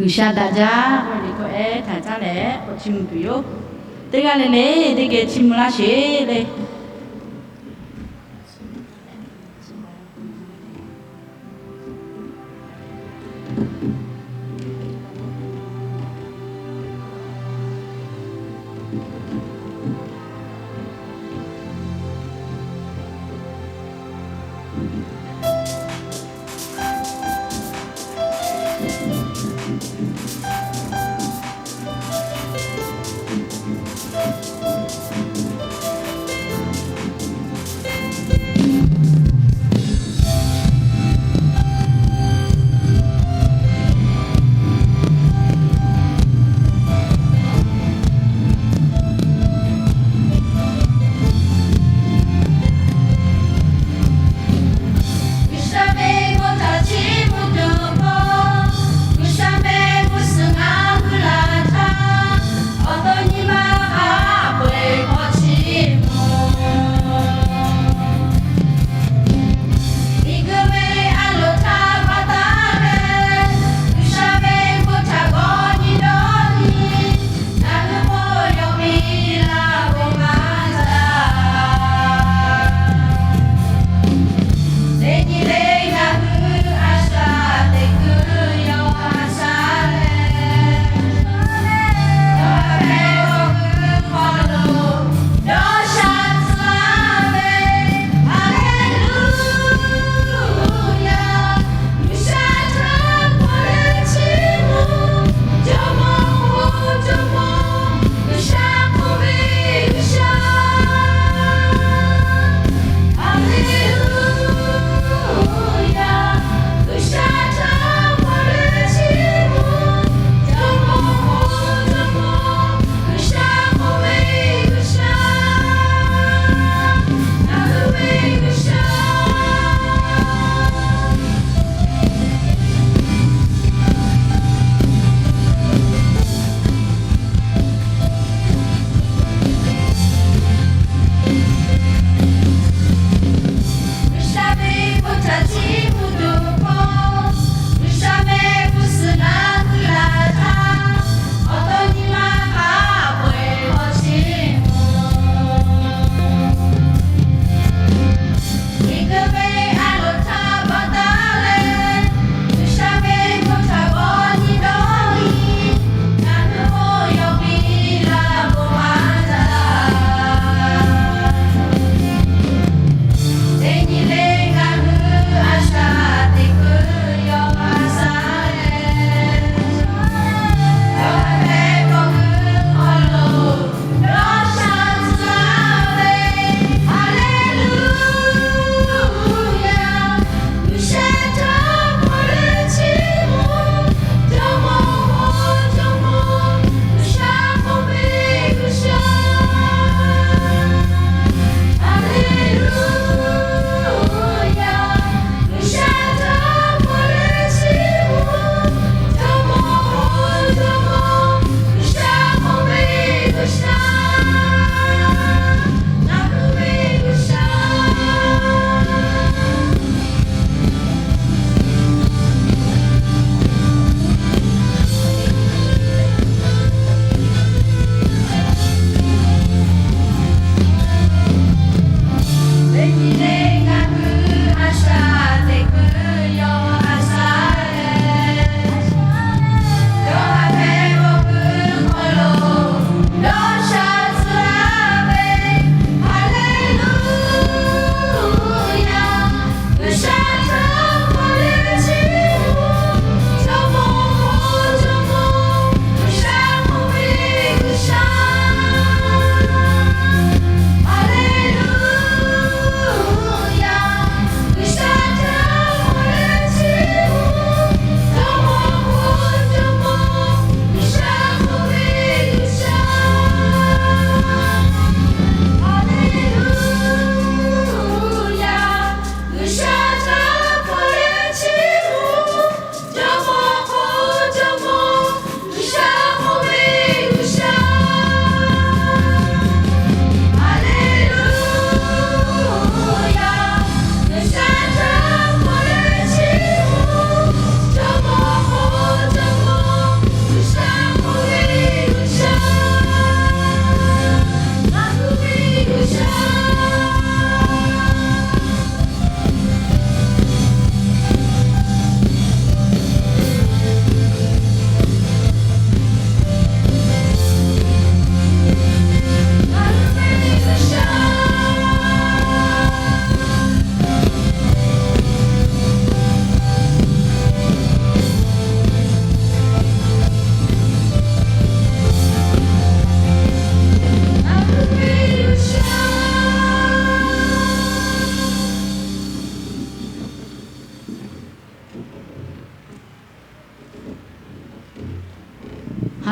G'uiˬsha daꞈ jaˇ k'oˆ ve liꞈ hkawˇ ehˉ hkanˍ caˉ leh k'awꞈ chiˇ mvuh tuˬ yoˬ. Teˇ g'aˇ le le teˇ geh chiˇ mvuh laˇ sheˍ le.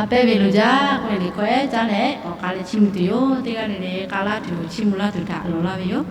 A pehˇ ve loˬ jaˇ k'oˆ ve liꞈ hkawˇ ehˉ caˉ leh awˬ k'a leh chiˇ mvuh tuˬ yoˬ. Teˇ g'aˇ le le k'a laˇ tuˬ chiˇ mvuh laˇ tuˬ htaꞈ lawˬ laˇ ve yoˬ.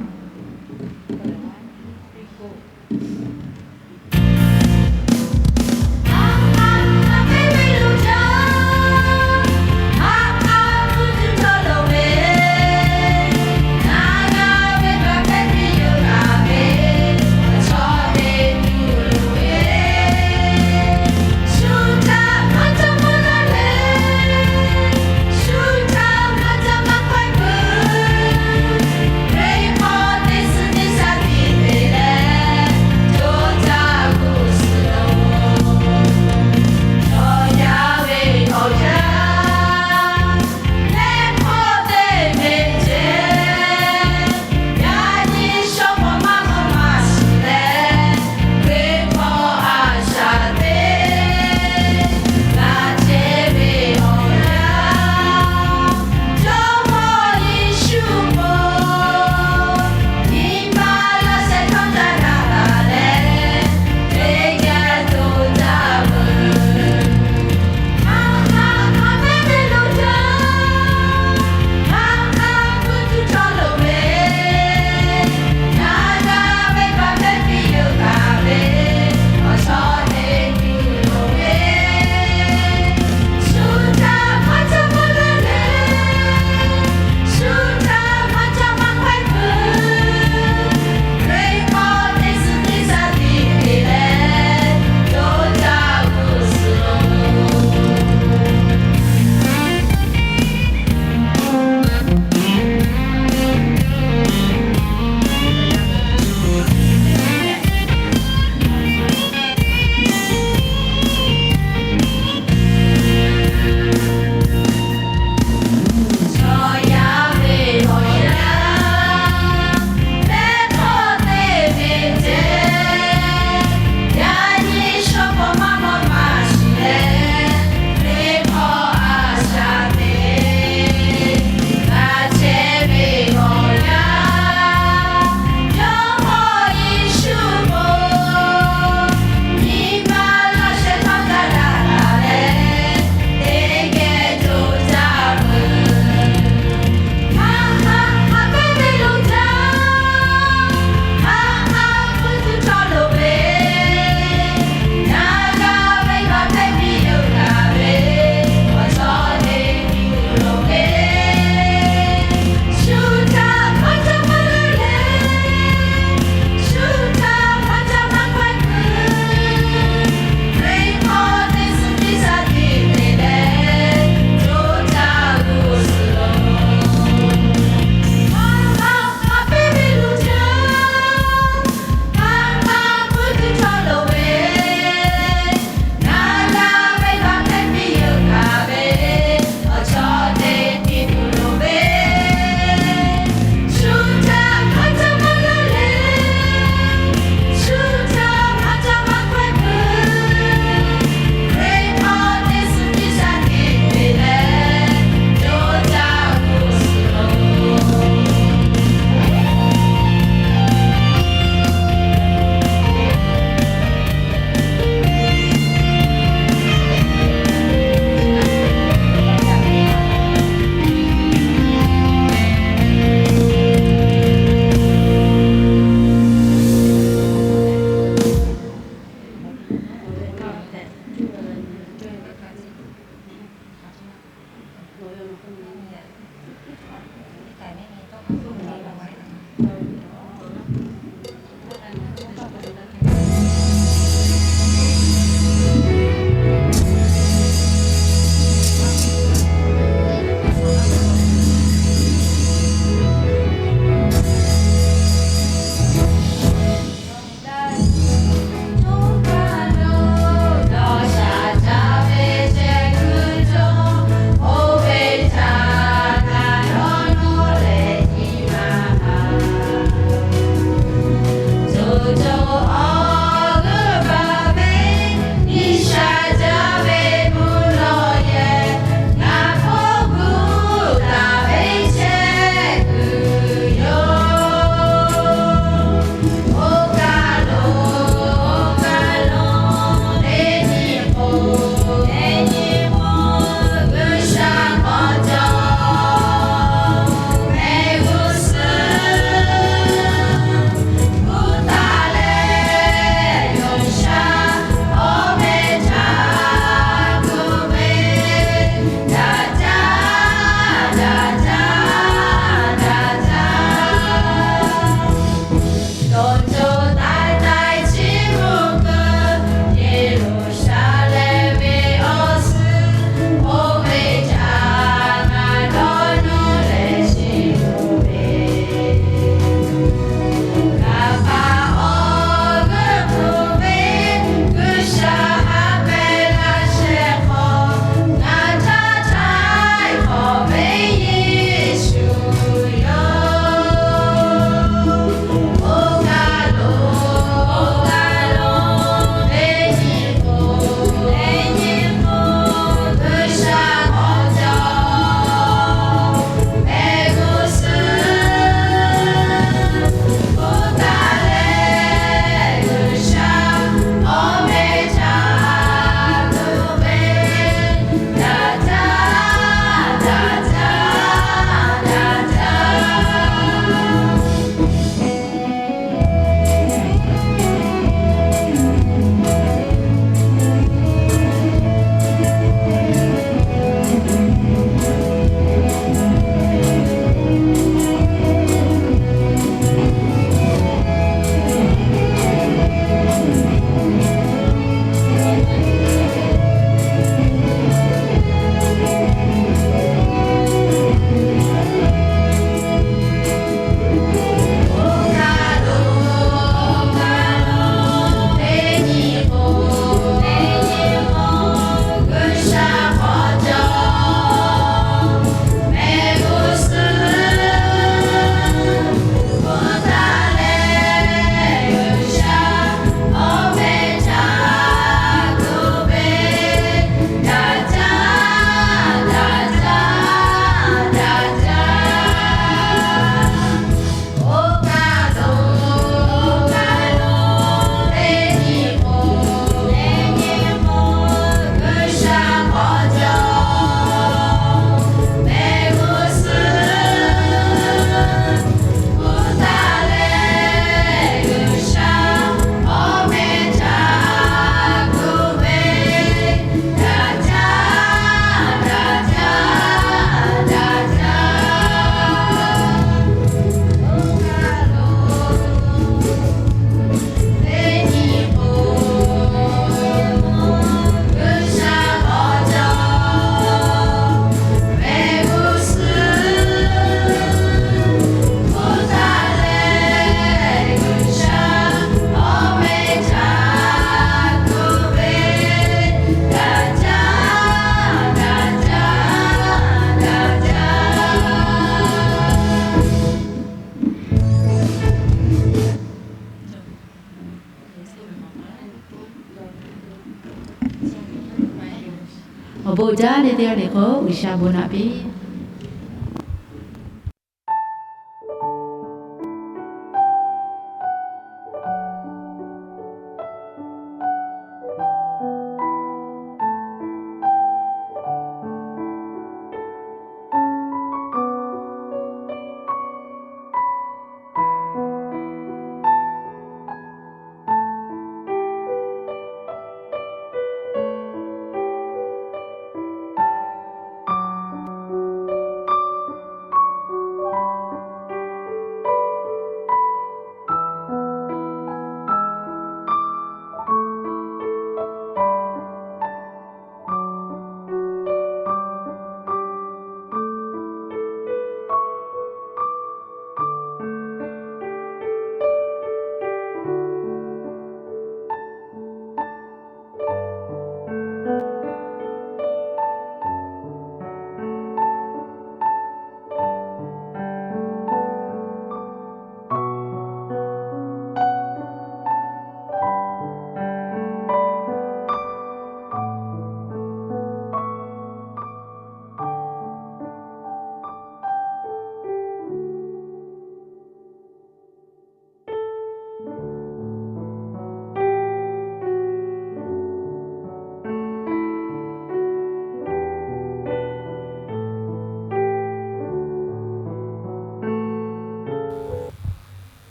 Bon jaˇ ve teˇ g'aˇ le k'o, G'uiˬsha bon naꞈ piˇ.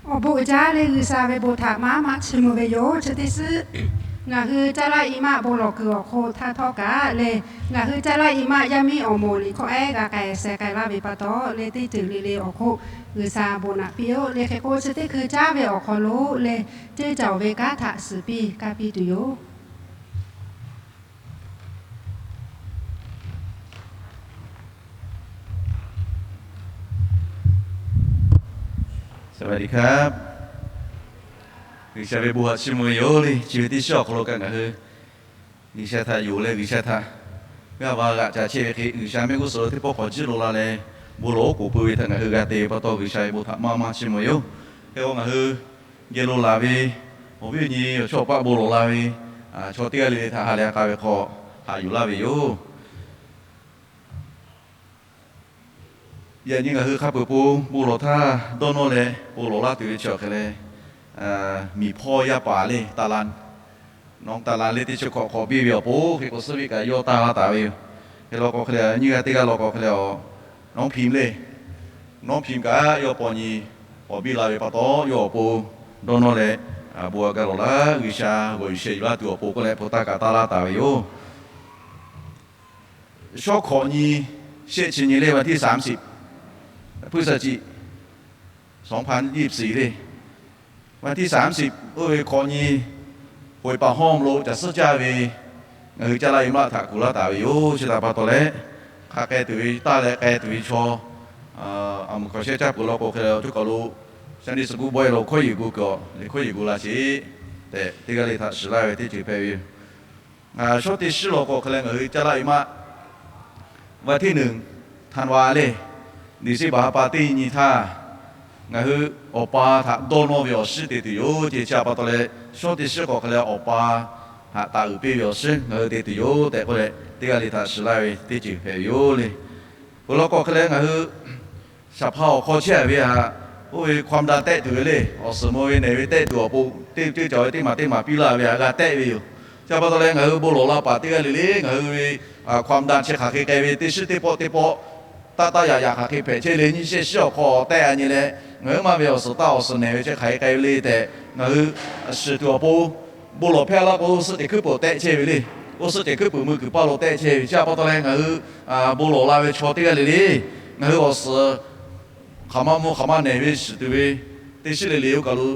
Awˬ bon uiˍ jaˇ leh G'uiˬsha ve bon htaꞈ maˇ maˇ chiˇ mvuh ve yoˬ. Chi teˇ suhˉ ngaˬ hui Caˇ laˇ i maˆ bon lawˬ kuiˬ awˬ hk'aw htaˇ htawˇ kaꞈ leh, ngaˬ hui Caˇ laˇ i maˆ yaˇ miˇ awˬ moˍ liꞈ hkawˇ ehˉ g'a k'ai sheh k'ai laˇ ve pa taw leh, teˇ ceuˬ le le awˬ hk'oˆ G'uiˬsha bon naꞈ piˇ-oˆ. Leh hk'e k'o, chi teˇ hkui caˉ ve awˬ hk'aw lo leh, teˇ cawˬ ve kanˉ htaꞈ suhˍ piˇ kaˇ piˇ tuˬ yoˬ. G'uiˬsha ve bon htaꞈ chiˇ mvuh ve yoˬ le. Chi ve teˇ shiˉ awˬ hk'aw lo kaꞈ ngaˬ hui G'uiˬsha htaꞈ yonˍ leh G'uiˬsha htaꞈ g'aˇ va g'aꞈ ca chehˇ ve hk'e, G'uiˬsha mehˆ g'uˇ suhˍ lo teˇ pawˆ k'awꞈ jiˇ lo la leh, bon lawˬ oˉ k'oˍ pui ve htaꞈ ngaˬ hui g'a te ve pa taw, G'uiˬsha ve bon htaꞈ maˇ maˇ chiˇ mvuh ve yoˬ. Hk'e k'o, ngaˬ hui geh lo laˬ ve awˬ viˉ awˬ nyi awˬ chawˇ awˬ paˆ bon lawˬ la ve chaw teˇ g'aˇ le le htaꞈ ha lehˬ k'a ve hk'aw haꞈ yuˬ laˇ ve yoˬ. Yaꞈ nyi ngaˬ hui hk'a peuˬ po bon lawˬ htaˇ dawˇ nawˇ leh bon lawˬ laˇ tuˬ ve chi awˬ hk'e leh, miˬ hpawˇ yaˇ paˍ le, taˍ laˍ, nawˬ taˍ laˍ le teˇ chi hkawꞈ hk'awꞈ biˇ ve awˬ pon hk'e k'o, suhˉ viˆ kaꞈ yawˇ taˇ laˇ taˍ ve yoˬ. Hk'e law k'o hk'e leh, nyiˇ g'aˇ teˇ g'aˇ law k'o hk'e leh, nawˉ hpiˍ le, nawˉ hpiˍ kaꞈ yawˇ paw nyi k'awꞈ biˇ la ve pa taw, yawˇ awˬ pon dawˇ nawˇ leh bon g'a lawˬ laˇ, G'uiˬsha g'awˬ yuˬ sheh yuˬ laˇ tuˬ awˬ pon k'oˆ leh, hpu taˇ kaꞈ taˇ laˇ taˍ ve yoˬ. Shawˉ hkawꞈ nyi, shehˆ chi nyi le, วันที่สามสิบ พฤศจิกายน สองพันยี่สิบสี่ le, วันที่สามสิบ oˇ ve hkawꞈ nyi, ป่วยปะห้อง lo caˬ suhˉ caˇ ve ngaˬ hui Caˇ laˇ i maˆ htaꞈ kuˬ laˇ taˍ ve yoˬ. Chi htaꞈ pa taw leh, hk'a k'ai tuˬ ve, taˇ leh k'ai tuˬ ve chaw, a muˍ hkawˍ shehˆ caˇ peuˬ law k'o hk'e leh, awˬ cawˇ kaˬ lo Sunday school bawehˇ lo hkawˇ yeˬ gu kuiˬ awˬ le hkawˇ yeˬ gu la sheˍ tehꞈ, teˇ g'aˇ le htaꞈ shiˍ laˇ ve teˇ ceuˬ hpehꞈ ve yoˬ. Shawˉ teˇ shiˉ law k'o hk'e leh, ngaˬ hui Caˇ laˇ i maˆ วันที่หนึ่ง ธันวา le, December ha pa teˇ nyi htaˇ, ngaˬ hui Awˬ pa htaꞈ dawˇ nawˇ ve awˬ shiˉ te tuˬ yoˬ. Ceh chi htaꞈ pa taw leh, shawˉ teˇ shiˉ k'o hk'e leh, Awˬ pa htaꞈ taˍ uiˍ piˇ ve awˬ shiˉ ngaˬ hui te tuˬ yoˬ tehꞈ k'oˆ leh, teˇ g'aˇ le htaꞈ shiˍ laˇ ve teˇ ceuˬ hpehꞈ ve yoˬ le. Peuˬ law k'o hk'e leh, ngaˬ hui shaˍ hpaˇ awˬ hk'aw chehˇ ve htaꞈ oˇ ve ความดัน tehˆ tuˬ ve le, awˬ suhˍ mvuh ve nehˬ ve tehˆ tuˬ awˬ pon, teˇ cawˬ ve teˇ maˬ teˇ maˬ piˇ laˇ ve htaꞈ g'a tehˆ ve yoˬ. Chi pa taw leh, ngaˬ hui bon lawˬ la paˍ teˇ g'aˇ le le, ngaˬ hui ve ความดัน chi hk'aˬ hk'e k'ai ve, teˇ shiˉ teˇ pawˆ teˇ pawˆ, taˇ taˇ yaꞈ yaꞈ hk'aˬ hk'e hpehꞈ chehˇ le, nyiˇ shehˆ shiˉ awˬ hk'aw tehˆ a nyi leh, ngaˬ hui maˇ ve awˬ suhˍ taˇ awˬ suhˍ nehˬ ve chi hk'aˬ hk'e k'ai ve le tehꞈ, ngaˬ hui shiˍ tuˬ awˬ pon, bon lawˬ hpehˇ laˇ k'o, suhˆ cehˬ hkuiˉ peuˬ tehˆ chehˇ ve le. Oˇ suhˆ cehˬ hkuiˉ peuˬ mui kuiˬ paˇ lo tehˆ chehˇ ve. Chi pa taw leh, ngaˬ hui bon lawˬ la ve chaw teˇ g'aˇ le le, ngaˬ hui awˬ suhˍ hk'aˬ ma mvuh hk'aˬ ma nehˬ ve shiˍ tuˬ ve, teˇ shiˉ le le oˇ kaˬ lo,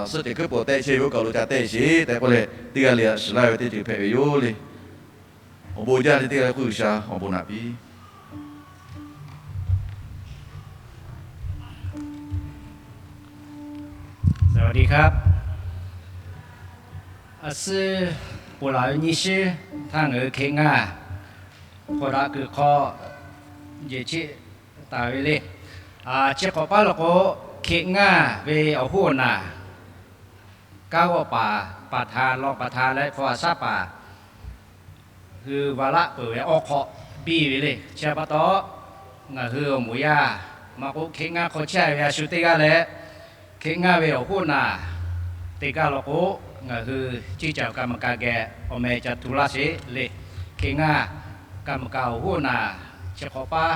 suhˆ cehˬ hkuiˉ peuˬ tehˆ chehˇ ve oˇ kaˬ lo ca tehˆ sheˍ tehꞈ k'oˆ leh, teˇ g'aˇ le htaꞈ shiˍ laˇ ve teˇ ceuˬ hpehꞈ ve yoˬ le. Awˬ bon jaˇ le teˇ g'aˇ le k'o, G'uiˬsha awˬ bon naꞈ piˇ. สวัสดีครับ A suhˉ, ponˬ laˬ ve nyiˇ shiˉ htaˇ ngaˬ hui hk'e ngaˇ hk'aw daꞈ kuiˬ hk'aw jeˬ cheˆ taˍ ve le. Chi hk'awꞈ paˉ law k'o, hk'e ngaˇ ve awˬ hoˉ awˬ naˬ, kanˉ g'awˇ paˍ, ประธาน, รองประธาน leh hpu a shaˉ paˍ hui vaˍ laˆ peuˬ ve awˬ hk'awꞈ biˇ ve le. Chi pa taw, ngaˬ hui awˬ moˍ yaˇ maˇ k'oˆ, hk'e ngaˇ hk'aw chehˇ ve a shu teˇ g'aˇ leh, hk'e ngaˇ ve awˬ hoˉ naˬ teˇ g'aˇ law k'o, ngaˬ hui ceˇ caˬ ka maˍ ka geh awˬ meh ca tu laˇ sheˍ le. Hk'e ngaˇ ka maˍ ka awˬ hoˉ naˬ chi hk'awꞈ paˉ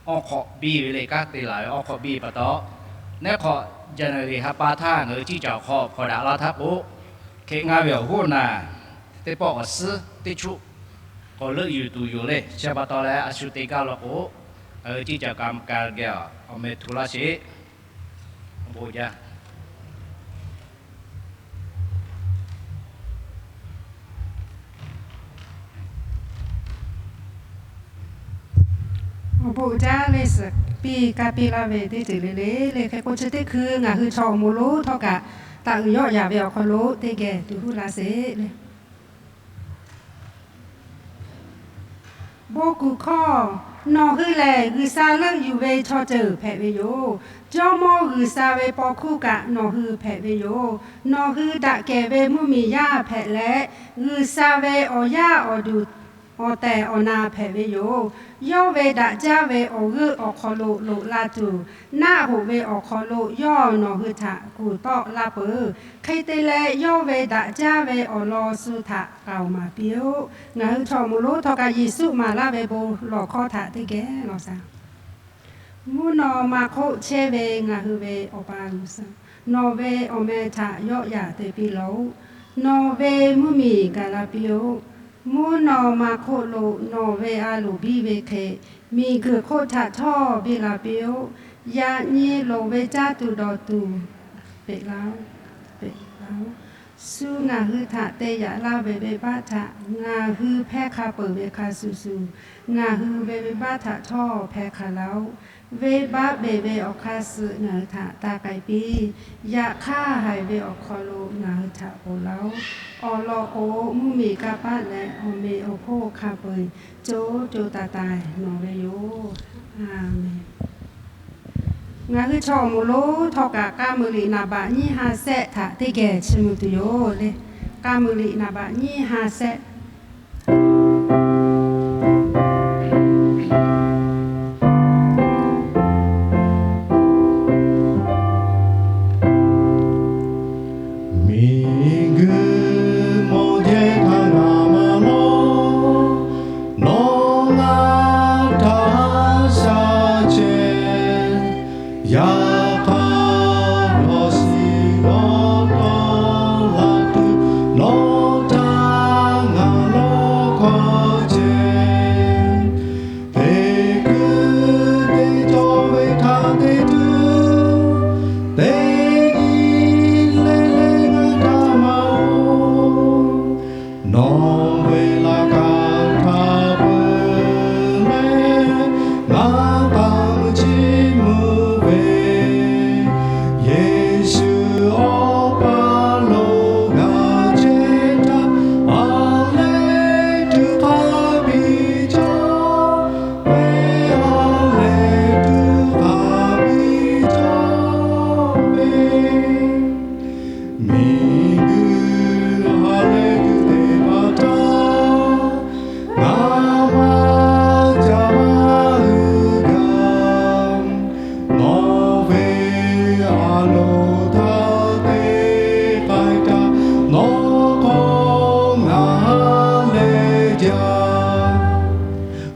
awˬ hk'awꞈ biˇ ve le. Kanˉ te laˬ ve awˬ hk'awꞈ biˇ pa taw, neˉ hk'awꞈ January ha pa htaˇ ngaˬ hui ceˇ caˬ awˬ hk'aw hpawnˬ daꞈ laˇ htaˇ k'o, hk'e ngaˇ ve awˬ hoˉ naˬ teˇ pawˆ awˬ suhˉ teˇ chuˆ k'awꞈ leuˆ yuˬ tuˬ yoˬ le. Chi pa taw leh a shu teˇ g'aˇ law k'o, ngaˬ hui ceˇ caˬ ka maˍ ka geh awˬ meh tu laˇ sheˍ. Awˬ bon jaˇ. Awˬ bon jaˇ le. Suhˍ piˇ kaˇ piˇ laˇ ve teˇ ceuˬ le le le. Hk'e k'o, chi teˇ hkui ngaˬ hui chaw awˬ moˍ lonˉ htawˇ kaꞈ, taꞈ uiˍ yawˆ yaˍ ve awˬ hk'aw lo teˇ geh tuˬ huˉ laˇ sheˍ le. Bon kuˬ hkawˇ. Nawˬ hui lehˬ, G'uiˬsha leuˆ yuˬ ve chaw ceuˬ hpehꞈ ve yoˬ. Jawˇmawˇ G'uiˬsha ve paw hkuˇ kaꞈ nawˬ hui hpehꞈ ve yoˬ. Nawˬ hui daꞈ kehˬ ve mvuhˇmiˬ yaˇ hpehꞈ leh, G'uiˬsha ve awˬ yaˇ awˬ duˬ awˬ tehˬ awˬ na hpehꞈ ve yoˬ. Yawˇ ve daꞈ jaˇ ve awˬ g'euˆ awˬ hk'aw lo loꞈ la tuˬ, naˆ hoꞈ ve awˬ hk'aw lo yawˇ nawˬ hui htaꞈ kuˬ tawˆ laˇ peuˬ. Hk'e te leh, yawˇ ve daꞈ jaˇ ve awˬ lawn shu htaꞈ k'aoˍ maˍ piˇ-oˆ. Ngaˬ hui chaw awˬ moˍ lonˉ htawˇ kaꞈ Yeˍsuˆ maˍ laˇ ve bon lawˬ hkawˇ htaꞈ teˇ geh lawˬ shaˍ. Mvuhˇ naw ma hk'oˆ chehˇ ve ngaˬ hui ve Awˬ pa G'uiˬsha, nawˬ ve awˬ meh htaꞈ yawˆ yaꞈ te piˇ laˇ-oˆ. Nawˬ ve mvuhˇmiˬ gaˬ la piˇ-oˆ. Mvuhˇ naw ma hk'oˆ lo nawˬ ve a loˍ biˇ ve hk'e, miˬguiˬ hk'oˆ htaꞈ htawˇ biˇ la piˇ-oˆ. Yaꞈ nyi loˍ ve caˇ tuˬ dawˬ tuˬ peꞈ laˇ-oˆ. Shu ngaˬ hui htaꞈ te yaꞈ laˇ ve venˇbaˆ htaꞈ ngaˬ hui hpehˇ hk'a peuˬ ve hk'a shuˍ shuˍ, ngaˬ hui ve venˇbaˆ htaꞈ htawˇ hpehˇ hk'a laˇ-oˆ. Venˇbaˆ beˬ ve awˬ hk'aˇ suh ngaˬ hui htaꞈ taˇ k'ai piˇ. Yaꞈ hk'aˇ, haiˬ ve awˬ hk'aw lo ngaˬ hui htaꞈ ponˬ laˇ-oˆ. Awˬ lawn k'o, mvuhˇmiˬ kanˇ paˆ leh awˬ meꞈ awˬ hponˇ hk'a peu-eˬ co co taiˍ taiˍ nawˬ ve yoˬ. Aˍmenˍ. Ngaˬ hui chaw awˬ moˍ lonˉ htawˇ kaꞈ, k'a muiˬ liꞈ naˍ baꞈ nyiˇ ha sehˆ htaꞈ teˇ geh chiˇ mvuh tuˬ yoˬ le. K'a muiˬ liꞈ naˍ baꞈ nyiˇ ha sehˆ. Miˬguiˬ mawˬ jehˇ htaˇ ngaˬ maˇ lawˇ, nawˬ ngaˬ htaꞈ shaˍ chehˇ. Yaꞈ hk'aˇ, lawˬ shiˍ lawˬ tawˆ la tuˬ nawˬ htaꞈ ngaˬ lawˇ hkawˇ chehˇ. Teˇ hkui teˇ cawˇ ve htaꞈ te tuˬ, teˇ nyi le le ngaˬ htaꞈ maˇ-oˬ. Nawˬ ve laꞈ ka htaꞈ peuˬ leh, ngaˬ k'aˍ mvuh chiˇ mvuh ve, Yeˍsuˆ Awˬ pa lo g'a chehˇ htaˇ, a lehˬ tuˬ k'aˍ piˇ cawˇ ve, a lehˬ tuˬ k'aˍ piˇ cawˇ ve. Miˬguiˬ ha lehˬ tuˬ te pa taw, ngaˬ maˇ ca maˇ hui gaˬ. Nawˬ ve a loˍ htaˇ te k'ai htaˇ, nawˬ hk'aw ngaˬ ha lehˬ jaˇ.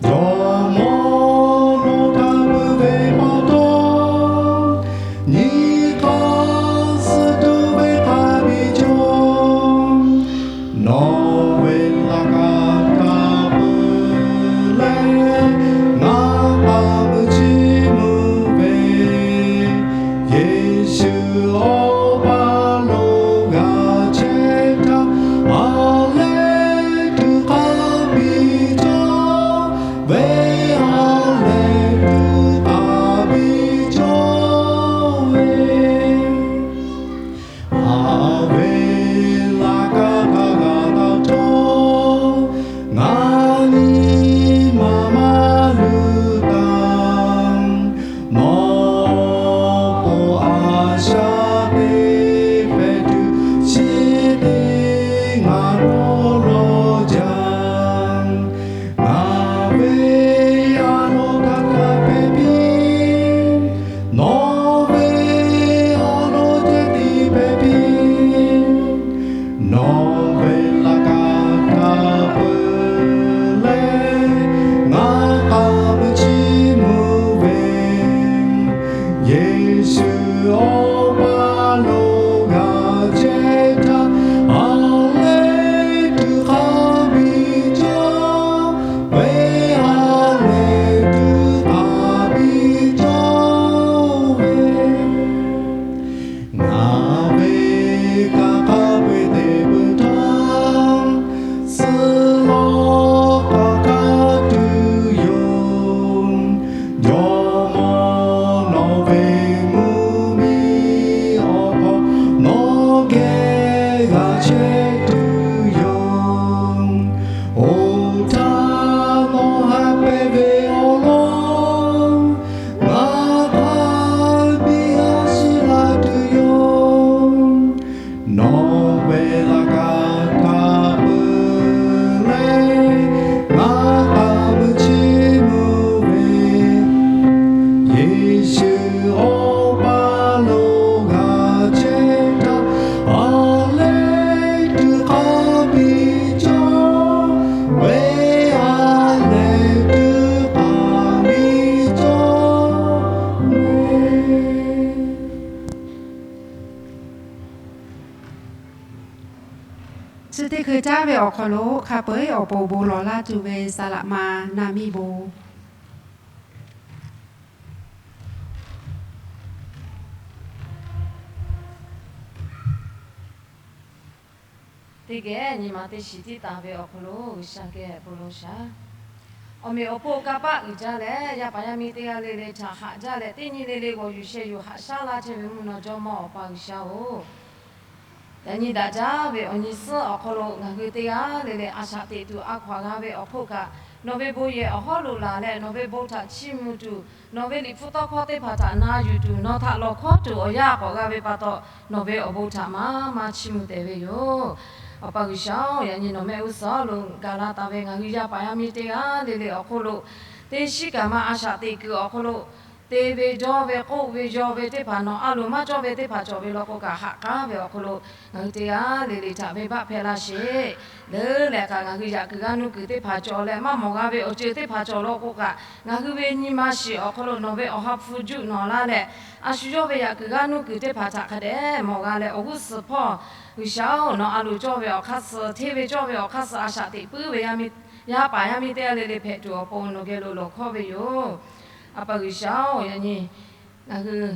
Jawˇmawˇ nawˬ htaꞈ peuˬ ve pa taw, nyi hk'aˇ suh tuˬ ve k'aˍ piˇ cawˇ. Nawˬ ve laꞈ ka htaꞈ peuˬ leh, ngaˬ k'aˍ mvuh chiˇ mvuh ve, Yeˍsuˆ Awˬ pa lo g'a chehˇ htaˇ, a lehˬ tuˬ k'aˍ piˇ cawˇ ve, a lehˬ tuˬ k'aˍ piˇ cawˇ ve. Aˬ ve laꞈ ka htaꞈ g'a taꞈ htawˇ, ngaˬ nyi ma maˇ luˬ taˍ. Nawˬ k'o a shaꞈ teˇ hpehꞈ tuˬ, chi teˇ ngaˬ nawˬ lawˇ jaˇ. awˬ hk'aw lo hk'a peu-eˬ awˬ pon bon lawˬ laˇ tuˬ ve saˍ laꞈ ma naˇ miˇ bon Teˇ geh nyi ma teˇ shiˍ tiˉ taˍ ve awˬ hk'aw lo G'uiˬsha geh bon lawˬ shaˍ. Awˬ meꞈ awˬ hponˇ kanˇ paˆ uiˍ jaˇ leh, yaˇ paˍ yaˇ miˇ teˇ g'aˇ le le htaꞈ haꞈ jaˇ leh, teˇ nyi le le g'awˬ yuˬ sheh yuˬ haꞈ shaˉ laˇ chehˇ ve mvuhˇ naw jawˇmawˇ Awˬ pa G'uiˬsha-oˬ, yaꞈ nyi daꞈ jaˇ ve awˬ nyi suhˉ awˬ hk'aw lo ngaˬ hui teˇ g'aˇ le le a shaꞈ teꞈ tuˬ a hkaw-anˬ g'a ve awˬ hk'oˆ kaꞈ, nawˬ ve bon yehˬ awˬ hawˉ lo laˬ leh nawˬ ve bon htaꞈ chiˇ mvuh tuˬ, nawˬ ve liꞈ hpu tawˇ hkawˇ teˇ hpaˍ htaꞈ na yuˬ tuˬ, nawˬ htaꞈ lawˬ hkawˉ tuˬ awˬ yanˇ k'awꞈ g'a ve pa taw, nawˬ ve awˬ bon htaꞈ maˇ maˇ chiˇ mvuh tehꞈ ve yoˬ. Awˬ pa G'uiˬsha-oˬ, yaꞈ nyi nawˬ mehˆ g'uˇ suhˍ lo gaˬ la taˍ ve ngaˬ hui yaˇ paˍ yaˇ miˇ teˇ g'aˇ le le awˬ hk'oˆ lo, teˇ shiˉ kaꞈ ma a shaꞈ teꞈ kuiˬ awˬ hk'aw lo te ve dawˇ ve k'oˆ ve yaw ve teˇ hpaˍ, nawˬ a loˍ maˇ cawˇ ve teˇ hpaˍ cawˬ ve law k'o kaꞈ, haꞈ k'aˉ ve awˬ hk'aw lo ngaˬ hui teˇ g'aˇ le le htaꞈ venˇbaˆ hpehˇ laˇ sheˍ. Leuˉ leh kaꞈ ngaˬ hui yaꞈ kuiˬ g'aˇ nuˇ kuiˬ teˇ hpaˍ cawˬ leh maˇ mawˬ g'a ve awˬ ceuˬ teˇ hpaˍ cawˬ law k'o kaꞈ, ngaˬ hui ve nyi ma shiˍ awˬ hk'aw lo nawˬ ve Awˬ ha hpu juˆ nawˬ laˇ leh, a shu yawˇ ve yaꞈ kuiˬ g'aˇ nuˇ kuiˬ teˇ hpaˍ htaꞈ hk'a dehꞈ mawˬ g'a leh awˬ g'uˇ suhˍ hpawˇ, G'uiˬsha-oˬ, nawˬ a loˍ cawˇ ve awˬ hk'aˇ suh, hteˇ ve cawˇ ve awˬ hk'aˇ suh a shaꞈ teꞈ puiˉ ve yaˇ paˍ yaˇ miˇ teˇ g'aˇ le le hpehꞈ tuˬ awˬ pon nawˬ geh lo lawˬ hkawˉ ve yoˬ. A pa G'uiˬsha-oˬ, yaꞈ nyi ngaˬ hui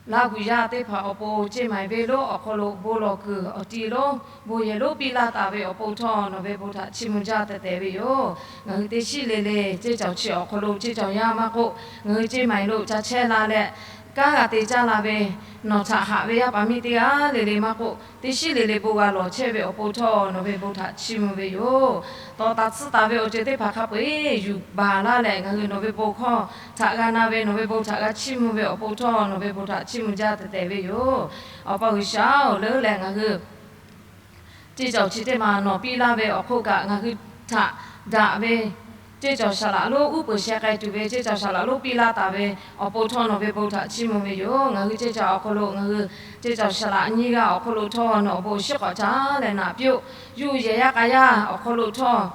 Laˇ huˍ yaˇ teˇ hpaˍ awˬ pon ceˇ maiˍ ve lonˉ awˬ hk'aw lo bon lawˬ kuiˬ awˬ ti lonˉ bon yehˬ lonˉ piˇ laˇ taˍ ve awˬ pon htawˇ, nawˬ ve bon htaꞈ chiˇ mvuh jaˇ tehꞈ tehꞈ ve yoˬ. Ngaˬ hui teˇ shiˉ le le ceˇ cawˬ chi awˬ hk'aw lo ceˇ cawˬ yaˇ maˇ k'oˆ, ngaˬ hui ceˇ maiˍ lo ca chehˇ la leh, kanˉ g'a te caˇ la ve nawˬ htaꞈ haꞈ ve yaˇ paˍ miˇ teˇ g'aˇ le le maˇ k'oˆ, teˇ shiˉ le le bon g'a lawˬ chehˇ ve awˬ pon htawˇ nawˬ ve bon htaꞈ chiˇ mvuh ve yoˬ. Tawˍ taˍ tsuhˇ taˍ ve awˬ ceuˬ teˇ hpaˍ hk'a peu-eˬ yuˬ baˬ laˇ leh, ngaˬ hui nawˬ ve bon hkawˇ htaꞈ g'a na ve, nawˬ ve bon htaꞈ g'a chiˇ mvuh ve awˬ pon htawˇ, nawˬ ve bon htaꞈ chiˇ mvuh jaˇ tehꞈ tehꞈ ve yoˬ. Awˬ pa G'uiˬsha-oˬ, leuˉ leh ngaˬ hui ceˇ cawˬ chi teˇ maˬ nawˬ piˇ laˇ ve awˬ hk'oˆ kaꞈ, ngaˬ hui htaꞈ daꞈ ve ceˇ cawˬ saˍ laꞈ lonˉ uˉ peunˍ sheh k'ai tuˬ ve ceˇ cawˬ saˍ laꞈ lonˉ piˇ laˇ taˍ ve awˬ pon htawˇ nawˬ ve bon htaꞈ chiˇ mvuh ve yoˬ. Ngaˬ hui ceˇ cawˬ awˬ hk'aw lo ngaˬ hui ceˇ cawˬ saˍ laꞈ nyiˇ g'aˇ awˬ hk'aw lo htawˇ nawˬ awˬ bon awˬ shiˉ k'awꞈ caˉ leh naꞈ piˇ-oˆ. Yuˇ yehˬ yaˇ k'a yaˇ awˬ hk'aw lo htawˇ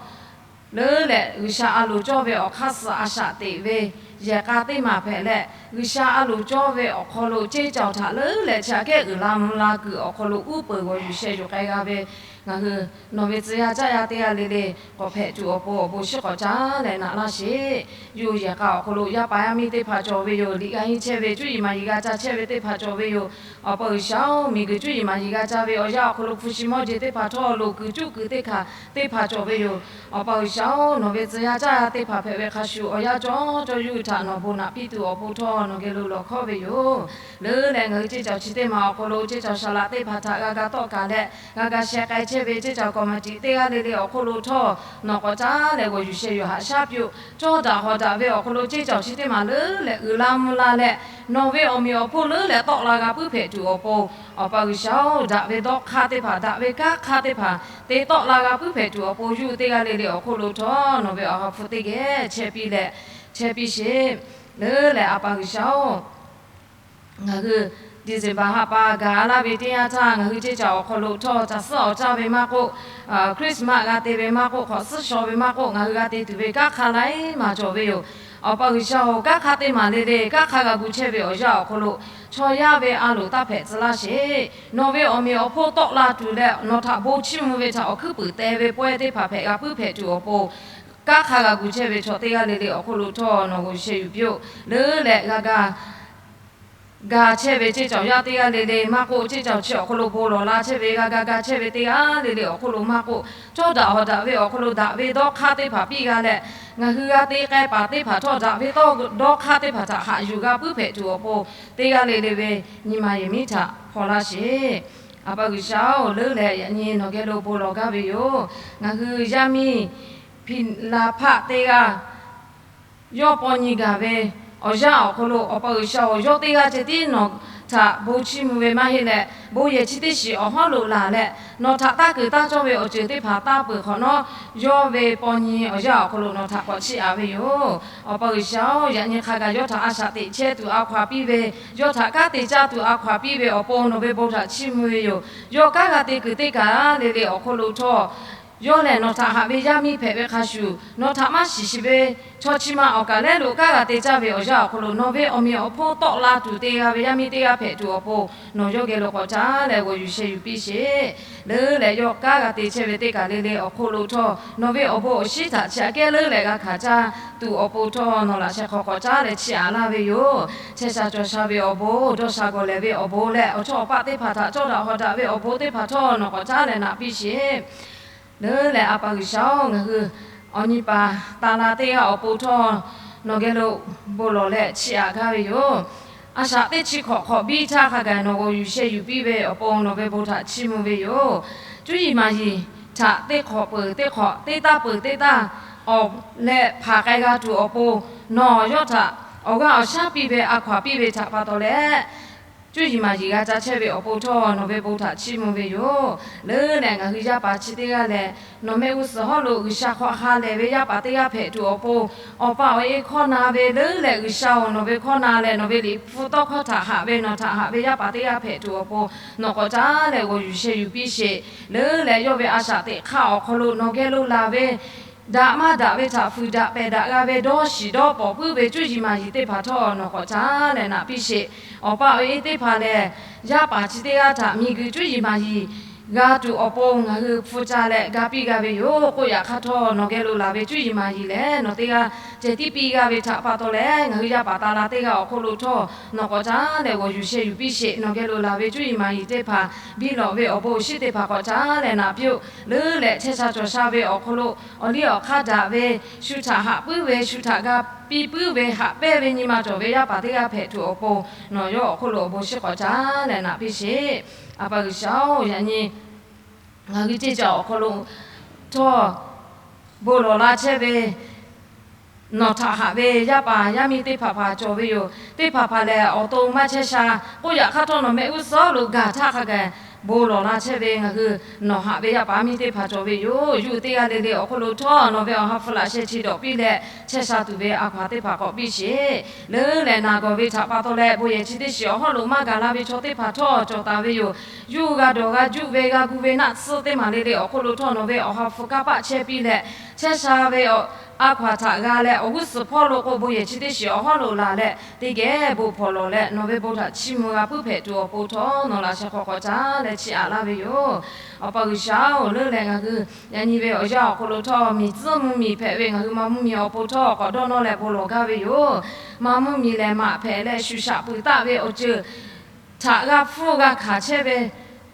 leuˉ leh G'uiˬsha a loˍ cawˇ ve awˬ hk'aˇ suh a shaꞈ teꞈ ve yehˬ k'a teˇ maˬ hpehꞈ leh, G'uiˬsha a loˍ cawˇ ve awˬ hk'aw lo ceˇ cawˬ htaꞈ leuˉ leh chi aꞈ kehˉ uiˍ la mvuh la kuiˬ awˬ hk'aw lo uˉ peunˍ g'awˬ yuˬ sheh yuˬ k'ai g'a ve ngaˬ hui nawˬ ve tcuh yaˇ caˇ yaˇ teˇ g'aˇ le le k'awꞈ hpehꞈ tuˬ awˬ pon awˬ bon shiˉ k'awꞈ caˉ leh naꞈ laˇ sheˍ. Yuˇ yehˬ k'a awˬ hk'aw lo yaˇ paˍ yaˇ miˇ teˇ hpaˍ cawˬ ve yoˬ. Liꞈ g'a henˇ chehˇ ve, cuˇ yiˍ maˍ yiˍ g'a ca chehˇ ve teˇ hpaˍ cawˬ ve yoˬ. Awˬ pa G'uiˬsha-oˬ, miˬguiˬ cuˇ yiˍ maˍ yiˍ g'a ca ve awˬ yanˇ awˬ hk'aw lo hpu shi mawˇ jeˬ teˇ hpaˍ htawˇ loˍ kuiˬ cuˆ kuiˬ teˇ hpaˍ cawˬ ve yoˬ. Awˬ pa G'uiˬsha-oˬ, nawˬ ve tcuh yaˇ caˇ yaˇ teˇ hpaˍ hpehꞈ ve hk'a shuˍ, awˬ yanˇ cawˇ cawˇ yuˇ htaꞈ nawˬ bon naꞈ piˇ tuˬ awˬ pon htawˇ nawˬ geh lo lawˬ hkawˉ ve yoˬ. Leuˉ leh ngaˬ hui ceˇ cawˬ chi teˇ maˬ awˬ hk'aw lo ceˇ cawˬ saˍ laꞈ teˇ hpaˍ htaꞈ g'a ga tawˆ kaˍ leh g'a ga sheh k'ai chehˇ ve ceˇ cawˬ kawˍmaˍtiꞈ teˇ g'aˇ le le awˬ hk'oˆ lo htawˇ nawˬ k'awꞈ caˉ leh g'awˬ yuˬ sheh yuˬ haꞈ shaˉ piˇ-oˆ. Cawˇ daꞈ hawˍ daꞈ ve awˬ hk'aw lo ceˇ cawˬ chi teˇ maˬ leuˉ leh uiˍ la mvuh la leh, nawˬ ve awˬ meꞈ awˬ hponˇ leuˉ leh tawˆ la g'a puiˉ hpehꞈ tuˬ awˬ pon, Awˬ pa G'uiˬsha-oˬ, daꞈ ve dawˇ hk'aˇ teˇ hpaˍ, daꞈ ve kanˉ hk'aˇ teˇ hpaˍ te tawˆ la g'a puiˉ hpehꞈ tuˬ awˬ pon, yuˇ teˇ g'aˇ le le awˬ hk'oˆ lo htawˇ nawˬ ve awˬ ha hpu teˇ geh chehˇ piˇ leh chehˇ piˇ sheˍ. Leuˉ leh A pa G'uiˬsha-oˬ, ngaˬ hui December ha pa gaˬ laˇ ve teˇ yanˇ htaˇ, ngaˬ hui ceˇ cawˬ awˬ hk'aw lo htawˇ caˬ suhˉ awˬ caˇ ve maˇ k'oˆ, Christmas g'a te ve maˇ k'oˆ, hk'awꞈ suhˉ shaw ve maˇ k'oˆ, ngaˬ hui g'a te tuˬ ve kanˉ hk'aˇ laiˉ maˬ cawˬ ve yoˬ. Awˬ pa G'uiˬsha-oˬ, kanˉ hk'aˇ teˇ maˬ le le kanˉ hk'aˇ g'a gu chehˇ ve awˬ yanˇ awˬ hk'aw lo chaw yaˇ ve a loˍ taˇ hpehꞈ tcuh laˇ sheˍ. Nawˬ ve awˬ meꞈ awˬ hponˇ tawˆ la tuˬ leh nawˬ htaꞈ bon chiˇ mvuh ve htaꞈ awˬ hkuiˉ puiˍ te ve pawehˇ teˇ hpaˍ hpehꞈ g'a puiˉ hpehꞈ tuˬ awˬ pon, kanˉ hk'aˇ g'a gu chehˇ ve chaw teˇ g'aˇ le le awˬ hk'oˆ lo htawˇ nawˬ g'awˬ yuˬ sheh yuˬ piˇ-oˆ. Leuˉ leh g'a ga ga chehˇ ve ceˇ cawˬ yaˇ teˇ g'aˇ le le maˇ k'oˆ, ceˇ cawˬ chi awˬ hk'aw lo bon lawˬ la chehˇ ve g'a ga ga chehˇ ve teˇ g'aˇ le le awˬ hk'oˆ lo maˇ k'oˆ, cawˇ daꞈ hawˍ daꞈ ve awˬ hk'aw lo daꞈ ve dawˇ hk'aˇ teˇ hpaˍ piˇ g'a leh, ngaˬ hui g'a te k'ai paˍ teˇ hpaˍ htawˇ daꞈ ve dawˇ hk'aˇ teˇ hpaˍ htaꞈ haꞈ yuˬ g'a puiˉ hpehꞈ tuˬ awˬ pon, teˇ g'aˇ le le ve nyi ma yehˬ miˉ htaꞈ hpaw laˇ sheˍ. A pa G'uiˬsha-oˬ, leuˉ leh yaꞈ nyi nawˬ geh lo bon lawˬ gaˇ ve yoˬ. Ngaˬ hui yaˇ miˇ Hpiˍlaˍhpaˆ teˇ g'aˇ yawˇ paw nyi gaˬ ve awˬ yanˇ awˬ hk'aw lo, Awˬ pa G'uiˬsha-oˬ, yawˇ teˇ g'aˇ ceh tiˉ nawˬ htaꞈ bon chiˇ mvuh ve maˇ heˆ leh, bon yehˬ chi teˇ shiˍ awˬ hawˉ lo laˬ leh, nawˬ htaꞈ taˇ kuiˬ taˇ cawˇ ve awˬ ceuˬ teˇ hpaˍ taˇ peuˬ hk'awꞈ nawˉ, yawˇ ve paw nyi awˬ yanˇ awˬ hk'aw lo nawˬ htaꞈ k'awꞈ chiˇ aꞈ ve yoˬ. Awˬ pa G'uiˬsha-oˬ, yaꞈ nyi hk'a gaˬ yawˇ htaꞈ a shaꞈ teꞈ chehˇ tuˬ a hkaw-anˬ piˇ ve, yawˇ htaꞈ kanˉ te caˇ tuˬ a hkaw-anˬ piˇ ve awˬ pon nawˬ ve bon htaꞈ chiˇ mvuh ve yoˬ. Yawˇ kanˉ g'a te kuiˬ teˇ kaˬ le le awˬ hk'aw lo htawˇ Yawˇ lehˬ, nawˬ htaꞈ haꞈ ve yaˇ miˇ hpehꞈ ve hk'a shuˍ, nawˬ htaꞈ maˇ shiˍ shiˍ ve chaw chi ma awˬ kaˍ lehˉ lo kanˉ g'a te caˇ ve awˬ yanˇ awˬ hk'aw lo, nawˬ ve awˬ meꞈ awˬ hponˇ tawˆ la tuˬ te g'a ve yaˇ miˇ teˇ g'aˇ hpehꞈ tuˬ awˬ pon, nawˬ yawˇ geh lo k'awꞈ caˉ leh g'awˬ yuˬ sheh yuˬ piˇ sheˍ. Leuˉ leh yawˇ kanˉ g'a te chehˇ ve teˇ kaˬ le le awˬ hk'oˆ lo htawˇ, nawˬ ve awˬ bon awˬ shinˉ htaꞈ chi aꞈ kehˉ leuˉ leh g'a hkanˍ caˇ tuˬ awˬ pon htawˇ, nawˬ laꞈ sheh hk'aw k'awꞈ caˉ leh chiˇ aꞈ laˇ ve yoˬ. Chehˇ sha cawˬ sha ve awˬ bon, dawˇ sha gawˬ lehˬ ve awˬ bon leh, awˬ chawˇ awˬ paˆ teˇ hpaˍ htaꞈ cawˇ daꞈ hawˍ daꞈ ve awˬ bon teˇ hpaˍ htawˇ nawˬ k'awꞈ caˉ leh naꞈ piˇ sheˍ. Leuˉ leh A pa G'uiˬsha-oˬ, ngaˬ hui awˬ nyi paˍ ta la teˇ g'aˇ awˬ pon htawˇ nawˬ geh lo bon lawˬ leh chiˇ aꞈ gaˇ ve yoˬ. A shaꞈ teˇ chi hk'awꞈ hk'awꞈ biˇ htaˇ hk'a gaˬ nawˬ g'awˬ yuˬ sheh yuˬ piˇ ve awˬ pon nawˬ ve bon htaꞈ chiˇ mvuh ve yoˬ. Cuˇ yiˍ maˍ yiˍ htaꞈ teˇ hk'awꞈ peuˬ teˇ hk'awꞈ, teˇ taˇ peuˬ teˇ taˇ awˬ leh hpanˍ k'ai g'a tuˬ awˬ pon, nawˬ yawˇ htaꞈ awˬ g'aˇ awˬ shaˉ piˇ ve, a hkaw anˬ piˇ ve htaꞈ pa taw leh, cuˇ yiˍ maˍ yiˍ g'a ca chehˇ ve awˬ pon htawˇ nawˬ ve bon htaꞈ chiˇ mvuh ve yoˬ. Leuˉ leh ngaˬ hui yaˇ paˍ chi teˇ g'aˇ lehˬ, nawˬ mehˆ g'uˇ suhˍ hawˉ lo G'uiˬsha hk'aw ha lehˬ ve yaˇ paˍ teˇ g'aˇ hpehꞈ tuˬ awˬ pon, Awˬ pa awˬ e hkawˇ na ve leuˉ leh G'uiˬsha-oˬ, nawˬ ve hkawˇ na leh nawˬ ve liꞈ hpu tawˇ hkawˇ htaꞈ haꞈ ve, nawˬ htaꞈ haꞈ ve yaˇ paˍ teˇ g'aˇ hpehꞈ tuˬ awˬ pon, nawˬ k'awꞈ caˉ leh g'awˬ yuˬ sheh yuˬ piˇ sheˍ. Leuˉ leh yawˇ ve a shaꞈ teꞈ hk'aˇ awˬ hk'aw lo nawˬ geh lo laˬ ve daꞈ maˇ daꞈ ve htaꞈ fuiˍ daꞈ pehˬ daꞈ g'a ve, dawˇ shiˍ dawˇ pawˍ puiˉ ve cuˇ yiˍ maˍ yiˍ teˇ hpaˍ htawˇ nawˬ k'awꞈ caˉ leh naꞈ piˇ sheˍ. Awˬ pa awˬ e teˇ hpaˍ lehˬ, yaˇ paˍ chi teˇ g'aˇ htaꞈ miˬguiˬ cuˇ yiˍ maˍ yiˍ g'a tuˬ awˬ pon ngaˬ hui hpu ca leh ga piˇ g'a ve yoˬ. K'oˆ yaꞈ hk'aˇ htawˇ, nawˬ geh lo laˬ ve cuˇ yiˍ maˍ yiˍ lehˬ, nawˬ teˇ g'aˇ ceh tiˉ piˇ g'a ve htaꞈ pa taw leh, ngaˬ hui yaˇ paˍ ta la teˇ g'aˇ awˬ hk'oˆ lo htawˇ nawˬ k'awꞈ caˉ leh g'awˬ yuˬ sheh yuˬ piˇ sheˍ. Nawˬ geh lo laˬ ve cuˇ yiˍ maˍ yiˍ teˇ hpaˍ biˇ lawꞈ ve awˬ bon awˬ shinˉ teˇ hpaˍ k'awꞈ caˉ leh naꞈ piˇ-oˆ. Leuˉ leh chehˇ sha cawˬ sha ve awˬ hk'aw lo awˬ liˇ awˬ hk'aˇ daꞈ ve, shu htaꞈ haꞈ puiˉ ve, shu htaꞈ ga piˇ puiˉ ve, haꞈ pehnˇ ve nyi ma cawˬ ve yaˇ paˍ teˇ g'aˇ hpehꞈ tuˬ awˬ pon, nawˬ yawˇ awˬ hk'oˆ lo awˬ bon shinˉ k'awꞈ caˉ leh naꞈ piˇ sheˍ. A pa G'uiˬsha-oˬ, yaꞈ nyi ngaˬ hui ceˇ caˬ awˬ hk'aw lo htawˇ bon lawˬ la chehˇ ve nawˬ htaꞈ haꞈ ve yaˇ paˍ yaˇ miˇ teˇ hpaˍ hpaˍ cawˬ ve yoˬ. Teˇ hpaˍ hpaˍ lehˬ, awˬ to maˇ chehˇ sha. K'oˆ yaꞈ hk'aˇ htawˇ, nawˬ mehˆ g'uˇ suhˍ lo gaˬ htaˇ hk'a gaˬ bon lawˬ la chehˇ ve ngaˬ hui nawˬ haꞈ ve yaˇ paˍ yaˇ miˇ teˇ hpaˍ cawˬ ve yoˬ. Yuˇ teˇ g'aˇ le le awˬ hk'oˆ lo htawˇ nawˬ ve awˬ ha hpu laꞈ sheh chi dawꞈ piˇ leh, chehˇ sha tuˬ ve a hkaw-anˬ teˇ hpaˍ k'awꞈ piˇ sheˍ. Leuˉ leh naˬ gawˬ ve htaꞈ pa taw leh bon yehˬ chi teˇ shiˍ awˬ hawˉ lo maˇ gaˬ la ve chaw teˇ hpaˍ htawˇ cawˬ taˍ ve yoˬ. Yuˇ g'a dawˬ g'a juˆ ve, g'a gu ve naˆ tsuhˇ teˇ maˬ le le awˬ hk'oˆ lo htawˇ nawˬ ve awˬ ha hpu kanˇ paˆ chehˇ piˇ leh, chehˇ sha ve a hkaw-anˬ htaꞈ g'a leh awˬ g'uˇ suhˍ hpawˇ lo k'o bon yehˬ chi teˇ shiˍ awˬ hawˉ lo laˬ leh, teˇ geh bon hpawˇ lawˬ leh nawˬ ve bon htaꞈ chiˇ mvuh g'a puiˉ hpehꞈ tuˬ awˬ pon htawˇ, nawˬ laꞈ sheh hk'aw k'awꞈ caˉ leh chiˇ aꞈ laˇ ve yoˬ. Awˬ pa G'uiˬsha-oˬ, leuˉ leh ngaˬ hui yaꞈ nyi ve awˬ yanˇ awˬ hk'aw lo htawˇ, miˬ tcuhˉ mvuhˇmiˬ hpehꞈ ve ngaˬ hui ma mvuhˇmiˬ awˬ pon htawˇ k'awꞈ dawˇ nawˇ leh bon lawˬ gaˇ ve yoˬ. Ma mvuhˇmiˬ lehˬ, maꞈ hpehꞈ leh shuˍ shaꞈ peuˬ taˆ ve awˬ ceuˬ htaꞈ g'a hpfuhˇ g'a hkanˍ chehˇ ve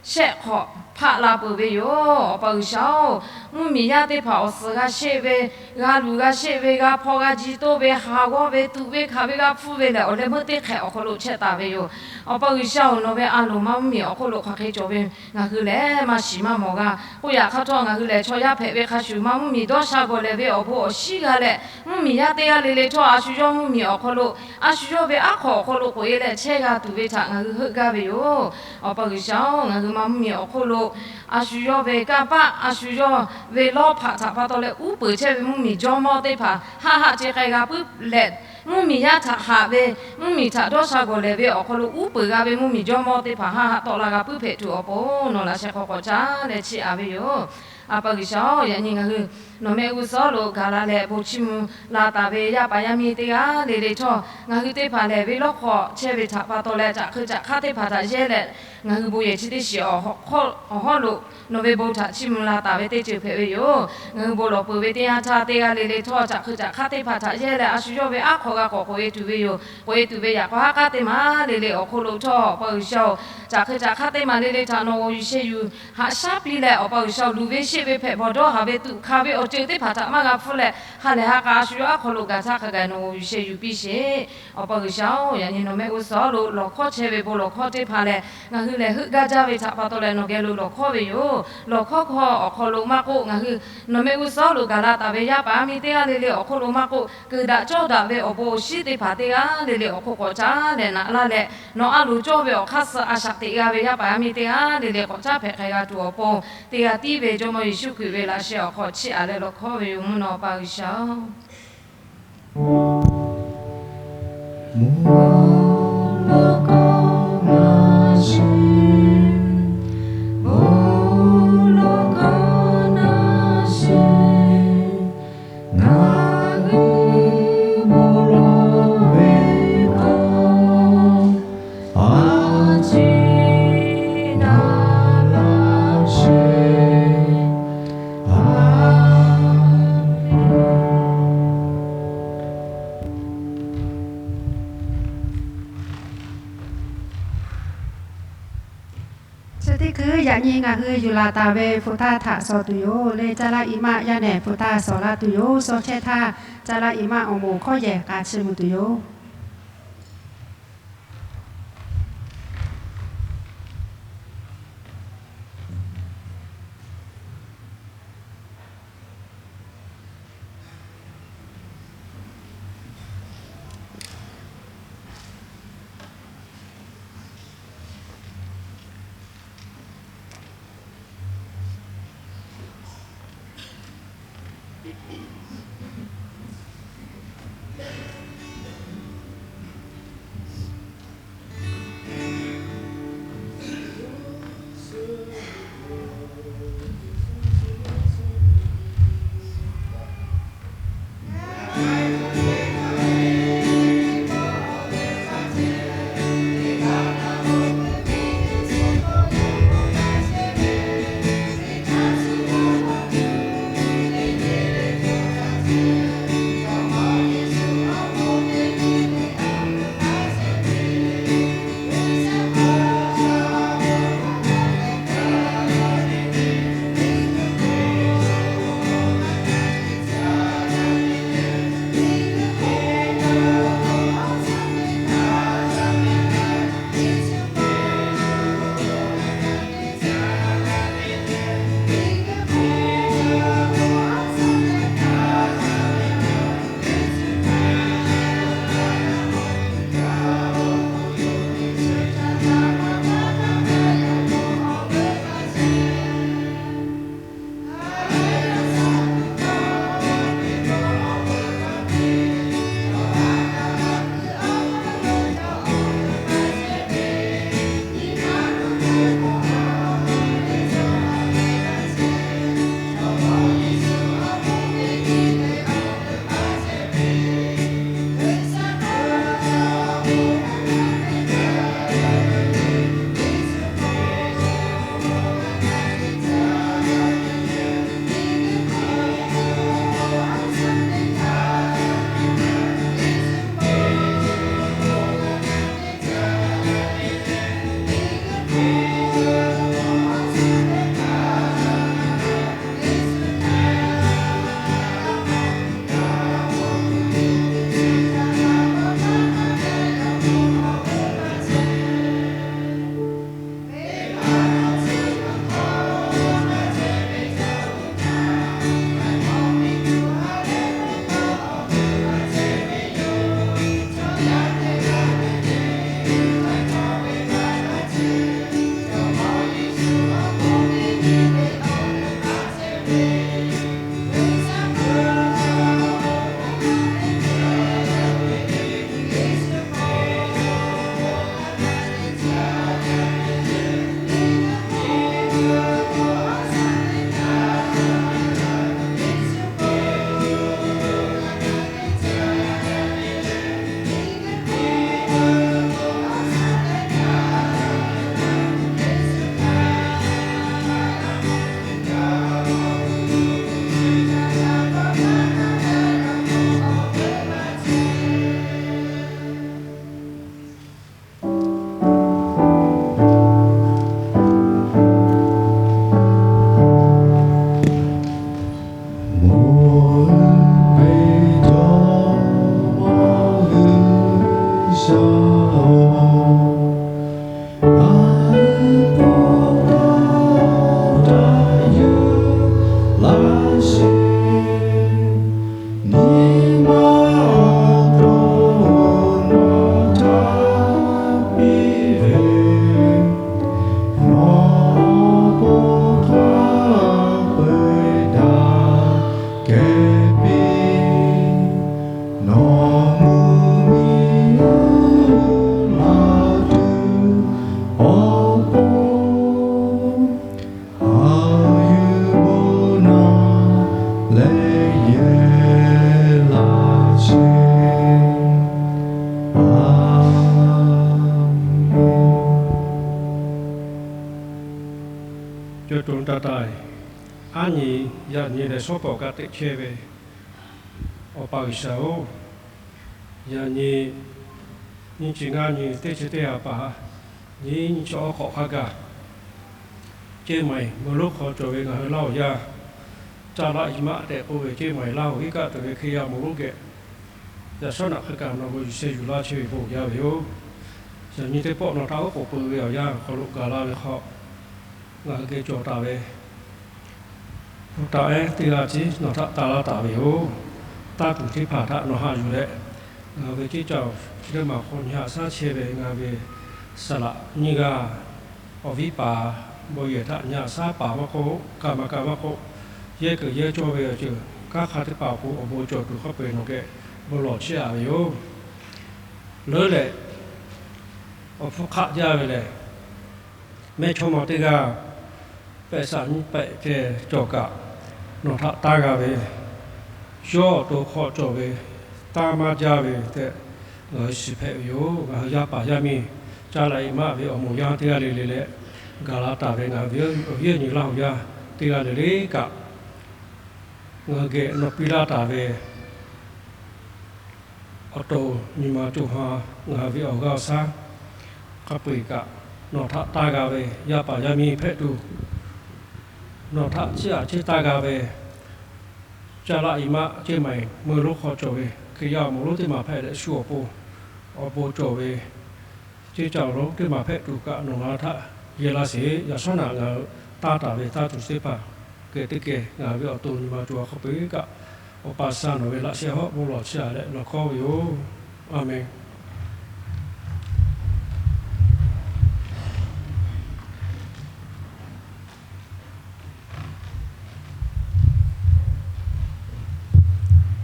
shehˆ hk'awꞈ hpaˆ la peuˬ ve yoˬ. Awˬ pa G'uiˬsha-oˬ, mvuhˇmiˬ yaˇ teˇ hpaˍ awˬ suhˍ g'a sheˆ ve, g'a luˬ g'a sheˆ ve, g'a hpaw g'a ji toˇ ve, ha g'awˇ ve, tuꞈ ve hkanˍ ve g'a hpfuhˇ ve lehˬ, awˬ leh meuˇ teˇ hk'ehꞈ awˬ hk'aw lo chehˇ taˍ ve yoˬ. Awˬ pa G'uiˬsha-oˬ, nawˬ ve a loˍ ma mvuhˇmiˬ awˬ hk'oˆ lo hk'aˬ hk'e cawˬ ve ngaˬ hui lehˬ maˇ shiˍ maˇ mawˬ g'a. K'oˆ yaꞈ hk'aˇ htawˇ, ngaˬ hui lehˬ chaw yaˇ hpehꞈ ve hk'a shuˍ, ma mvuhˇmiˬ dawˇ sha gawˬ lehˬ ve awˬ bon awˬ shiˉ g'a leh, mvuhˇmiˬ yaˇ teˇ g'aˇ le le htawˇ a shu yawˇ mvuhˇmiˬ awˬ hk'aw lo, a shu yawˇ ve aˉ hk'aw awˬ hk'aw lo k'oꞈ e leh chehˇ g'a tuˬ ve htaꞈ ngaˬ hui heuˆ gaˇ ve yoˬ. Awˬ pa G'uiˬsha-oˬ, ngaˬ hui ma mvuhˇmiˬ awˬ hk'oˆ lo a shu yawˇ ve kanˇ paˆ, a shu yawˇ ve lawˇ hpaꞈ htaꞈ pa taw leh uˉ peunˍ chehˇ ve mvuhˇmiˬ jawˇmawˇ teˇ hpaˍ haˆ haˆ ce k'ai g'a puiˉ leh, mvuhˇmiˬ yaˇ htaꞈ haꞈ ve, mvuhˇmiˬ htaꞈ dawˇ sha gawˬ lehˬ ve awˬ hk'aw lo uˉ peunˍ g'a ve mvuhˇmiˬ jawˇmawˇ teˇ hpaˍ haˆ haˆ tawˆ la g'a puiˉ hpehꞈ tuˬ awˬ pon, nawˬ laꞈ sheh hk'aw k'awꞈ caˉ leh chiˇ aꞈ ve yoˬ. Awˬ pa G'uiˬsha-oˬ, yaꞈ nyi ngaˬ hui nawˬ mehˆ g'uˇ suhˍ lo gaˬ la leh bon chiˇ mvuh la taˍ ve yaˇ paˍ yaˇ miˇ teˇ g'aˇ le le htawˇ, ngaˬ hui teˇ hpaˍ lehˬ ve lawˇ hk'aw chehˇ ve htaꞈ pa taw leh, caꞈ hk'e caꞈ hk'aˇ teˇ hpaˍ htaꞈ yehˇ leh, ngaˬ hui bon yehˬ chi teˇ shiˍ awˬ hawˉ lo nawˬ ve bon htaꞈ chiˇ mvuh la taˍ ve teˇ ceuˬ hpehꞈ ve yoˬ. Ngaˬ hui bon lawˬ peuˬ ve teˇ yanˇ htaˇ, teˇ g'aˇ le le htawˇ caꞈ hk'e caꞈ hk'aˇ teˇ hpaˍ htaꞈ yehˇ leh, a shu yawˇ ve aˉ hk'aw g'a k'awꞈ k'oꞈ e tuˬ ve yoˬ. K'oꞈ e tuˬ ve yaꞈ k'aw haˉ k'aˉ teˇ maˬ le le awˬ hk'oˆ lo htawˇ, Awˬ pa G'uiˬsha-oˬ, caꞈ hk'e caꞈ hk'aˇ teˇ maˬ le le htaꞈ nawˬ g'awˬ yuˬ sheh yuˬ haꞈ shaˉ piˇ leh, Awˬ pa G'uiˬsha-oˬ, luˬ ve sheˆ ve hpehꞈ bawˬ dawˇ haˍ ve tuꞈ hkanˍ ve awˬ ceuˬ teˇ hpaˍ htaꞈ maˇ g'a hpfuhˇ leh, ha lehˬ ha k'a a shu yawˇ aˉ hk'aw lo gaˬ htaˇ hk'a gaˬ nawˬ g'awˬ yuˬ sheh yuˬ piˇ sheˍ. Awˬ pa G'uiˬsha-oˬ, yaꞈ nyi nawˬ mehˆ g'uˇ suhˍ lo lawˬ hkawˇ chehˇ ve bon lawˬ hkawˇ teˇ hpaˍ lehˬ, ngaˬ hui lehˬ heuˆ gaˇ jaˇ ve htaꞈ pa taw leh nawˬ geh lo lawˬ hkawˇ ve yoˬ. Lawˬ hkawˇ hkawˇ awˬ hk'aw lo maˇ k'oˆ, ngaˬ hui nawˬ mehˆ g'uˇ suhˍ lo gaˬ la taˍ ve yaˇ paˍ yaˇ miˇ teˇ g'aˇ le le awˬ hk'oˆ lo maˇ k'oˆ, keuˍ daꞈ cawˇ daꞈ ve awˬ bon awˬ shiˉ teˇ hpaˍ teˇ g'aˇ le le awˬ hk'oˆ k'awꞈ caˉ leh naꞈ laˇ leh, nawˬ a loˍ cawˇ ve awˬ hk'aˇ suh a shaꞈ teꞈ g'a ve yaˇ paˍ yaˇ miˇ teˇ g'aˇ le le k'awꞈ caˉ hpehꞈ hk'a g'a tuˬ awˬ pon, teˇ g'aˇ tiˉ ve Jawˇmawˇ Yeˍsuˆ Hkriꞈ ve laꞈ sheh awˬ hk'aw chiˇ aꞈ leh lawˬ hkawˇ ve yoˬ. Mvuhˇ naw Awˬ pa G'uiˬsha-oˬ, mvuhˇ naw k'aw na sheˍ, mvuhˇ naw k'aw na Yaꞈ nyi ngaˬ hui yuˬ laˬ taˍ ve hpu htaˇ htaꞈ shawˍ tuˬ yoˬ le. Caˇ laˇ i maˆ yaˇ nehˬ hpu htaˇ shawˍ laˇ tuˬ yoˬ. Shawˍ chehˇ htaˇ, caˇ laˇ i maˆ awˬ moˍ hkawˇ yehˬ k'a chiˇ mvuh tuˬ yoˬ. Aˉ nyi yaꞈ nyi leh shawˉ pawˍ ka teꞈ chehˇ ve Awˬ pa G'uiˬsha-oˬ, yaꞈ nyi nyiˇ chi ngaˇ nyi teˇ chi teˇ ha pa nyiˇ nyi chi awˉ hk'awꞈ hk'a gaˬ Ceˇ maiˍ meuˇ lonˉ hk'aw cawˬ ve ngaˬ hui Laˇ huˍ yaˇ, Caˇ laˆ Iˉ maˆ tehꞈ k'oˆ ve ceˇ maiˍ Laˇ huˍ iˉ kaˆ tuˬ ve Hkriꞈ yaˇ awˬ moˍ lonˉ geh, yaꞈ shawˉ naꞈ hk'e kaꞈ nawˬ hui yuˬ sheh yuˬ laˇ chehˇ ve bon uiˍ jaˇ ve yoˬ. Yaꞈ nyi teˇ pawˆ nawˬ htaꞈ oˉ k'oˍ pui ve awˬ yanˇ awˬ hk'aw lo gaˬ la ve hk'aw, ngaˬ hui geh cawˬ taˍ ve hpu taˍ ehˉ teˇ g'aˇ tiˉ nawˬ htaꞈ taˇ laˇ taˍ ve yoˬ. Taˇ tuˬ teˇ hpaˍ htaꞈ nawˬ haꞈ yuˬ leh, ngaˬ hui ve ceˇ caˇ chi teˇ maˬ hk'aw nyi haꞈ shaˉ chehˇ ve ngaˬ hui ve saˍ laꞈ nyiˇ g'aˇ, awˬ viˉ paˍ bon yehˬ htaꞈ nyi haꞈ shaˉ paˍ maˇ k'oˆ, kaˇ maˇ kaˇ maˇ k'oˆ, yehˇ kuiˬ yehˇ cawˇ ve awˬ ceuˬ kanˉ hk'a teˇ hpaˍ awˬ pon awˬ bon cawˬ tuˬ hk'a peu-eˬ nawˬ geh bon lawˬ chehˇ a ve yoˬ. Leuˉ leh, awˬ hpfuhˇ hk'aˆ jaˇ ve lehˬ, mehˇchawˇma teˇ g'aˇ pehꞈ shaꞈ nyi pehꞈ ceh cawˬ kaꞈ, nawˬ htaꞈ taˇ g'a ve, yawˇ awˬ to hk'aw cawˬ ve, taˇ maˇ jaˇ ve tehꞈ ngaˬ hui shiˍ hpehꞈ ve yoˬ. Ngaˬ hui yaˇ paˍ yaˇ miˇ, Caˇ laˆ Iˉ maˆ ve awˬ moˍ yaˇ teˇ g'aˇ le le leh, gaˬ la taˍ ve ngaˬ hui ve awˬ viˉ awˬ nyi Laˇ huˍ yaˇ teˇ g'aˇ le le kaꞈ, ngaˬ hui geh nawˬ piˇ laˇ taˍ ve awˬ to nyi ma co ha, ngaˬ hui ve awˬ g'aˇ awˬ shaˉ hk'a peu-eˬ kaꞈ, nawˬ htaꞈ taˇ g'a ve yaˇ paˍ yaˇ miˇ hpehꞈ tuˬ, nawˬ htaꞈ chiˇ aꞈ chiˇ taˇ g'a ve, Caˇ laˆ Iˉ maˆ ceˇ maiˍ meuˇ lonˉ hk'aw cawˬ ve Hkriꞈ yaˇ awˬ moˍ lonˉ teˇ maˬ hpehꞈ leh, shu awˬ pon awˬ bon cawˬ ve ceˇ caˇ awˬ lonˉ teˇ maˬ hpehꞈ tuˬ kaꞈ nawˬ ngaˬ htaꞈ yehˇ laˇ sheˍ. Yaꞈ shawˉ naꞈ ngaˬ hui taˇ taˍ ve taˇ tuˬ teˇ hpaˍ geh teˇ geh ngaˬ hui ve awˬ to nyi ma co ha hk'a peu-eˬ kaꞈ, Awˬ pa sha nawˬ ve laꞈ sheh hawˉ bon lawˬ chehˇ a leh nawˬ hkawˇ ve yoˬ. A menˬ.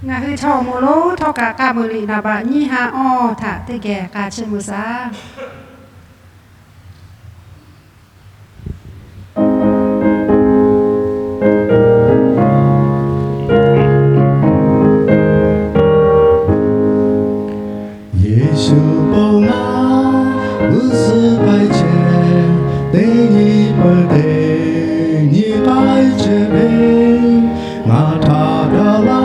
Ngaˬ hui chaw awˬ moˍ lonˉ htawˇ kaꞈ k'a meuˍ liꞈ naˍ baꞈ nyiˇ ha awˇ htaꞈ teˇ geh k'a chiˇ mvuh shaˍ. Yeˍsuˆ bon naˉ g'uˇ suhˍ k'ai chehˇ, teˇ nyi peuˬ teˇ nyi k'ai chehˇ ve, ngaˬ htaꞈ daꞈ laˇ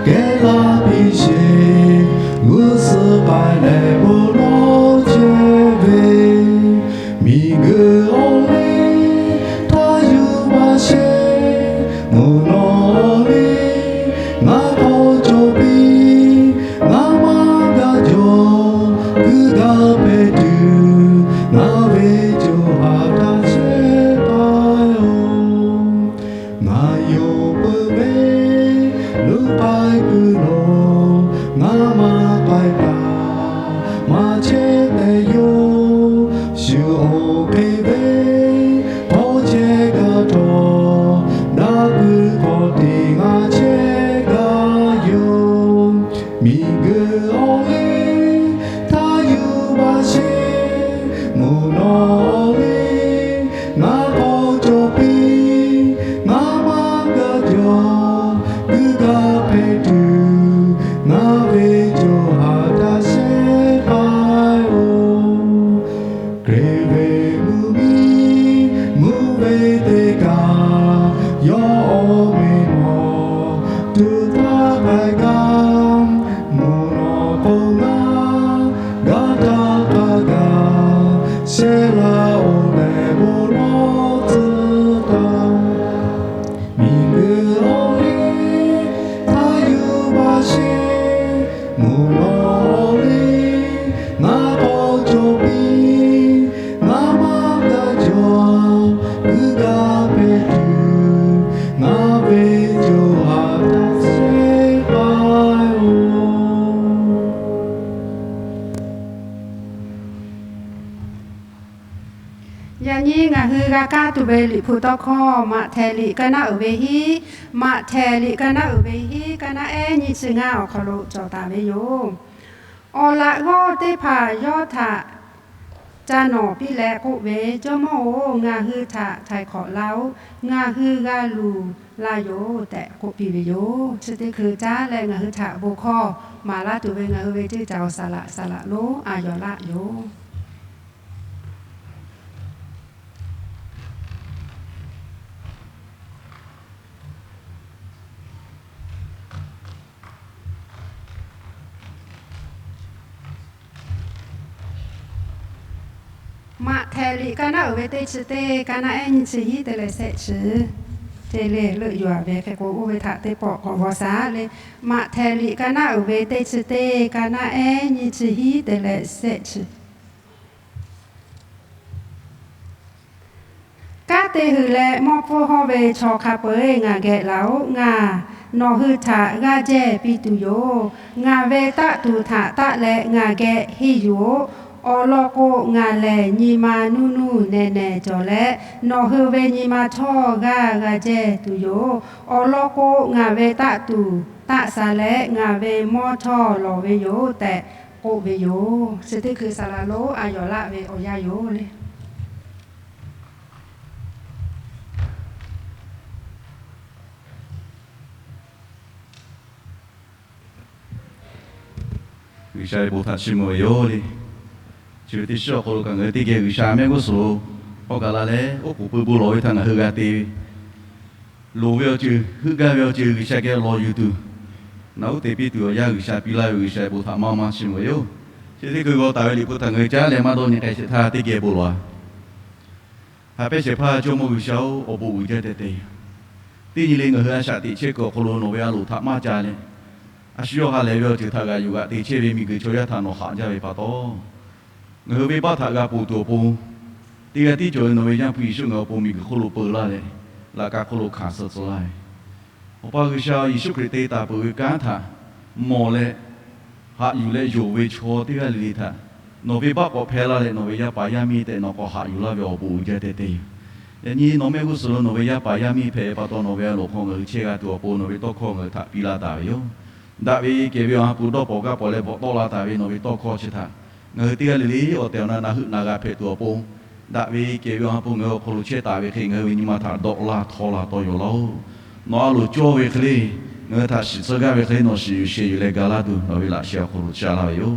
kehˉ laˇ piˇ sheˍ, g'uˇ suhˍ k'ai leh bon lawˬ chehˇ ve, miˬguiˬ awˬ liˇ htaˇ yuˬ baˬ sheˍ, mvuhˇ naw awˬ liˇ ngaˬ k'awꞈ cawˬ piˇ, ngaˬ maˇ g'a jawˬ, guiˇ gaˇ hpehꞈ tuˬ, ngaˬ ve co ha htaꞈ shehˍ k'ai-oˬ. Ngaˬ yonˍ peuˬ ve luˇ k'ai kuiˬ lo, ngaˬ maˇ k'ai kaꞈ maˇ chehˇ tehꞈ yoˬ. Shu oˇ hk'e ve hk'awˇ chehˇ g'a htawˇ, daꞈ kuiˬ hk'awꞈ tiꞈ ngaˬ chehˇ g'a yoˬ. Miˬguiˬ awˬ liˇ htaˇ yuˬ baˬ sheˍ, mvuhˇ naw awˬ liˇ ngaˬ k'awꞈ cawˬ piˇ, ngaˬ maˇ g'a jawˬ, guiˇ gaˇ hpehꞈ tuˬ, ngaˬ ve co ha htaꞈ shehˍ k'ai-oˬ. Hkriꞈ ve mvuhˇ miˬ mvuhˇ ve teˇ kaˬ, yawˇ awˬ meꞈ mawˬ tuˬ htaˇ k'ai gaˇ, mvuhˇ naw k'o ngaˬ g'a htaˇ k'ai gaˇ, shehˍ laˇ-oˬ tehꞈ bon lawˬ tcuh taˍ. Miˬguiˬ awˬ liˇ htaˇ yuˬ baˬ sheˍ, mvuhˇ naw awˬ liˇ ngaˬ k'awꞈ cawˬ piˇ, ngaˬ maˇ g'a jawˬ, guiˇ gaˇ hpehꞈ tuˬ, ngaˬ ve co ha htaꞈ shehˍ k'ai-oˬ. Yaꞈ nyi ngaˬ hui g'a kaˇ tuˬ ve Liꞈ hpu tawˇ hkawˇ Maꞈhtehˍ liꞈ kaˇ naˉ uiˍ ve hiˉ, Maꞈhtehˍ liꞈ kaˇ naˉ uiˍ ve hiˉ, kaˇ naˉ ehˉ nyiˇ chi ngaˇ awˬ hk'aw lo cawˬ taˍ ve yoˬ. Awˬ laꞈ g'awˇ teˇ hpaˍ yawˇ htaꞈ ca nawˍ piˇ leh k'oˆ ve, Jawˇmawˇ-oˬ, ngaˬ hui htaꞈ htaiˍ hk'awꞈ laˇ-oˆ. Ngaˬ hui g'a luˬ la yoˬ tehꞈ k'oˆ piˇ ve yoˬ. Chi teˇ hkui caˉ leh ngaˬ hui htaꞈ bon hkawˇ maˍ laˇ tuˬ ve ngaˬ hui ve teˇ caꞈ awˬ saˍ laꞈ saˍ laꞈ lonˉ a yawˬ laˆ yoˬ. Maꞈhtehˍ liꞈ kaˇ naˉ uiˍ ve teˇ chi teˇ, kaˇ naˉ ehˉ nyiˇ chi hiˉ te leh sehˆ chi. Te leh leuˆ yuˬ-a ve hk'e k'o, oˇ ve htaꞈ teˇ pawˆ k'awꞈ g'aw shaˍ le. Maꞈhtehˍ liꞈ kaˇ naˉ uiˍ ve teˇ chi teˇ, kaˇ naˉ ehˉ nyiˇ chi hiˉ te leh sehˆ chi. Kanˉ te huiˍ leh mawˇ pfuhˇ hawˇ ve chaw hk'a peu-eˬ ngaˬ geh laˬ-oꞈ. Ngaˬ nawˬ hui htaꞈ g'aˇ jehˇ piˇ tuˬ yoˬ. Ngaˬ ve taˆ tuˬ htaꞈ taˆ leh ngaˬ geh henˇ yuˬ-oꞈ. Awˬ lawn k'o, ngaˬ lehˬ nyi ma nuˇ nuˇ nehˬ nehˬ cawˬ leh, nawˬ hui ve nyi ma htawˇ g'aˇ g'a jehˇ tuˬ yoˬ. Awˬ lawn k'o, ngaˬ ve taˆ tuˬ taˆ sha leh ngaˬ ve mawˇ htawˇ lawˬ ve yoˬ tehꞈ k'oˆ ve yoˬ. Chi teˇ hkui saˍ laˍ lonˉ a yawˬ laˆ ve awˬ yanˇ yoˬ le. G'uiˬsha ve bon htaꞈ chiˇ mvuh ve yoˬ le. Chi ve teˇ shiˉ awˬ hk'aw lo kaꞈ ngaˬ hui teˇ geh G'uiˬsha mehˆ g'uˇ suhˍ lo hawˉ gaˬ la leh, oˉ k'oˍ pui bon lawˬ ve htaꞈ ngaˬ hui g'a te ve, loˍ ve awˬ ceuˬ, heuˆ gaˇ ve awˬ ceuˬ G'uiˬsha geh lawˬ yuˬ tuˬ, naꞈ uˉ te piˇ tuˬ awˬ yanˇ G'uiˬsha piˇ laˇ ve G'uiˬsha ve bon htaꞈ maˇ maˇ chiˇ mvuh ve yoˬ. Chi teˇ hkui g'aw taˍ ve Liꞈ hpu htaꞈ ngaˬ hui caˉ leh maˇ dawˇ nyi k'ai sheˍ htaˇ, teˇ geh bon lawˬ-a. Haꞈ pehˇ shehˍ hpaˇ Jawˇmawˇ G'uiˬsha-oˬ, awˬ bon uiˍ jaˇ teh teh yoˬ. Teˇ nyi le ngaˬ hui a shaꞈ teꞈ chehˇ kuiˬ awˬ hk'aw lo nawˬ ve a loˍ htaꞈ maˇ ca leh, a shu yawˇ ha lehˬ ve awˬ ceuˬ htaꞈ g'aꞈ yuˬ g'aꞈ te chehˇ ve miˬguiˬ chaw yaˇ htaꞈ nawˬ haꞈ jaˇ ve pa taw, ngaˬ hui venˇbaˆ htaꞈ g'a ponˬ tuˬ awˬ pon, teˇ g'aˇ tiˉ cawˬ ve nawˬ ve Yaˇ hpu Yeˍsuˆ ngaˬ hui awˬ pon miˬguiˬ hk'oˆ lo peu laˇ leh, laꞈ ka hk'oˆ lo hkanˍ suh tcuh laˇ ve, Awˬ pa G'uiˬsha, Yeˍsuˆ Hkriꞈ te taˍ peuˬ ve kanˉ htaꞈ mawˬ leh, haꞈ yuˬ leh yonˍ ve chaw teˇ g'aˇ le le htaꞈ nawˬ venˇbaˆ k'awꞈ hpehˇ laˇ leh, nawˬ ve yaˇ paˍ yaˇ miˇ tehꞈ nawˬ k'awꞈ haꞈ yuˬ laˇ ve awˬ bon uiˍ jaˇ teh teh yoˬ. Yaꞈ nyi nawˬ mehˆ g'uˇ suhˍ lo nawˬ ve yaˇ paˍ yaˇ miˇ hpehꞈ ve pa taw, nawˬ ve a loˍ hk'aw ngaˬ hui chehˇ g'a tuˬ awˬ pon nawˬ ve tawˇ hkawˇ ngaˬ hui htaꞈ piˇ laˇ taˍ ve yoˬ. Daꞈ ve kehˬ ve awˬ ha hpu dawˇ pawnˍ gaˇ pawnˍ leh bvuhꞈ tawˆ la taˍ ve nawˬ ve tawˇ hkawˇ chi htaꞈ ngaˬ hui teˇ g'aˇ le le awˬ tehˬ awˬ na na heuˆ na g'a hpehꞈ tuˬ awˬ pon, daꞈ ve kehˬ ve awˬ ha hpu ngaˬ hui awˬ hk'aw lo chehˇ taˍ ve hk'e, ngaˬ hui ve nyi ma htaꞈ dawˆ laˇ htawˇ la tawˇ yaw laˇ-oˬ. Nawˬ a loˍ cawˇ ve hk'e le, ngaˬ hui htaꞈ shiˍ tcuh gaˇ ve hk'e le, nawˬ shiˍ yuˬ sheh yuˬ leh ga laˇ tuˬ, nawˬ ve laꞈ sheh awˬ hk'aw lo ca laˇ ve yoˬ.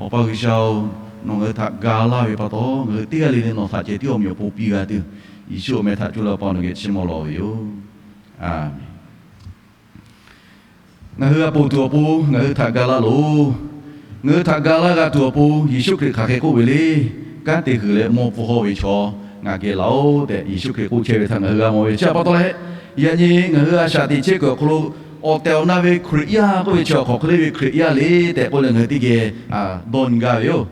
Awˬ pa G'uiˬsha-oˬ, nawˬ ngaˬ hui htaꞈ ga laˇ ve pa taw, ngaˬ hui teˇ g'aˇ le le nawˬ htaꞈ ceh tiˉ awˬ meꞈ awˬ pon piˇ g'a tuˬ, Yeˍsuˆ awˬ meh htaꞈ coˇ leh Awˬ pa nawˬ geh chiˇ mvuh lawˬ ve yoˬ. Aˬmenˍ. Ngaˬ hui g'a ponˬ tuˬ awˬ pon ngaˬ hui htaꞈ ga laˇ loˬ. Ngaˬ hui htaꞈ ga laˇ g'a tuˬ awˬ pon Yeˍsuˆ Hkriꞈ hk'aˬ hk'e k'oˆ ve le. Kanˉ te huiˍ leh mawˇ pfuhˇ hawˇ ve chaw ngaˬ geh laˬ-oˬ tehꞈ, Yeˍsuˆ Hkriꞈ k'oˆ chehˇ ve htaꞈ ngaˬ hui g'a mawˬ ve chi htaꞈ pa taw leh, yaꞈ nyi ngaˬ hui a shaꞈ teꞈ chehˇ kuiˬ awˬ hk'aw lo awˬ tehˬ awˬ na ve Hkriꞈ yaˇ k'oˆ ve chi awˬ hk'aˬ hk'e le ve Hkriꞈ yaˇ le tehꞈ k'oˆ leh ngaˬ hui teˇ geh dawˇ nyi gaˇ ve yoˬ.